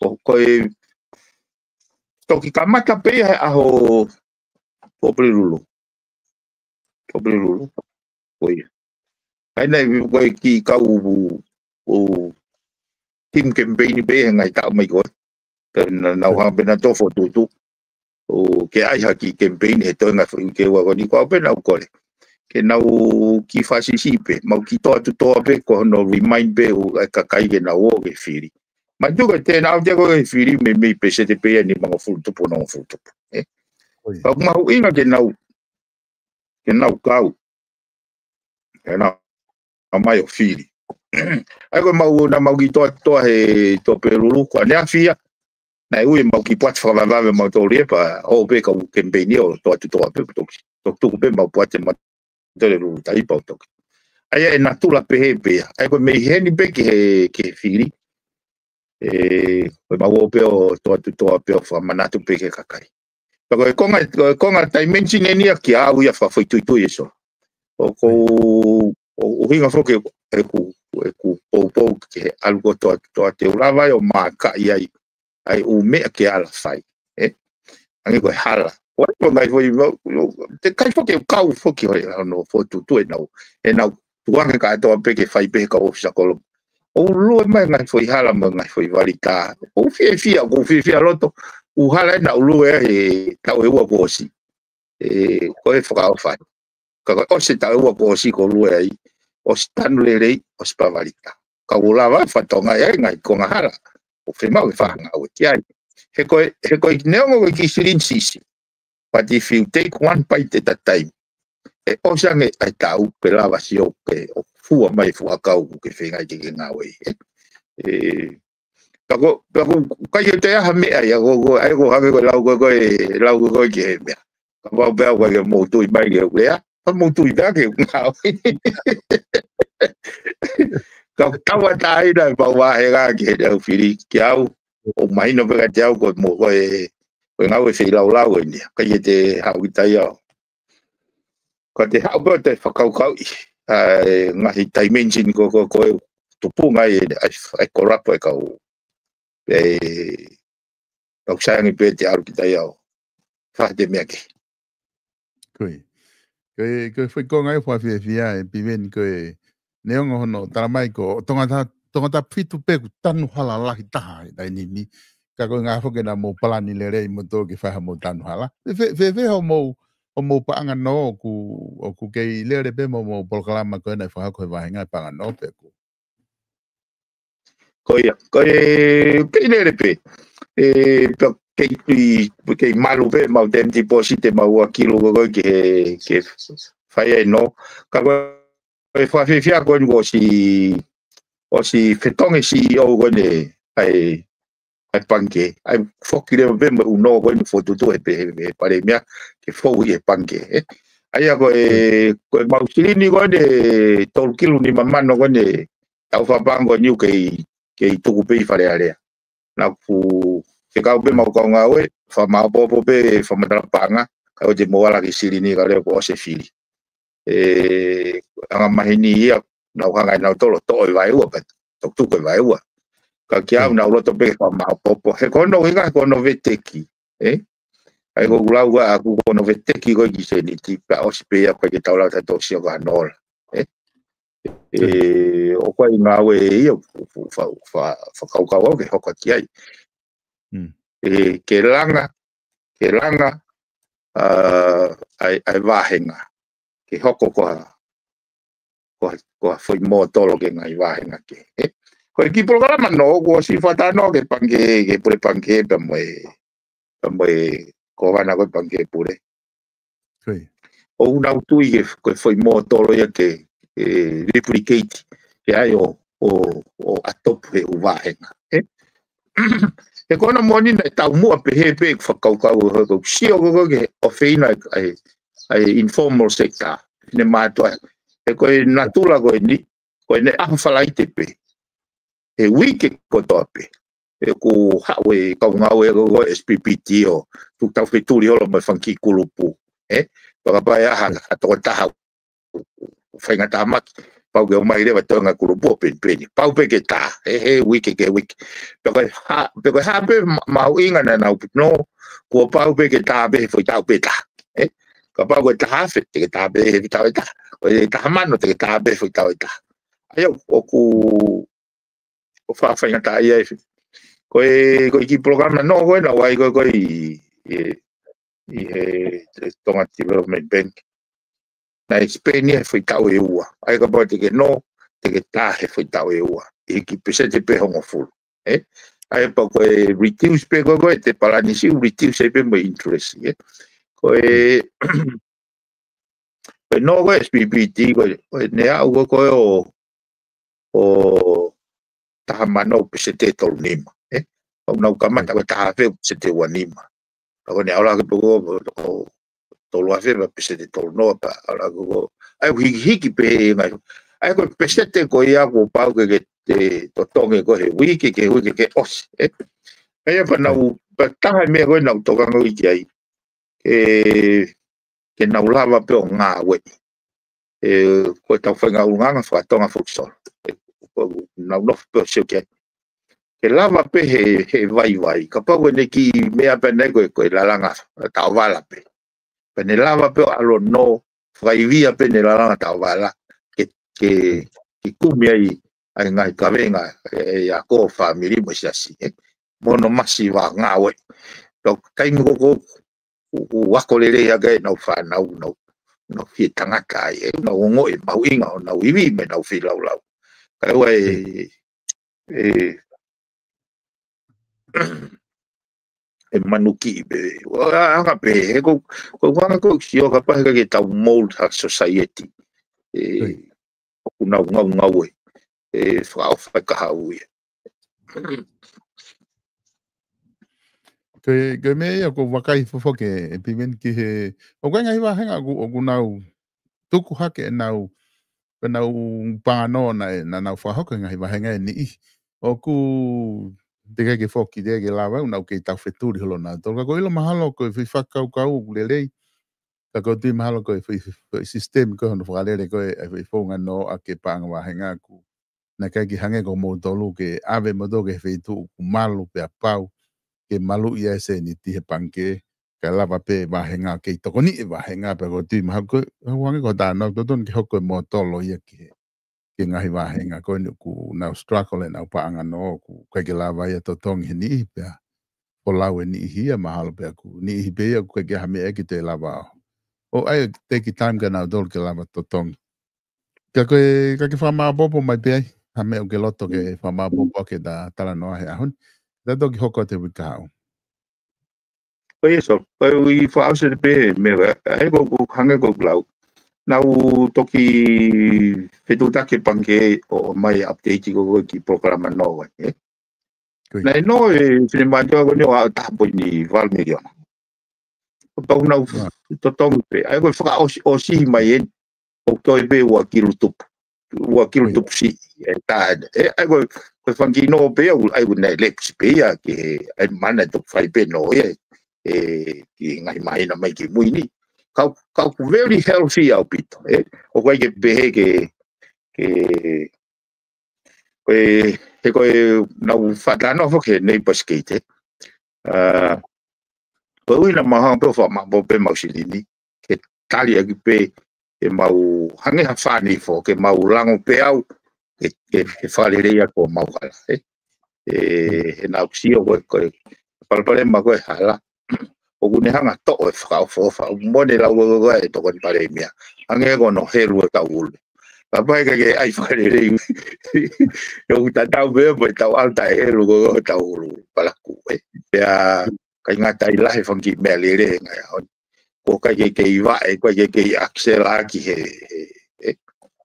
ko, ko e, toki kamata pē ia he ʻaho Tuʻapulelulu. Tuʻapulelulu. Ko ia. ʻAi naʻe, ko e kiʻi kau ʻo, ʻo team kemipeini pē he ngaahi taʻu mai ko ē. Pea naʻa nau hanga pē nautolu ʻo fokotuʻutuʻu. ʻO ke ʻai ha kiʻi kemipeini he toe ngaahi foʻi uike ua ko eni, ko au pē naʻá ku kole. Ke nau kiʻi fakasiʻisiʻi pē, mau kiʻi toʻa tuʻu toʻa pē, ko hono remind pē ʻo e kakai ke nau ō ke fili. Manatuʻi ko e tēnau te ko e fili meimei peseti pē ia ʻe nimangofulu tupu, hongofulu tupu. ʻE? Ka ʻoku mahuʻinga ke nau, ke nau kau. Ke nau ō mai ʻo fili. ʻAi ko e mau, naʻa mau kiʻi toʻa, toʻa he Tuʻapulelulu, ko ʻaneafi ia. Naʻe ui ʻemau kiʻi poate fakavavevave mautolu ia pea ō pē kau kemipeini ʻo toʻa tuʻu toʻa pē, toki, toki tuku pē mau poate mautolu ʻi Lulutai pea u toki. ʻAi ʻe natula pehē pē ia. ʻAi ko e mei heni pē ki he, ki he fili. ʻE, ko ʻemau ō pē ʻo toʻa tuʻu toʻa pē ʻo fakamanatu pē ki he kakai. Pea ko e konga, ko e konga dimension eni ia kiate au ia fakafoʻituitui ʻe Solo. ʻOku ou, ʻo, ʻuhinga foki ʻeku, ʻeku poupou ki he ʻalu ko ē toʻa tuʻu toʻa te u lava ai ʻo maakaʻi ai, ʻa e ʻū meʻa ke ala fai. ʻE? Hangē ko e hala. Ko e ngaahi foʻi, te kai foki ʻeku kau foki ʻo e ʻalu ʻo fokotuʻutuʻu ʻenau, ʻenau tukuange kātoa pē ke fai pē he kau ʻōfisa kolo. ʻOku lue mai ngaahi foʻi hala mo e ngaahi foʻi valita. ʻOku ou fiefia, ʻoku ou fiefia loto. ʻŪ hala ʻena ʻoku lue he taʻu ʻe ua kuo ʻosi. ʻE, ko e fakaʻofa. Ka ko e ʻosi e taʻu ʻe ua kuo ʻosi kuo lue ai. ʻOsi tanu lelei, ʻosi pē valita. Ka ʻoku lava fatongia ai ngaahi konga hala. ʻOku fiemaʻu ke fakangāueʻaki ai. He ko e, he ko e neongo ko e kiʻi silini siʻisiʻi. But if you take one bite at a time, ʻe ʻosi ange ʻa e taʻu pea lava sio ke ʻoku fua mai e fuʻu ʻakau ʻoku ke feinga ke ke ngāue ai. ʻE, pea ko, pea ko, ʻikai ke toe ʻi ai ha meʻa ia, ko, ko, ʻai ko hangē ko e lau ko, ko e, lau ko, ko e ki he meʻa. Kapau pē ʻoku ʻikai ke mou tui mai ke u lea, ka mou tui pē ke u ngāue. Ka tauʻatāina e pau vāhenga ki he ʻeku fili kiate au, ʻoku mahino pē kiate au ko e mo, ko e, ko e ngāue feilaulau eni ia. ʻIkai ke te haʻu ki tai au. Ka te haʻu pē ʻo te fakakaukauʻi ʻa e ngaahi dimension ko, ko, ko e tupunga ai ʻa e, ʻa e, ʻa e kolapo e kau Pea ʻoku sai ange pē te ʻalu kita ia ʻo fai ha meʻa kehe. Ko ia. Ko e, ko e foʻi konga ia ʻoku fiefia ai Piveni ko e neongo hono tala mai ko Tongatapu, Tongatapu fitu pē ʻoku tanu hala lahi taha he taimi ni. Ka ko e ngaahi foki naʻa mou palani lelei mo tō ke fai haʻamou tanu hala. Fe, fe, fe, fe hoʻomou, hoʻomou paʻanga nō ʻoku, ʻoku kei lele pē mo, mo polokalama ko ena ʻe fakahoko he vāhenga e paʻanga nō pē ʻoku. Ko ia, ko e kei lele pē. E, pea kei tui, kei malu pē, mau tem deposit e mau ua kilu ko koe ke, ke fai ai nō. Ka ko e fakafiefia ko eni kuo ʻosi, ʻosi fetongi C E O ko eni ʻa e, ʻa e pangikē. ʻAi foki leva pē mo e ʻuno ko eni fokotuʻutuʻu he pē, he, he palēmia ke fou ʻi he pangikē, ē. ʻA ia ko e, ko e mau silini ko eni tolu kilu nima mano ko eni tau fapanga ko eni ʻoku kei, kei tuku pē ʻi Fale Alea. Naʻa ku fekau pē mau kau ngāue, fakamaopoopo pē fakamatala paʻanga, ka ʻoua te mou ala ki he silini ka leo kuo ʻosi e fili. E, anga maheni ia, naʻa ku hanga ʻe nautolu ʻo toʻo e vaeua, pea toki tuku e vaeua. Ka kiate au naʻa ku loto pē ke fakamaopoopo. He ko hono ʻuhinga, he ko hono veteki, ē? ʻAi ko ʻeku lau ʻa ʻeku ko hono veteki ko e ki he sēniti, pea ʻosi pē ia ko e ke tau lau tato sio ka nola. Ē? E, ʻoku ʻi ai e ngāue ia, fa, fa, fa, fakakaukau au ke hoko ki ai. Mm. E, ke langa, ke langa, ʻa, ʻa e, ʻa e vāhenga. Ke hoko ko ha, ko ha, ko ha foʻi mōtolo ki he ngaahi vāhenga kehe. Ē? Ko e kiʻi polokalama nō, kuo ʻosi fakatalanoa ki he pangikē, ki he pule pangikē pea mo e, pea mo e kōvana ko e pangikē pule. Ko ia. ʻOku nau tui ke, ko e foʻi mōtolo ia ke, e, replicate, ke ʻai ʻo, ʻo, ʻo ʻatopu he ʻū vāhenga. Ē? He ko hono moʻoni naʻe taumuʻa pehē pē ʻeku fakakaukau ko e, ko e sio ko e, ko e ke ʻofeina ʻa e, ʻa e informal sector. Ne mātuʻa. He ko e natula ko eni, ko ʻene ʻaho Falaite pē. He uike kotoa pē. He ʻoku haʻu e kau ngāue ko e S P P T ʻo tuku tau fetuli holo mo e fanga kiʻi kulupu. Ē? Pea kapau ʻe ʻi ai ha, ha tokotaha ʻoku faingataʻa maki. Pau ke ʻomai leva toenga kulupu ʻo penipeni. Pau pē ke tā. He, he uike ki he uike. Pea ko e hā, pea ko e hā pē ma-, mahuʻinga naʻa nau put nō, kuo pau pē ke tā pē he foʻi taʻu pē taha. Ē? Kapau ko e taha afe, te ke tā pē he foʻi taʻu ʻe taha. Ko e taha mano, te ke tā pē he foʻi taʻu ʻe taha. ʻA ia ʻoku, ʻoku fa-, faingataʻaʻia e fi-. Ko e, ko e kiʻi polokalama nō ko ē naʻa ku ʻai ko e, ko e ʻi, ʻi, ʻi he, he Tonga Development Bank. Naʻe expand ia he foʻi taʻu ʻe ua. ʻA ia kapau te ke nō, te ke tā he foʻi taʻu ʻe ua. ʻI he kiʻi peseti pē hongofulu. Ē? ʻA ia pea ko e reduce pē ko e, ko e te palani siʻi reduce ai pē mo e interest, ē? Ko e, ko e nō ko e S P P T, ko e, ko e ne aʻu ko e, ko e ʻo, ʻo taha mano peseti ʻe tolu nima, ē? ʻOku nau kamata ko e taha afe peseti ʻe ua nima. Ka ko ʻene ʻalu hake pē ko e, ko e tolu afe pea peseti ʻe tolu noa pea ʻalu hake ko e. ʻA ia ʻoku hikihiki pē he ngaahi. ʻA ia ko e peseti ko ia kuo pau ke, ke te totongi ko e he uike, ki he uike ke ʻosi, ē? ʻA ia pea nau, pea taha e meʻa ko ē naʻa ku tokanga ki ai. Ke, ke nau lava pē ʻo ngāueʻi. Ē, ko e tau faʻahinga ʻulungaanga fakatonga foki solo. Ē, ko e nau nofo pē ʻo sio ki ai. Ke lava pē he, he vaivai. Kapau ko ʻene kiʻi meʻa pē ʻanenai ko e, ko e lalanga taʻovala pē. Pea ne lava pē ʻo ʻalu ʻo nō, fakaivia pē ʻene lalanga taʻovala. Ke, ke, ke kumi ai, ʻa e ngaahi kavenga, ē, ʻa e ako, fāmili mo e siasi, ē. Mo hono masiva ngāue. Pea taimi ko ē ʻoku, ʻoku ako lelei hake ai ʻenau fānau, nau, nau fie tangata ai, ē, nau ongoʻi e mahuʻinga ʻo nau ivi mo ʻenau feilaulau. Kae ʻoua ʻe, ē, ē, ʻe manukiʻi pē. ʻOua, anga pē, he ko, ko e anga ko e sio kapau he ʻikai ke tau mold ha society. Ē, ʻoku nau ngaungaue, ē, fakaʻofa e kahaʻu ia. Ko e, ko e meʻa ia ʻoku ou vakai foki ʻe Piveni ki he, ʻoku ʻi ai e ngaahi vāhenga ʻoku, ʻoku nau tuku hake ʻenau, ʻenau paʻanga nō naʻe, naʻa nau fakahoko he ngaahi vāhenga ʻe niʻihi. ʻOku teʻeki ke foki, teʻeki ke lava, ʻoku nau kei tau fetuli holo nautolu. Ka ʻoku ou ʻilo mahalo ko e foʻi fakakaukau ʻoku lelei. Ka ʻoku ou tui mahalo ko e foʻi, foʻi system ko ē hono fakalele ko ē, ʻa e foʻi founga nō ʻa e paʻanga vāhenga ʻoku naʻe ʻikai ke hangē ko moutolu ke ʻave moutolu ki he feituʻu ʻoku malu pea pau ke maluʻi ai e sēniti he pangikē, kae lava pē vāhenga, kei tokoniʻi e vāhenga pea ko e tui mahalo ko e, ʻoku hangē ko e talanoa, totonu ke hoko e mōtolo ia ki he, ki he ngaahi vāhenga ko eni ʻoku nau struggle ʻenau paʻanga nō, ʻoku ʻikai ke lava ia totongi he niʻihi pea folau e niʻihi ia mahalo pea ʻoku niʻihi pē ia ʻoku ʻikai ke ʻi ai ha meʻa ia ke toe lava ʻo, ʻo ʻai take time kia nautolu ke lava totongi. Ka ko e, ka ke fakamāopoopo mai pē ai ha meʻa ʻoku ke loto ke fakamāopoopo ʻaki ʻeta talanoa he ʻaho ni, ka toki hoko atu he uike kahaʻu. ʻOi, ʻeso, ʻoku ou fakaʻosi pē meʻa, ʻa ia ko, ko e hangē ko ʻeku lau. Naʻá ku toki fetuʻutaki e pangikē ʻo ʻomai e update ko ē ki he polokalama nō ē. Ko ia. Naʻe nō e finemātuʻa ko eni ʻo aʻu taha poini valu miliona. Kapau naʻa nau totongi pē, ʻa ia ko e fakaʻosi, ʻosi mai eni, ʻoku toe pē ua kilu tupu. Ua kilu tupu siʻi, ʻe tā, ʻe, ʻa ia ko e, ko e fanga kiʻi nō pē ia, ʻa ia ko e naʻe lepusi pē ia, ke, ʻa ia mana tupu fai pē nō ia, ʻe, ki he ngaahi māhina mai ki mui ni. Ka ʻoku, ka ʻoku very healthy ʻaupito, ē. ʻOku ʻikai ke pehē ke, ke, ko e, he ko e, naʻá ku fakatalanoa foki he Neighbours Gate, ē. ʻA, ko e ʻuhinga naʻa mau hanga pē ʻo fakamāopoopo pē ʻemau silini, ke tali ʻaki pē ʻemau hangē ha fānifo, ke mau lango pē au, ke, ke, ke fakalelei ʻaki ʻemau hala, ē. ʻE, he naʻá ku sio ko e, ko e, palopalema ko e hala. ʻOku ne hanga toʻo e fakaʻofoʻofa, ʻoku mone lau ko e, ko e, ʻe tokoni palēmia. Hangē ko hono helu ʻo tau ʻulu. Ka ʻoku ʻikai ke ʻai fakalelei. ʻOku tatau pē mo e tau ʻalu taʻe helu ko e, ko e tau ʻulu. Palaku, ē. Pea, ʻikai ngata ai, lahi e fanga kiʻi meʻalele he ngaahi ʻaho ni. ʻOku ʻikai ke kei vaʻe, ʻoku ʻikai ke kei ʻakisela ʻaki he, he, he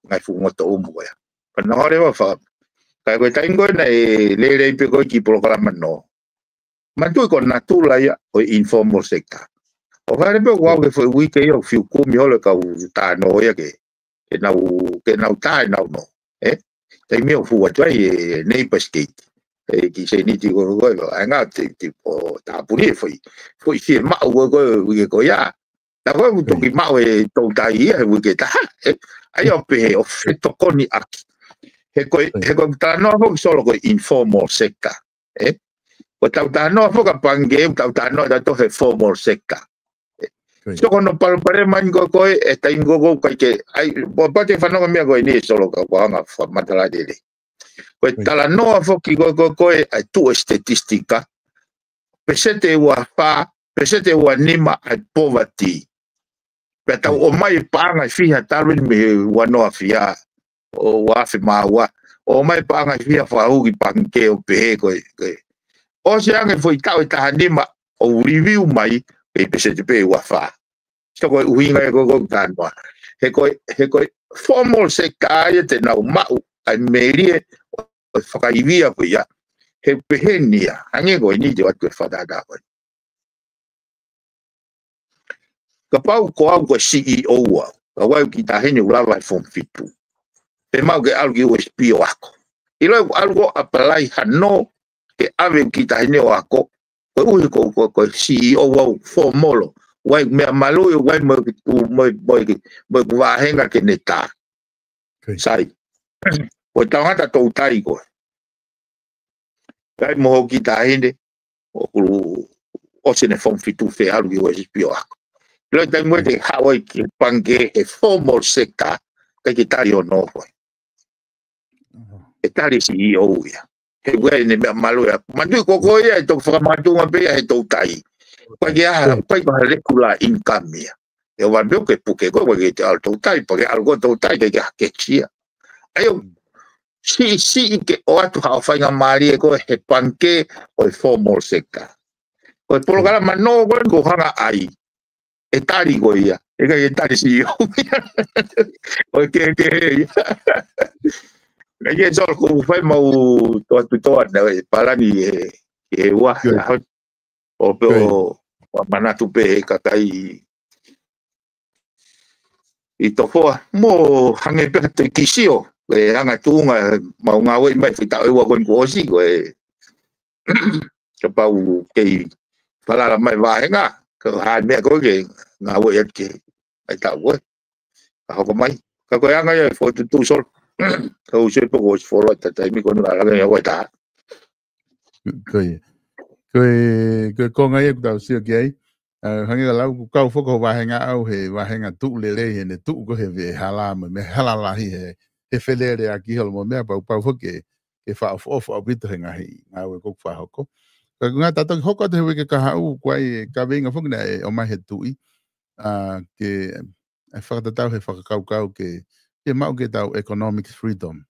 ngaahi fuʻu ngotoʻumu ko ia. Pea naʻa hore wa fa. Ka ko e taimi ko ē naʻe lelei pē ko ē ki he polokalama nō. Manatuʻi ko e natula ia ʻo e informal sector. ʻOku hale pē ʻoku ʻi ai e foʻi uike ia ʻoku fiu kumi holo e kau tā nō ia ke, ke nau, ke nau tā ʻenau nō. Ē? Taimi ʻoku fua atu ai e Neighbours Gate. ʻE kiʻi sēniti ko ē, ko ē, ʻa e ngaahi te, te, ʻo tāpuni e foʻi, foʻi fiemaʻu ko ē, ko e uike ko ia. Naʻa ko ē ʻoku toki maʻu e toutai ia he uike ʻe taha, ē? ʻA ia ʻoku pehē ʻoku fetokoniʻaki. He ko e, he ko e talanoa foki Solo ko e informal sector, ē? Ko ʻetau talanoa foki ʻa e pangikē, ʻoku tau talanoa ʻa tautolu he formal sector. Ē? Ko ia. So ko hono palopalema eni ko ē, ko e, ʻe taimi ko ē ʻoku ʻikai ke, ʻai, ʻoku pau ke fanongo meʻa ko eni ʻe Solo ka ʻoku hanga fakamatala lelei. Ko e talanoa foki ko ē, ko e, ko e, ʻa e tuʻu e statistika, peseti ʻe ua fā, peseti ʻe ua nima ʻa e poverty. Pea tau ʻomai e paʻanga ʻe fiha talu eni mei he ua noa fiha, ʻo ua afe mā ua. ʻOmai e paʻanga ʻe fiha fakahū ki he pangikē ʻo pehē ko e, ko e. ʻOsi ange foʻi taʻu ʻe taha nima ʻo review mai, ʻe peseti pē ʻe ua fā. So ko e ʻuhinga ia ko ē ʻoku ou talanoa. He ko e, he ko e formal sector ia te nau maʻu ʻa e melie ʻo e fakaivia ko ia. He pehē ni ia, hangē ko eni te u ʻoatu e fakatātā ko ē. Kapau ko au ko e C E O au, ka ʻoku ʻi ai e kiʻi taʻahine ʻoku lava e form fitu. Pea mau ke ʻalu ki U S P ʻo ako. ʻIlo ʻoku ʻalu ko ē ʻo apply hano ke ʻave e kiʻi taʻahine ʻo ako, koeʻuhi ko, ko, ko e C E O au formal. ʻOku ʻi ai e meʻa malu, ʻoku ʻi ai mo, mo, mo, mo, mo e vāhenga ke ne tā. Ko ia. Sai. Ko e tangata toutai ko ē. Kai mo hoku kiʻi taʻahine, ʻoku ʻosi ʻene form fitu, fē ʻalu ki U S P ʻo ako. ʻIlo e taimi ko ē te haʻu ai ki he pangikē he formal sector, ʻikai ke tali hono ʻofa. ʻE tali C E O ia. He ʻoku ʻi ai ʻene meʻa malu ia. Manatuʻi ko koe ia ʻe toki fakamakatuʻunga pē ia he toutai. ʻOku ʻikai ke ʻi ai ha, ʻoku ʻikai ko ha regular income ia. ʻE ʻoua naʻa ke puke koe, ʻoku ʻikai ke te ʻalu toutai, pea ke ʻalu koe toutai, ʻikai ke ha keisi ia. ʻA ia, siʻisiʻi ke ʻoatu haʻo faingamālie ko ē he pangikē ʻo e formal sector. Ko e polokalama nō ko ē ʻoku ou hanga ʻai, ʻe tali koe ia. ʻE ʻikai ke tali C E O ia. ʻOi ke, ke, ia. ʻIkai ke solo ko ʻeku fai mau toa tutoa na e palani e, e ua. ʻO pē ʻo, ʻo manatu pē he kakai ʻi Tofoa. Mo hangē pē ha toe kiʻi sio, e anga tuʻunga mau ngāueʻi mai fita ʻe ua ko eni kuo ʻosi, ko e kapau kei falala mai vāhenga, ka ha meʻa ko ē ke ngāueʻi atu ke ʻai tau ko ē. Ka hoko mai. Ka ko e anga ia e fokotuʻutuʻu Solo. Ka ʻoku sio pē ko e ʻosi folo ʻa e taimi ko eni ʻa e lave ʻa e taha. Ko ia. Ko e, ko e konga ia ʻoku tau sio ki ai. ʻA, hangē ko e lau ʻoku kau foki ho vāhenga ʻau he vāhenga tuʻu lelei he ne tuʻu ko e he veʻe hala mo e meʻa hala lahi he, he feleleʻaki holo mo e meʻa pau pau foki ke, ke fakaʻofoʻofa ʻaupito he ngaahi ngāue ʻoku fakahoko. Ka ko e ngaahi tatou kiʻi hoko atu he uike kahaʻu, ko e kaveinga foki naʻe ʻomai he tuʻi, ʻa, ke, ʻa e fakatatau he fakakaukau ke, ke maʻu ke tau economic freedom.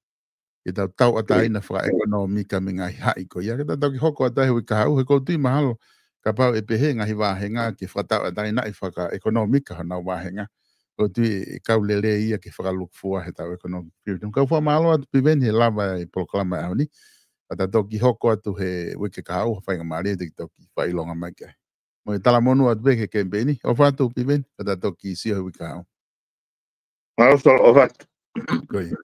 Ke tau tauʻatāina fakaʻekonōmika mei he ngaahi haʻi ko ia. Ke tatou kiʻi hoko atu he uike kahaʻu, he ʻoku ou tui mahalo, kapau ʻe pehē ngaahi vāhenga ke fakatauʻatāinaʻi fakaʻekonōmika honau vāhenga. ʻOku ou tui ʻe kau lelei ia ke fakalūkufua he tau economic freedom. Kau fakamālō atu Piveni he lava e polokalama ʻaho ni. Ka tatou kiʻi hoko atu he uike kahaʻu, ha faingamālie te ke toki fakaʻilonga mai ki ai. Mo e talamonū atu pē ki he kemipeini, ʻofa atu Piveni, ka tatou kiʻi sio he uike kahaʻu. Mālō Solo, ʻofa atu. Ko ia.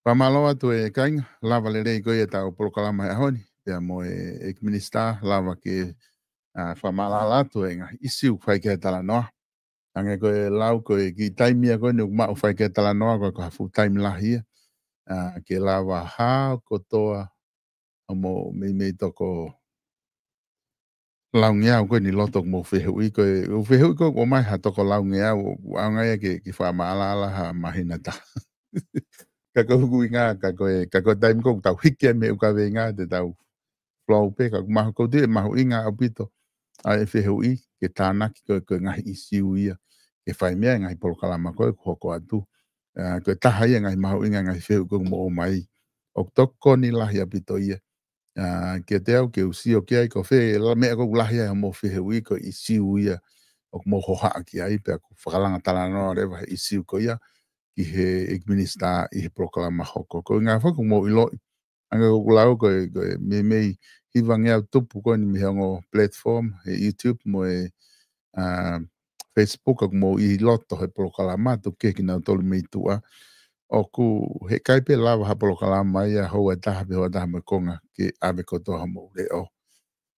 Fakamālō atu e kāinga, lava lelei ko ia e tau polokalama he ʻaho ni, pea mo e ʻEiki Minisitā, lava ke, ʻa, fakamālō atu e ngaahi ʻisiū fai ki ai e talanoa. Hangē ko e lau ko e kiʻi taimi ia ko eni ʻoku maʻu fai ki ai e talanoa ko e ko ha fuʻu taimi lahi ia. ʻA, ke lava hao kotoa ʻa mo meimei toko laungeau ko eni loto ʻoku mou fehuʻi ko e, ʻoku fehuʻi ko e ʻomai ha toko laungeau, ʻoku ʻaonga ia ke, ke fakamaʻalaʻala ha māhina ʻe taha. Ka ko hoku ʻuhinga, ka ko e, ka ko e taimi ko ē ʻoku tau hiki ai mei he ʻū kaveinga te tau flow pē, ka ʻoku mahu-, ʻoku ou tui ʻe mahuʻinga ʻaupito ʻa e fehuʻi ke tānaki ko e, ko e ngaahi ʻisiū ia ke fai mei ai e ngaahi polokalama ko ē ʻoku hoko atu. ʻA, ko e taha ia e ngaahi mahuʻinga e ngaahi fehuʻi ko ē ʻoku mou ʻomai. ʻOku tokoni lahi ʻaupito ia. ʻA, kiate au ke u sio ki ai ko fē la-, meʻa ʻoku lahi ai hoʻomou fehuʻi ko e ʻisiū ia ʻoku mou hohaʻa ki ai, pea ʻoku fakalanga talanoa leva he ʻisiū ko ia ki he ʻEiki Minisitā ʻi he polokalama hoko. Ko e ʻuhinga foki ʻoku mou ʻiloʻi, hangē ko ʻeku lau ko e, ko e meimei hivangeau tupu ko eni mei he ongo platform, he YouTube mo e, ʻa, Facebook ʻoku mou ʻi loto he polokalama, tuku kehe kinautolu mei tuʻa. ʻOku heʻikai pē lava ha polokalama ia houa ʻe taha pe houa ʻe taha mo e konga ke ʻave kotoa hoʻomou leʻo.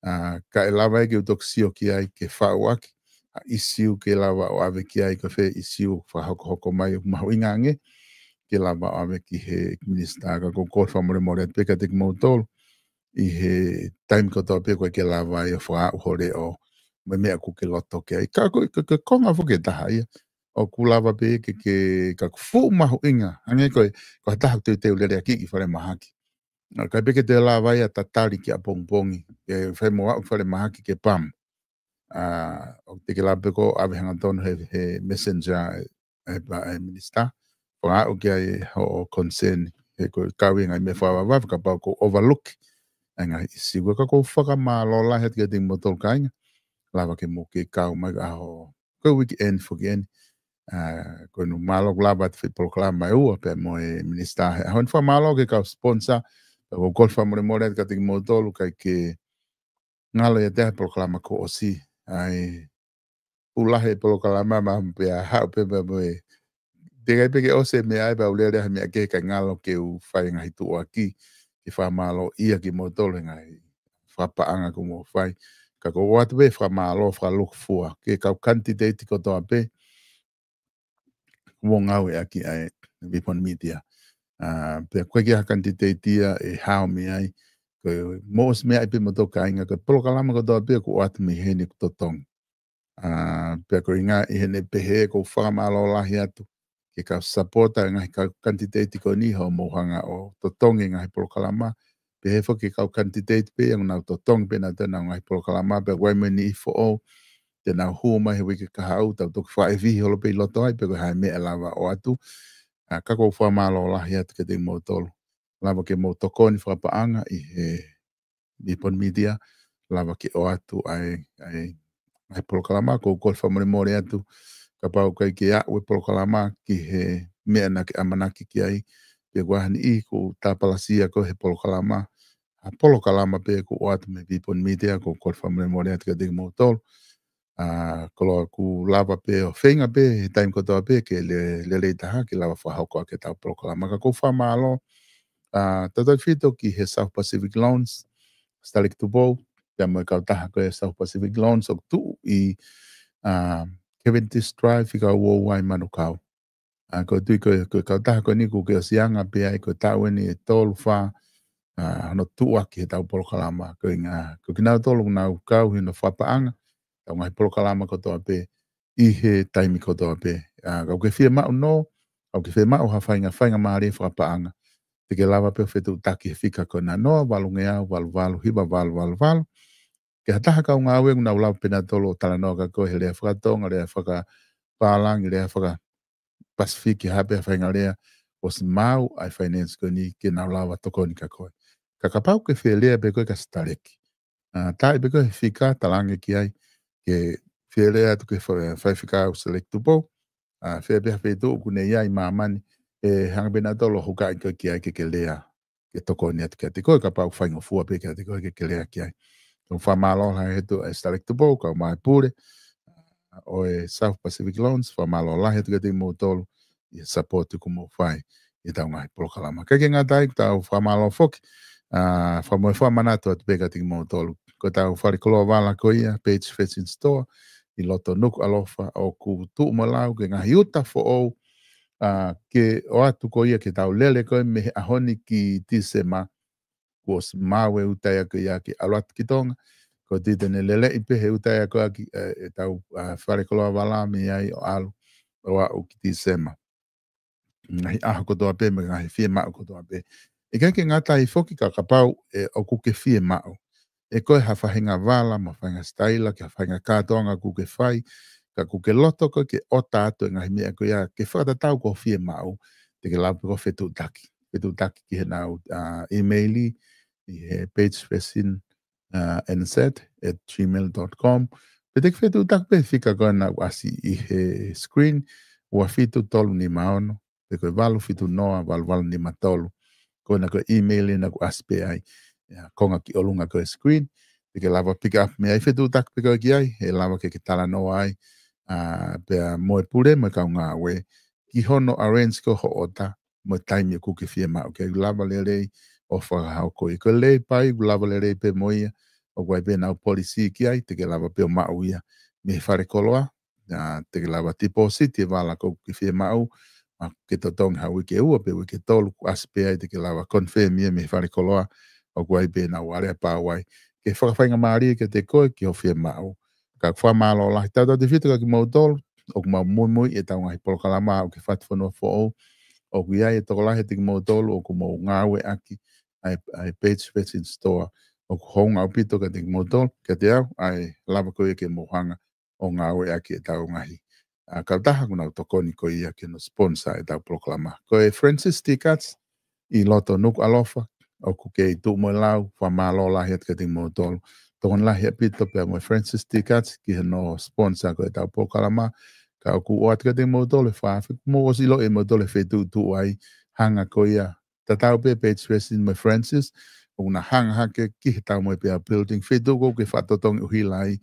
ʻA, ka ʻe lava ia ke u toki sio ki ai ke faʻu ʻaki ha ʻisiū ke lava ʻo ʻave ki ai, ko fē ʻisiū fakahokohoko mai ʻoku mahuʻinga ange ke lava ʻo ʻave ki he Minisitā. Ka ʻoku ou kole fakamolemole atu pē kiate kimoutolu ʻi he taimi kotoa pē ʻoku ʻikai ke lava ai ʻo fakaaʻu ho leʻo mo e meʻa ʻoku ke loto ki ai. Ka ko e, ko e, ko e konga foki ʻe taha ia ʻoku lava pē ke, ke, ka ʻoku fuʻu mahuʻinga, hangē ko e, ko ha taha ʻoku teuteu leleʻaki ki falemahaki. ʻA, ʻikai pē ke toe lava ia ʻo tatali ki ʻapongipongi, ʻe fai mo aʻu ki falemahaki ke pam. ʻA, ʻoku te ke lava pē ko ē ʻave hangatonu he, he messenger e, e pa-, e Minisitā. Fakaaʻu ki ai hoʻo concern, he ko e kau ia e ngaahi meʻa fakavavevave, kapau ʻoku ou overlook ʻa e ngaahi ʻisiū. Ka ʻoku ou fakamālō lahi atu kiate kimoutolu kāinga, lava ke mou kei kau mai ʻaho, ko e weekend foki eni. ʻA, ko eni mālō ʻoku lava atu e foʻi polokalama ʻe ua pea mo e Minisitā he ʻaho ni. Fakamālō ki he kau sponsor, pea ʻoku ou kole fakamolemole atu kiate kimoutolu ʻikai ke ngalo ʻiate au e polokalama kuo ʻosi. ʻAi, fuʻu lahi e polokalama ma pea haʻu pē pea mo e. Teʻeki ai pē ke ʻosi e meʻa ai pea u lele he meʻa kehe kae ngalo ke u fai e ngaahi tuʻuaki ke fakamālōʻia kimoutolu he ngaahi fakapaʻanga kuo mou fai. Ka ʻoku ou ʻoatu pē e fakamālō fakalūkufua ki he kau kanititeiti kotoa pē ʻoku mou ngāueʻaki ʻa e Vipon Media. ʻA, pea ʻoku ʻikai ke ʻi ai ha kanititeiti ia ʻe hao mei ai. Ko e mou ʻosi meaʻi pē moutolu kāinga, ko e polokalama kotoa pē ʻoku ʻoatu mei heni ʻoku totongi. ʻA, pea ko e ʻuhinga ia ʻoku ou pehē ʻoku ou fakamālō lahi atu ki he kau sapota e ngaahi kau kanititeiti ko eni hoʻomou hanga ʻo totongi e ngaahi polokalama. Pehē foki ki he kau kanititeiti pē ia ʻoku nau totongi pē ʻe nautolu ʻenau ngaahi polokalama, pea ʻoku ʻi ai mo e niʻihi foʻou te nau hū mai he uike kahaʻu, tau toki fakaʻefihi holo pē ʻi loto ai pe ko e hā e meʻa ʻe lava ʻo ʻoatu. ʻA, ka ʻoku ou fakamālō lahi atu kiate kimoutolu. Lava ke mou tokoni fakapaʻanga ʻi he Vipon Media, lava ke ʻoatu ʻa e, ʻa e, ʻa e polokalama. ʻOku ou kole fakamolemole atu kapau ʻoku ʻikai ke aʻu e polokalama ki he meʻa naʻa ke ʻamanaki ki ai, pe ko ha niʻihi kuo tāpalasia ko ē he polokalama, ha polokalama pē kuo ʻoatu mei Vipon Media, ʻoku ou kole fakamolemole atu kiate kimoutolu. ʻA, koloa ʻoku lava pē ʻo feinga pē he taimi kotoa pē ke le-, lelei taha ke lava fakahoko ʻaki ʻetau polokalama. Ka ʻoku ou fakamālō, ʻa, tautautefito ki he South Pacific Loans, Starlink Tupou, pea mo e kautaha ko e South Pacific Loans ʻoku tuʻu ʻi, ʻa, Cavendish Drive, fika ua ua ʻi Manukau. ʻA, ko e tui ko e, ko e kautaha ko eni kuo ke ʻosi anga pē ai, ko e taʻu eni ʻe tolu fā, ʻa, hono tuʻuaki heʻetau polokalama, ko e ʻuhinga, ko kinautolu ʻoku nau kau ʻi hono fakapaʻanga ʻetau ngaahi polokalama kotoa pē, ʻi he taimi kotoa pē. ʻA, ka ʻoku ke fiemaʻu nō, ka ʻoku ke fiemaʻu ha fainga, faingamālie fakapaʻanga, te ke lava pē ʻo fetuʻutaki he fika ko ena, noa valu ngeau valu valu hiva valu valu valu. Ki ha taha kau ngāue ʻoku nau lava pē nautolu ʻo talanoa kia koe he lea faka-Tonga, lea fakapālangi, lea faka-Pasifiki, ha pē ha faʻahinga lea, ʻosi maʻu ʻa e finance ko eni ke nau lava tokoni kia koe. Ka kapau ʻoku ke fie lea pē koe kia Sitaleki, ʻa, taaʻi pē koe he fika, talaange ki ai, ke fie lea atu ki he fa-, faifekau Sitaleki Tupou, ʻa, fē pē ha feituʻu ʻoku ne ʻi ai ʻi māmani, ʻe hanga pē nautolu ʻo hukaʻi koe ki ai ke ke lea, ke tokoni atu kiate koe, kapau ʻoku faingofua pē kiate koe ke ke lea ki ai. Tau fakamālō lahi atu ʻa Sitaleki Tupou, kau mai pule ʻo e South Pacific Loans, fakamālō lahi atu kiate kimoutolu ʻi he support ʻoku mou fai ʻi heʻetau ngaahi polokalama. Kae ʻikai ke ngata ai, tau fakamālō foki, ʻa, fakamoʻoni fakamanatu atu pē kiate kimoutolu. Ko ʻetau fale koloa vala ko ia, Page Fashion Store, ʻi loto Nukuʻalofa, ʻoku tuʻu mo lau ki he ngaahi uta foʻou, ʻa, ke ʻoatu ko ia ke tau lele ko ē mei he ʻaho ni ki Tīsema, kuo ʻosi maʻu e uta ia ko ia ke ʻalu atu ki Tonga, ko e tui te ne leleʻi pē he uta ia ko ia ki, ʻe, ʻetau, ʻa, fale koloa vala mei ai ʻo ʻalu ʻo aʻu ki Tīsema. Ngaahi ʻaho kotoa pē, mo e ngaahi fiemaʻu kotoa pē. ʻIkai ke ngata ai foki ka kapau ʻe ʻoku ke fiemaʻu ʻe koe ha faʻahinga vala, mo ha faʻahinga sitaila, ki ha faʻahinga kātoanga ʻoku ke fai, ka ʻoku ke loto koe ke ʻota atu e ngaahi meʻa ko ia ke fakatatau ki hoʻo fiemaʻu, te ke lava pē ʻo fetuʻutaki. Fetuʻutaki ki heʻenau, ʻa, email ʻi he Page Fashion, ʻa, N Z at gmail dot com. Pe te ke fetuʻutaki pē he fika ko ena ʻoku ʻasi ʻi he screen, ua fitu tolu nima ono, pe ko e valu fitu noa valu valu nima tolu. Ko ena ko e email ena ʻoku ʻasi pē ai, ʻa, konga ki ʻolunga ko e screen. Te ke lava pick up mei ai, fetuʻutaki pē koe ki ai, ʻe lava ke ke talanoa ai, ʻa, pea mo e pule mo e kau ngāue ki hono arrange ko ē hoʻo ʻota mo e taimi ʻoku ke fiemaʻu ke lava lelei ʻo fakahoko ia. Ko e lelei pē ia, ʻoku lava lelei pē mo ia, ʻoku ʻi ai pē ʻenau policy ki ai, te ke lava pē ʻo maʻu ia mei he fale koloa, ʻa, te ke lava deposit e vala ʻoku ke fiemaʻu, ʻa, ke totongi ha uike ʻe ua pe uike ʻe tolu, ʻoku ʻasi pē ai te ke lava confirm ia mei he fale koloa, ʻoku ʻi ai pē ʻenau ʻalea pau ai ke fakafaingamālie kiate koe ki hoʻo fiemaʻu. Ka ʻoku fakamālō lahi tautautefito kia kimoutolu ʻoku mou muimui ʻetau ngaahi polokalama ʻoku ke fatu fonua foʻou, ʻoku ʻi ai e tokolahi ʻiate kimoutolu ʻoku mou ngāueʻaki ʻa e, ʻa e Page Fashion Store, ʻoku hounga ʻaupito kiate kimoutolu, kiate au, ʻa e lava ko ia ke mou hanga ʻo ngāueʻaki ʻetau ngaahi, ʻa, kautaha ʻoku nau tokoni ko ia ke nau sponsor ʻetau polokalama. Ko e Francis Tea Carts ʻi loto Nukuʻalofa, ʻoku kei tuʻu mo lau, fakamālō lahi atu kiate kimoutolu. Tokoni lahi ʻaupito pea mo e Francis Tea Carts ki hono sponsor ko ē ʻetau polokalama, ka ʻoku ʻoatu kiate kimoutolu e fakaafeʻi, mou ʻosi ʻiloʻi ʻe moutolu e feituʻu ʻoku tuʻu ai, hanga ko ia, tatau pē Page Fashion mo e Francis, ʻoku na hanga hake ki he Taumoepeau Building, feituʻu ʻoku ke fakatotongi ʻuhila ai,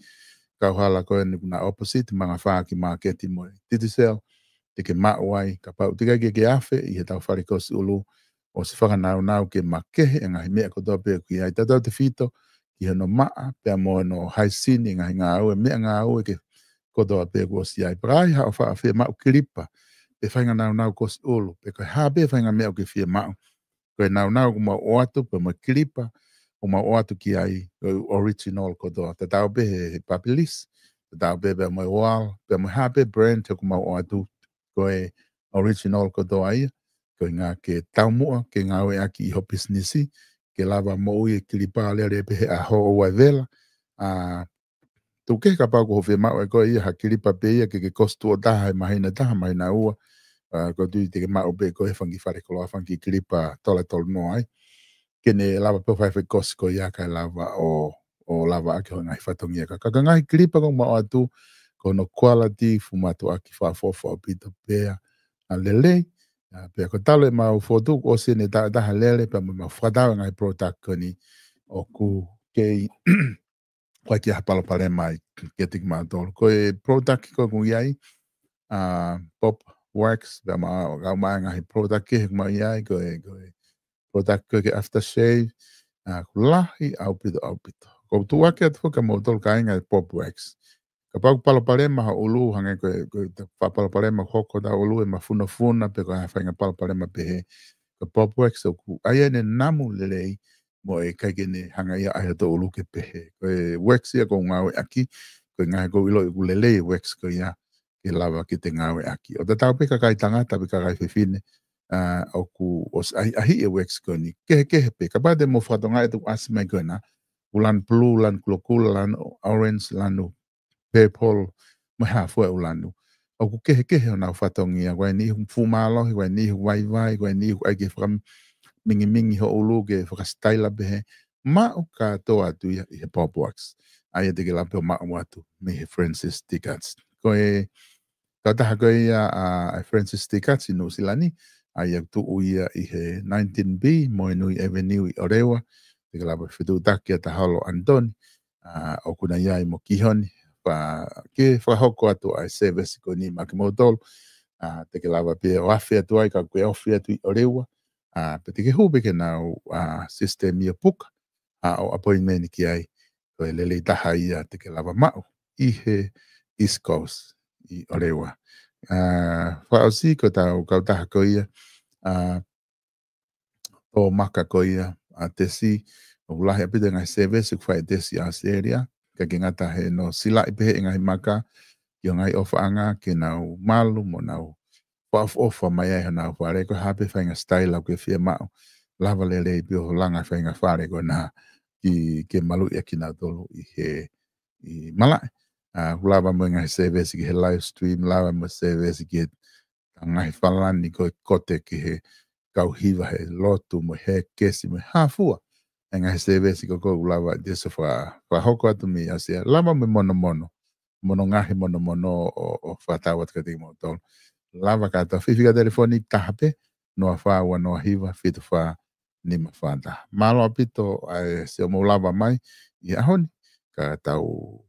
kauhala ko eni ʻoku na opposite Mangafā ki māketi mo e Digicel, te ke maʻu ai, kapau ʻoku ʻikai ke ke afe ʻi heʻetau fale kosi ʻulu, ʻosi fakanāunau ke makehe e ngaahi meʻa kotoa pē ʻoku ʻi ai, tautautefito ki hono maʻa, pea mo hono haisini e ngaahi ngāue, meʻangāue ke kotoa pē kuo ʻosi ʻi ai. Pea ka ai haʻo faʻa fiemaʻu kilipa, pe faʻahinga nāunau kosi ʻulu, pe ko e hā pē faʻahinga meʻa ʻoku ke fiemaʻu. Ko e nāunau ʻoku mau ʻoatu, pea mo e kilipa ʻoku mau ʻoatu ki ai, ko e original kotoa. Tatau pē he, he Babyliss, tatau pē pea mo e Wahl, pea mo e hā pē brand ʻoku mau ʻoatu, ko e original kotoa ia, ko e ʻuhinga ke taumuʻa ke ngāueʻaki ʻi ho pisinisi, ke lava moʻui e kilipa lele pē he ʻaho ʻoua ʻe vela. ʻA, tuku kehe kapau ʻoku ke fiemaʻu ʻe koe ia ha kilipa pē ia ke, ke kosi tuʻo taha he māhina ʻe taha, māhina ʻe ua, ʻa, ʻoku ou tui te ke maʻu pē ʻe koe he fanga kiʻi fale koloa fanga kiʻi kilipa tola tolu noa ai. Ke ne lava pē ʻo fai e foʻi kosi ko ia kae lava ʻo, ʻo lavaʻaki hoʻo ngaahi fatongia. Ka, ka, ka ngaahi kilipa ʻoku mau ʻoatu, ko hono quality, fuʻu mātuʻaki fakaʻofoʻofa ʻaupito pea, ʻa, lelei. ʻA, pea ko e talu ʻemau fokotuʻu ʻosi eni e taʻu ʻe taha lele, pea mo ʻemau fakatau e ngaahi product ko eni ʻoku kei ʻoku ʻikai ke ʻi ai ha palopalema ai kiate kimautolu. Ko e product ko ē ʻoku ʻi ai, ʻa, Pop Wax, pea mo e, kau mai ngaahi product kehe ʻoku mau ʻi ai, ko e, ko e product ko ē ke aftershave, ʻa, ʻoku lahi ʻaupito, ʻaupito. ʻOku ou tuʻuaki atu foki kia moutolu kāinga e Pop Wax. Kapau ʻoku palopalema ho ʻulu, hangē ko e, ko e ta-, fa-, palopalema hoko hotau ʻulu ʻe mafunofuna pe ko ha faʻahinga palopalema pehē. Ko e Pop Wax ʻoku ʻai ʻene namu lelei mo e ʻikai ke ne hanga ia ʻai hoto ʻulu ke pehē. Ko e wax ia ʻoku ou ngāueʻaki, ko e ngaahi ʻoku ou ʻiloʻi ʻoku lelei e wax ko ia ke lava ke te ngāueʻaki. ʻO tatau pē kakai tangata pe kakai fefine, ʻa, ʻoku ʻosi ʻahiʻahiʻi e wax ko eni. Kehekehe pē, kapau te mou fakatokangaʻi ʻoku ʻasi mai ko ena, ʻoku lanu blue, lanu kulokula, lanu orange, lanu purple, mo e hā fua e ʻū lanu. ʻOku kehekehe honau fatongia, ko e niʻihi ʻoku fuʻu mālohi, ko e niʻihi ʻoku vaivai, ko e niʻihi ʻoku ʻai ke fakamingimingi ho ʻulu ke fakasitaila pehē, maʻu kātoa atu ia ʻi he Pop Wax. ʻA ia te ke lava pē ʻo maʻu atu mei he Francis Ticats. Ko e kautaha ko ia ʻa, ʻa Francis Ticats ʻi Nuʻu Sila ni, ʻa ia ʻoku tuʻu ia ʻi he nineteen B Moenui Avenue ʻi ʻOreua, te ke lava fetuʻutaki ʻa Taholo Anitoni, ʻa, ʻoku na ʻi ai mo Kihoni, pea ke fakahoko atu ʻa e service ko eni maʻa kimoutolu, ʻa, te ke lava pē ʻo afe atu ai ka ke ofi atu ʻi ʻOreua, ʻa, pe te ke hū pē ki heʻenau, ʻa, system ia puka, ʻa, ʻo appointment ki ai, ko e lelei taha ia te ke lava maʻu ʻi he East Coast ʻi ʻOreua. ʻA, fakaʻosi ko ʻetau kautaha ko ia, ʻa, tō maka ko ia ʻa Tesi, ʻoku lahi ʻaupito e ngaahi service ʻoku fai ʻe Tesi ʻi ʻAositelēlia, ʻikai ke ngata he ʻenau silaʻi pehē e ngaahi maka ki he ngaahi ʻofaʻanga ke nau malu mo nau fakaʻofoʻofa mai ai honau fale, ko e hā pē faʻahinga sitaila ʻoku ke fiemaʻu, lava lelei pē ʻo langa faʻahinga fale ko ena ki, ke maluʻi ʻa kinautolu ʻi he, ʻi malaʻe. ʻA, ʻoku lava mo e ngaahi service ki he live stream, lava mo e service ki he ngaahi falani ko e kote ki he kau hiva he lotu mo e hēkesi mo e hā fua. E ngaahi service ko ē ʻoku lava ʻe Tesi ʻo fa-, fakahoko atu mei ʻAositelēlia, lava mo e monomono, mo hono ngaahi monomono ʻo, ʻo fakatau atu kiate kimoutolu. Lava kātoa, fifika telefoni taha pē, noa fā ua noa hiva fitu fā nima fā taha. Mālō ʻaupito ʻa e sio mou lava mai ʻi he ʻaho ni, ka tau,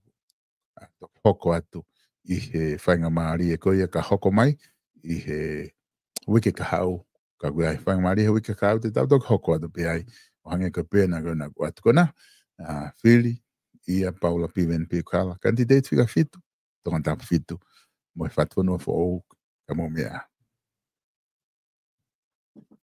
ʻa, toki hoko atu ʻi he faingamālie ko ia ka hoko mai ʻi he uike kahaʻu, ka ko e faingamālie he uike kahaʻu te tau toki hoko atu pē ai, ʻo hangē ko e pehē naʻa ku ʻoatu ko ena, ʻa, fili ʻia Paula Piveni Piukala, kanititeiti fika fitu, Tongatapu fitu, mo e Fatufonua Foʻou, ka mou meʻa ā.